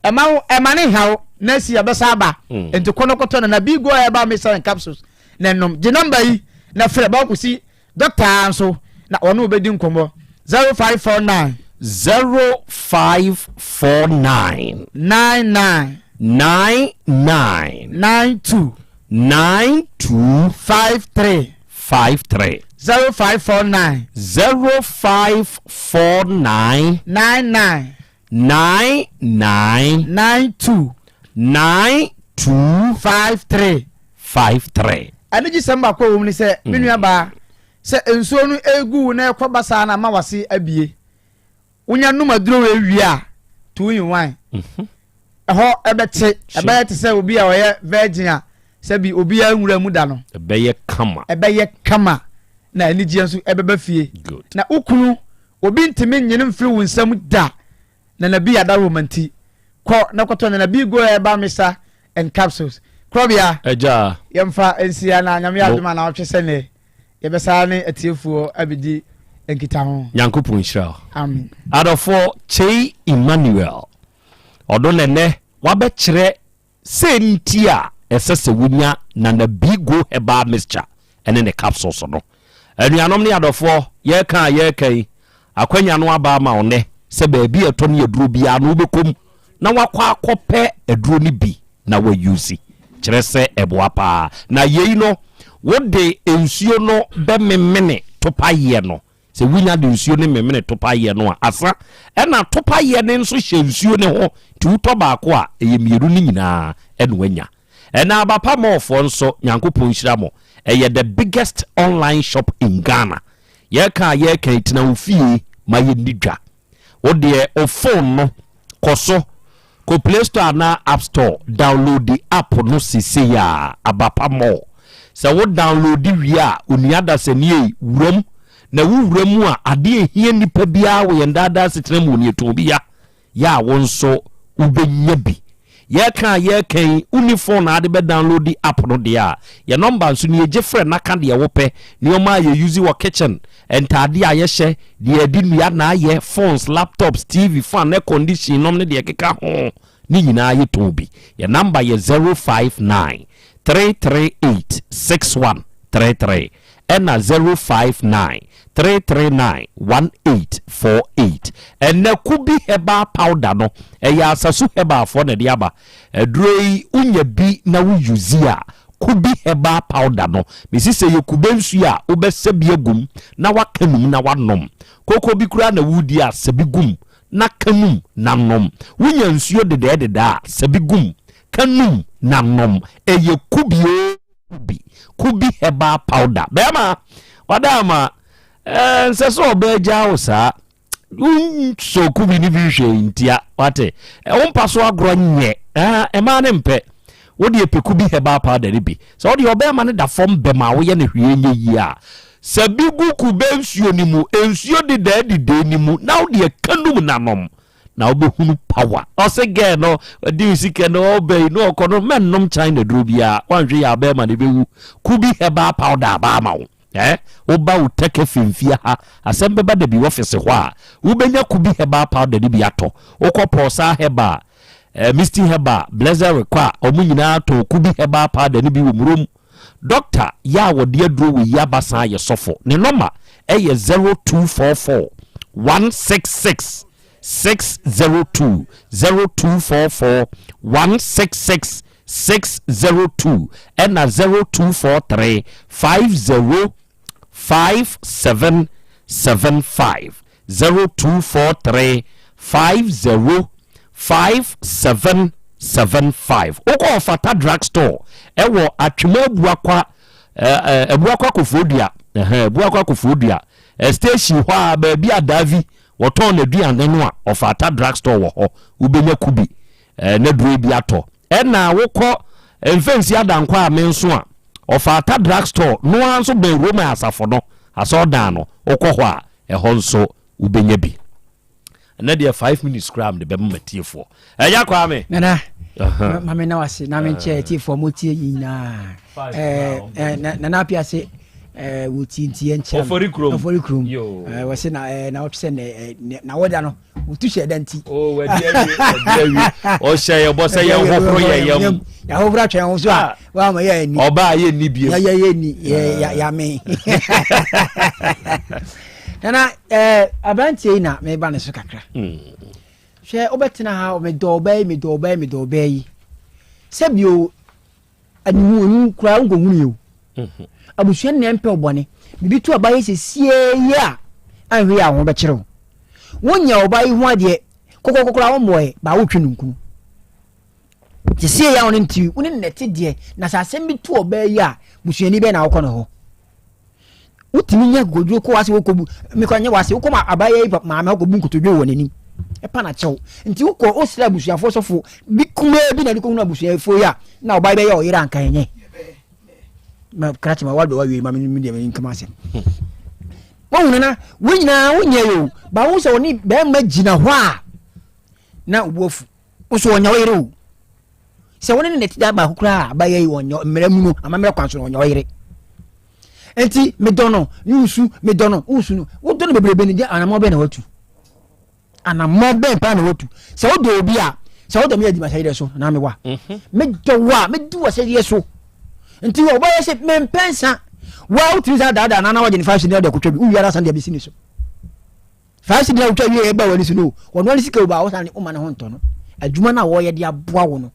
Ɛma wo ɛma ne nha wo na si ɛbɛsa aba. Nti kɔ no kɔtɔ no na Bigo herbal mixture and capsules na nom. Gye number yi na frɛ ba kɔsi doctor nso na ɔne wo bɛdi nkɔmmɔ 0549. 0549. 99. 99. 92. 92. 53. 53. 0549. 0549. 99. 99. 92. 92. 53. 53. Anigyesɛm baako a ɛwɔ mu ne sɛ, me nuabaa, sɛ nsuo no regu wo na ɛkɔ basaa na ama w'ase abue. Wonya nom aduro wei wie a, two in one. Ɛhɔ ɛbɛte, ɛbɛyɛ te sɛ obi a ɔyɛ virgin a sɛbi obiara nwura mu da no. Ɛbɛyɛ kama. Ɛbɛyɛ kama na anigyeɛ nso ɛbɛba fie. Good. Na wo kunu, obi ntumi nye no mfiri wo nsam da. Nana B adaworoma nti, kɔ na kɔtɔ Nana B Go Herbal Mixture and Capsules. Korɔbea. Agya. Yɛmfa nsia na Nyame adom a naawɔtwe sɛ nnɛ yɛbɛsaa ne atiefoɔ abɛdi nkitaho. Nyankopɔn nhyira wo. Amen. Adɔfoɔ, Kyei Emmanuel, ɔno na ɛnɛ wabɛkyerɛ Sei nti a ɛsɛ sɛ wonya Nana Bigo Herbal Mixture ne ne capsules no. Anuanom ne adɔfoɔ, yɛreka a yɛreka yi, akwanya no aba ama wo nnɛ sɛ baabi a ɛtɔ ne aduro biara no wobɛkɔ mu na wakɔ akɔpɛ aduro no bi na wa use. Kyerɛ sɛ ɛboa paa. Na yei no, wode nsuo no bɛmemene topaeɛ no Sɛ wunya de nsuo no memene topaeɛ no a, asa. Ɛna topaeɛ no nso hyɛ nsuo no ho, nti wotɔ baako a, ɛyɛ mmienu no nyinaa ɛna wanya. Ɛna Abapa Mall foɔ nso, Nyankopɔn nhyira mo, ɛyɛ the biggest online shop in Ghana. Yɛreka a yɛreka yi, tena wo fie ma yɛnni dwa. Wo deɛ wo phone no kɔ so kɔ play store anaa app store download app no sesei a Abapa Mall. Sɛ wo download wie a onua dasani ei wuram na wo wura mu a adeɛ ehia nipa biara wɔ yɛn daadaa asetena mu nie tɔn bi ya yɛ a wo nso wobɛnya bi. Yɛreka a yɛreka yi, wonni phone a ade bɛ download app no deɛ a, yɛn number nso nie, gye frɛ na ka deɛ wopɛ, nneɛma a yɛ use wɔ kitchen, ntaadeɛ a yɛhyɛ, deɛ yɛde nnua na ayɛ, phones, laptops, TV, fan, air condition nom ne deɛ ɛkeka ho, ne nyinaa yɛtɔn bi. Yɛn number yɛ 059 338 6133 ɛna 059 339 1848. Ɛnnɛ Kubi Herbal Powder no, ɛyɛ Asasu Herbalfoɔ na ɛde aba. Aduro yi, wonya bi na wo use a, Kubi Herbal Powder no, mesi sɛ ɛyɛ kube nsuo a, wobɛsɛ bi agu mu na waka num na wanom. Koko bi koraa na woredi a, sɛ bi gu mu na ka num na nom. Wonya nsuo dedɛɛdedɛ a, sɛ bi gu mu, ka num na nom. Ɛyɛ Kubi oo. Kubi Kubi herbal powder bɛrima wada ama ɛɛ nsɛ sɛ ɔbaa gyaa wo saa wonsɔ kubi ne bi hwɛ ntia wate wo mpa so agorɔ nyɛ ɛɛ ɛmaa ne mpɛ wode pɛ kubi herbal powder ne bi sɛ wode ɔbɛrima no da fam bɛma woyɛ no hwee nyɛ yie a sɛ bi gu kube nsuo ne mu nsuo dedaa didee ne mu na wode ɛka num nanom na wobɛhunu power. Ɔse girl no ɔdi wo sika no ɔba yi na ɔkɔ no mɛnnom China duro biara wanhwɛ yɛ abɛɛma no bɛwu Kubi herbal powder aba ama wo eh woba wo tɛkɛ fimfia ha asɛm bɛba da bi wɔfese hɔ a wobɛnya Kubi herbal powder no bi atɔ wokɔ Pɔsaa herbal eh, Misty herbal Blessed rekɔ a ɔmo nyinaa tɔn Kubi herbal powder no bi wɔ murom Doctor yɛ a wɔde aduro wɔ yi aba san yɛ sɔfo ne nɔma ɛyɛ 0244 166 602 0244 166 602 ɛna 0243 50 5775 0243 50 5775 Wokɔ Ɔfata Drug Store ɛwɔ Atwema Abuakwa Abuakwa Kofoɔdua Abuakwa Kofoɔdua station hɔ a baabi a Davi Wɔtɔn n'aduane no a, Ɔfata drug store wɔ hɔ, wobɛnya kubi n'aduro bi atɔ. Ɛna wokɔ Mfɛnsi Adankwa a me nso a, Ɔfata drug store no ara nso bɛn Roma asafo no, asɔrdan no, wokɔ hɔ a, ɛhɔ nso wobɛnya bi. Ɛnɛ deɛ 5 minutes koraa mede bɛma matiefoɔ. Ɛya Kwame. Nana, ma me na wase na menkyɛ atiefoɔ motie yi nyinaa. Nana Apiase, Eh, wɔtie nti yɛnkyea no. Ofori kurom. Ofori kurom. Yoo. Eh, wɔse na eh, na wɔtwe sɛ nɛ eh, na wɔda no wɔtu hyɛ da nti. Oh, wadi awie, wadi awie. Ɔhyɛ yɛ bɔ sɛ yɛn hohoro yɛ yam. Yɛahohoro atwɛn ho so a ah. wɔama yɛ ani. Ɔbaa yɛ nni bio. Yɛ yɛ ni yɛ yɛ yame. Nana eh, aberanteɛ yi na meba ne so kakra. Hmm. Hwɛ wobɛtena ha medɔ ɔbaa yi medɔ ɔbaa yi medɔ ɔbaa yi. Sɛbio Aniwu koraa wonkɔhunu yɛ o. Abusua no na ɛmpɛ wo bɔne. Biribi to aba yi sesiei yi a, anhwɛ yi a wo ho bɛkyere wo. Wonyɛ ɔbaa yi ho adeɛ kɔkɔkɔ koraa wommɔɛ baa wotwe no nkunu. Sesiei a wo ne no te wo ne no na ɛte deɛ na sɛ asɛm bi to ɔbaa yi a busuani bɛn na wokɔ ne hɔ? Wotumi nya akokoduro kɔ w'ase wokɔbu mekɔ nyɛ w'ase wokɔ ma abaayewa yi maame hɔ kɔbu nkotodwe wɔ n'anim ɛpa na kyɛw nti wokɔ wosrɛ abusuafoɔ sɔfo bi kumaa bi na de kɔhunu abusuafoɔ yi a na ɔbaa yi bɛyɛ ɔyere anka ɛnyɛ ma krakye ma wadɔ wawie ma me deɛ me nkama asɛm wɔhunu na wɔn nyinaa wonyɛ yɛ o ba wo sɛ wɔne bɛrima gyina hɔ a na obu afu nso ɔnyɛ ɔyere o sɛ wɔne ne nɛte da baako koraa a abayɛ yi ɔnyɛ mmerɛ mu no amammerɛ kwan so no ɔnyɛ ɔyere nti medɔ no ne nsu medɔ no nsu no wodɔ no bebrebe no deɛ anamɔ bɛn na watu anamɔ bɛn paa na watu sɛ wodɔ obi a sɛ wodɔ me adi m'ahyɛdeɛ so na mewa mhm. medɔ wo a medi w'ahyɛdeɛ so nti ɔbɛyɛ sɛ mempɛ nsa wa wotumi sa daadaa na na wagye ne fa hyɛ ne ɔde akotwa bi wowiara san de abɛsi ne so Saa sidi a wotwa wie ɛba w'ani so no, wɔn ani sika ba wosan woma ne ho ntɔ no. Adwuma no a wɔyɛ de aboa wo no,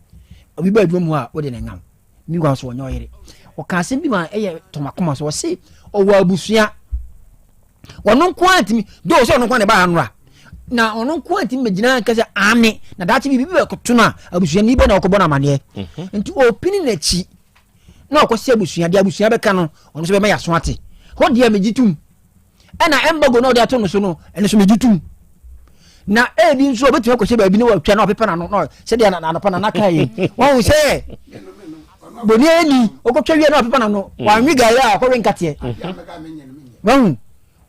obi ba adwuma mu a wode ne ngam. Mi wa so ɔnyɛ ɔyere. Ɔka asɛm bi ma ɛyɛ tɔmakoma so ɔse ɔwɔ abusua. Ɔno nko ara ntumi, do sɛ ɔno nko ara na ɛba ha nora. Na ɔno nko ara ntumi bɛgyina nka sɛ ame na daakye biribi bɛkoto no a abusuani bɛ na ɔkɔbɔ no amaneɛ. Mhm. Nti ɔpini n'akyi na ɔkɔsɛ abusua deɛ abusua bɛka no ɔno nso bɛma yɛaso ate. Hɔ deɛ megye tom. ɛna embargo na ɔde ato no so no ɛno nso megye tom na ebi nso obetumi akɔhyɛ baabi na watwa na ɔpepa n'ano na sɛdeɛ anɔpa na n'aka yi wɔn sɛ boni ani ɔkɔtwa wie na ɔpepa n'ano mm. wanwe gari a ɔkɔwe nkateɛ wɔn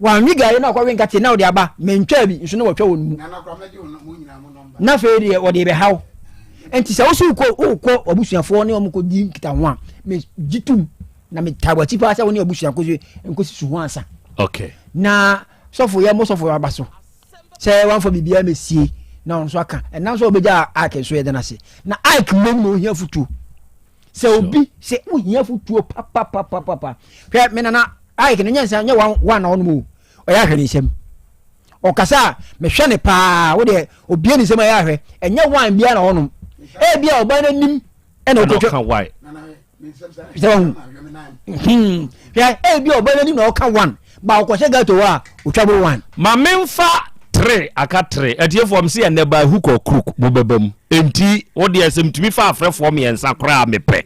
wanwe gari na ɔkɔwe nkateɛ na ɔde aba mɛntwa bi nso na watwa wɔn mu na afei deɛ ɔde bɛhaw nti sɛ wosi wokɔ wokɔ abusuafoɔ ne wɔn kɔ di nkitaho a megye tom na metaa w'akyi paa sɛ wo ne abusua nkosi nkosi su ho ansa. Okay. Na sɔfo yɛ mo sɔfo aba so sɛ wamfa biribiara mɛsie na ɔno nso aka ɛnam sɛ ɔbɛgya Ike nso yɛda no ase na Ike mmom na ohia fotuo sɛ obi sɛ wohia fotuo papapapapa hwɛ me nana Ike no nyɛ nsa nyɛ wan wan na ɔnom o ɔyɛ ahwɛ ne nsam ɔkasa a mehwɛ ne paa wo deɛ obie ne nsam ɛyɛ ahwɛ ɛnyɛ wan biara na ɔnom ebi a ɔbaa no anim ɛna ɔkɔtwa sɛ wahu hmm. hwɛ ebi ɔba n'anim na ɔka one ba ɔkɔhyɛ gato hɔ a ɔtwa boro one. Ma memfa tere aka tere atiefoɔ m sɛ ɛnɛ by hook or crook mobɛba mu enti wo deɛ sɛ metumi fa afrɛfoɔ mmiɛnsa koraa mepɛ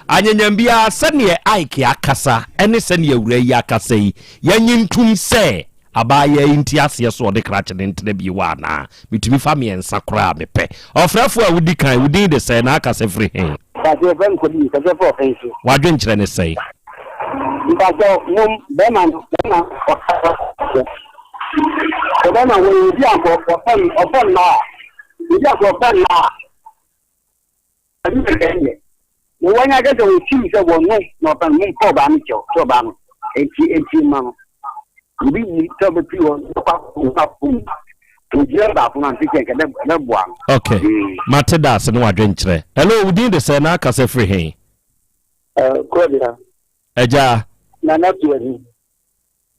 anyanyam biara sɛdeɛ Ike akasa ɛne sɛdeɛ awura yi akasa yi yɛnye ntom sɛ Abaayaa yi nte aseɛ sɛ ɔde krakye no ntena bio anaa? Metumi fa meɛnsa koraa a mepɛ. Ɔfrɛfoɔ a wodi kan, wo din de sɛn na akasa firi he? Mpakyɛ yɛfrɛ me Kɔbi, mekasa firi ɔfɛn so. W'adwenkyerɛ ne sɛn? Mpakyɛ mom bɛɛma no bɛɛma ɔkasa sɛ sɛ bɛɛma wɔyɛ obi a nka ɔpɛ ɔpɛ mmaa a obi a nka ɔpɛ mmaa a. Ɛno na ɛnyɛ. Na wɔn aka sɛ wɔtim sɛ wɔn no na ɔpɛ no, momfa ɔbaa no kyɛw sɛ ɔbaa no nti nti mma no. Obi nyi sɛ ɔbɛpiri hɔ na ɔkɔ akɔkɔ akɔ mu. Ogyina baako no ante sɛ nka ɛbɛboa no. Ok, mate da ase ne wadwenkyerɛ. Hello, wo din de sɛn na akasa firi he? Korɔbea. Agya. Nana Piahi.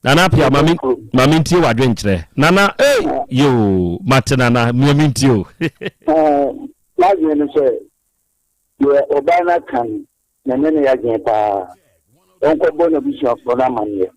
Nana Appiah ma me ma me ntie w'adwenkyerɛ. Nana ei yoo mate Nana mia me ntie o. M'adwene ne sɛ deɛ ɔbaa no aka no me ne no yɛ adwene paa. Ɔnkɔbɔ n'abusuafoɔ no amaneɛ.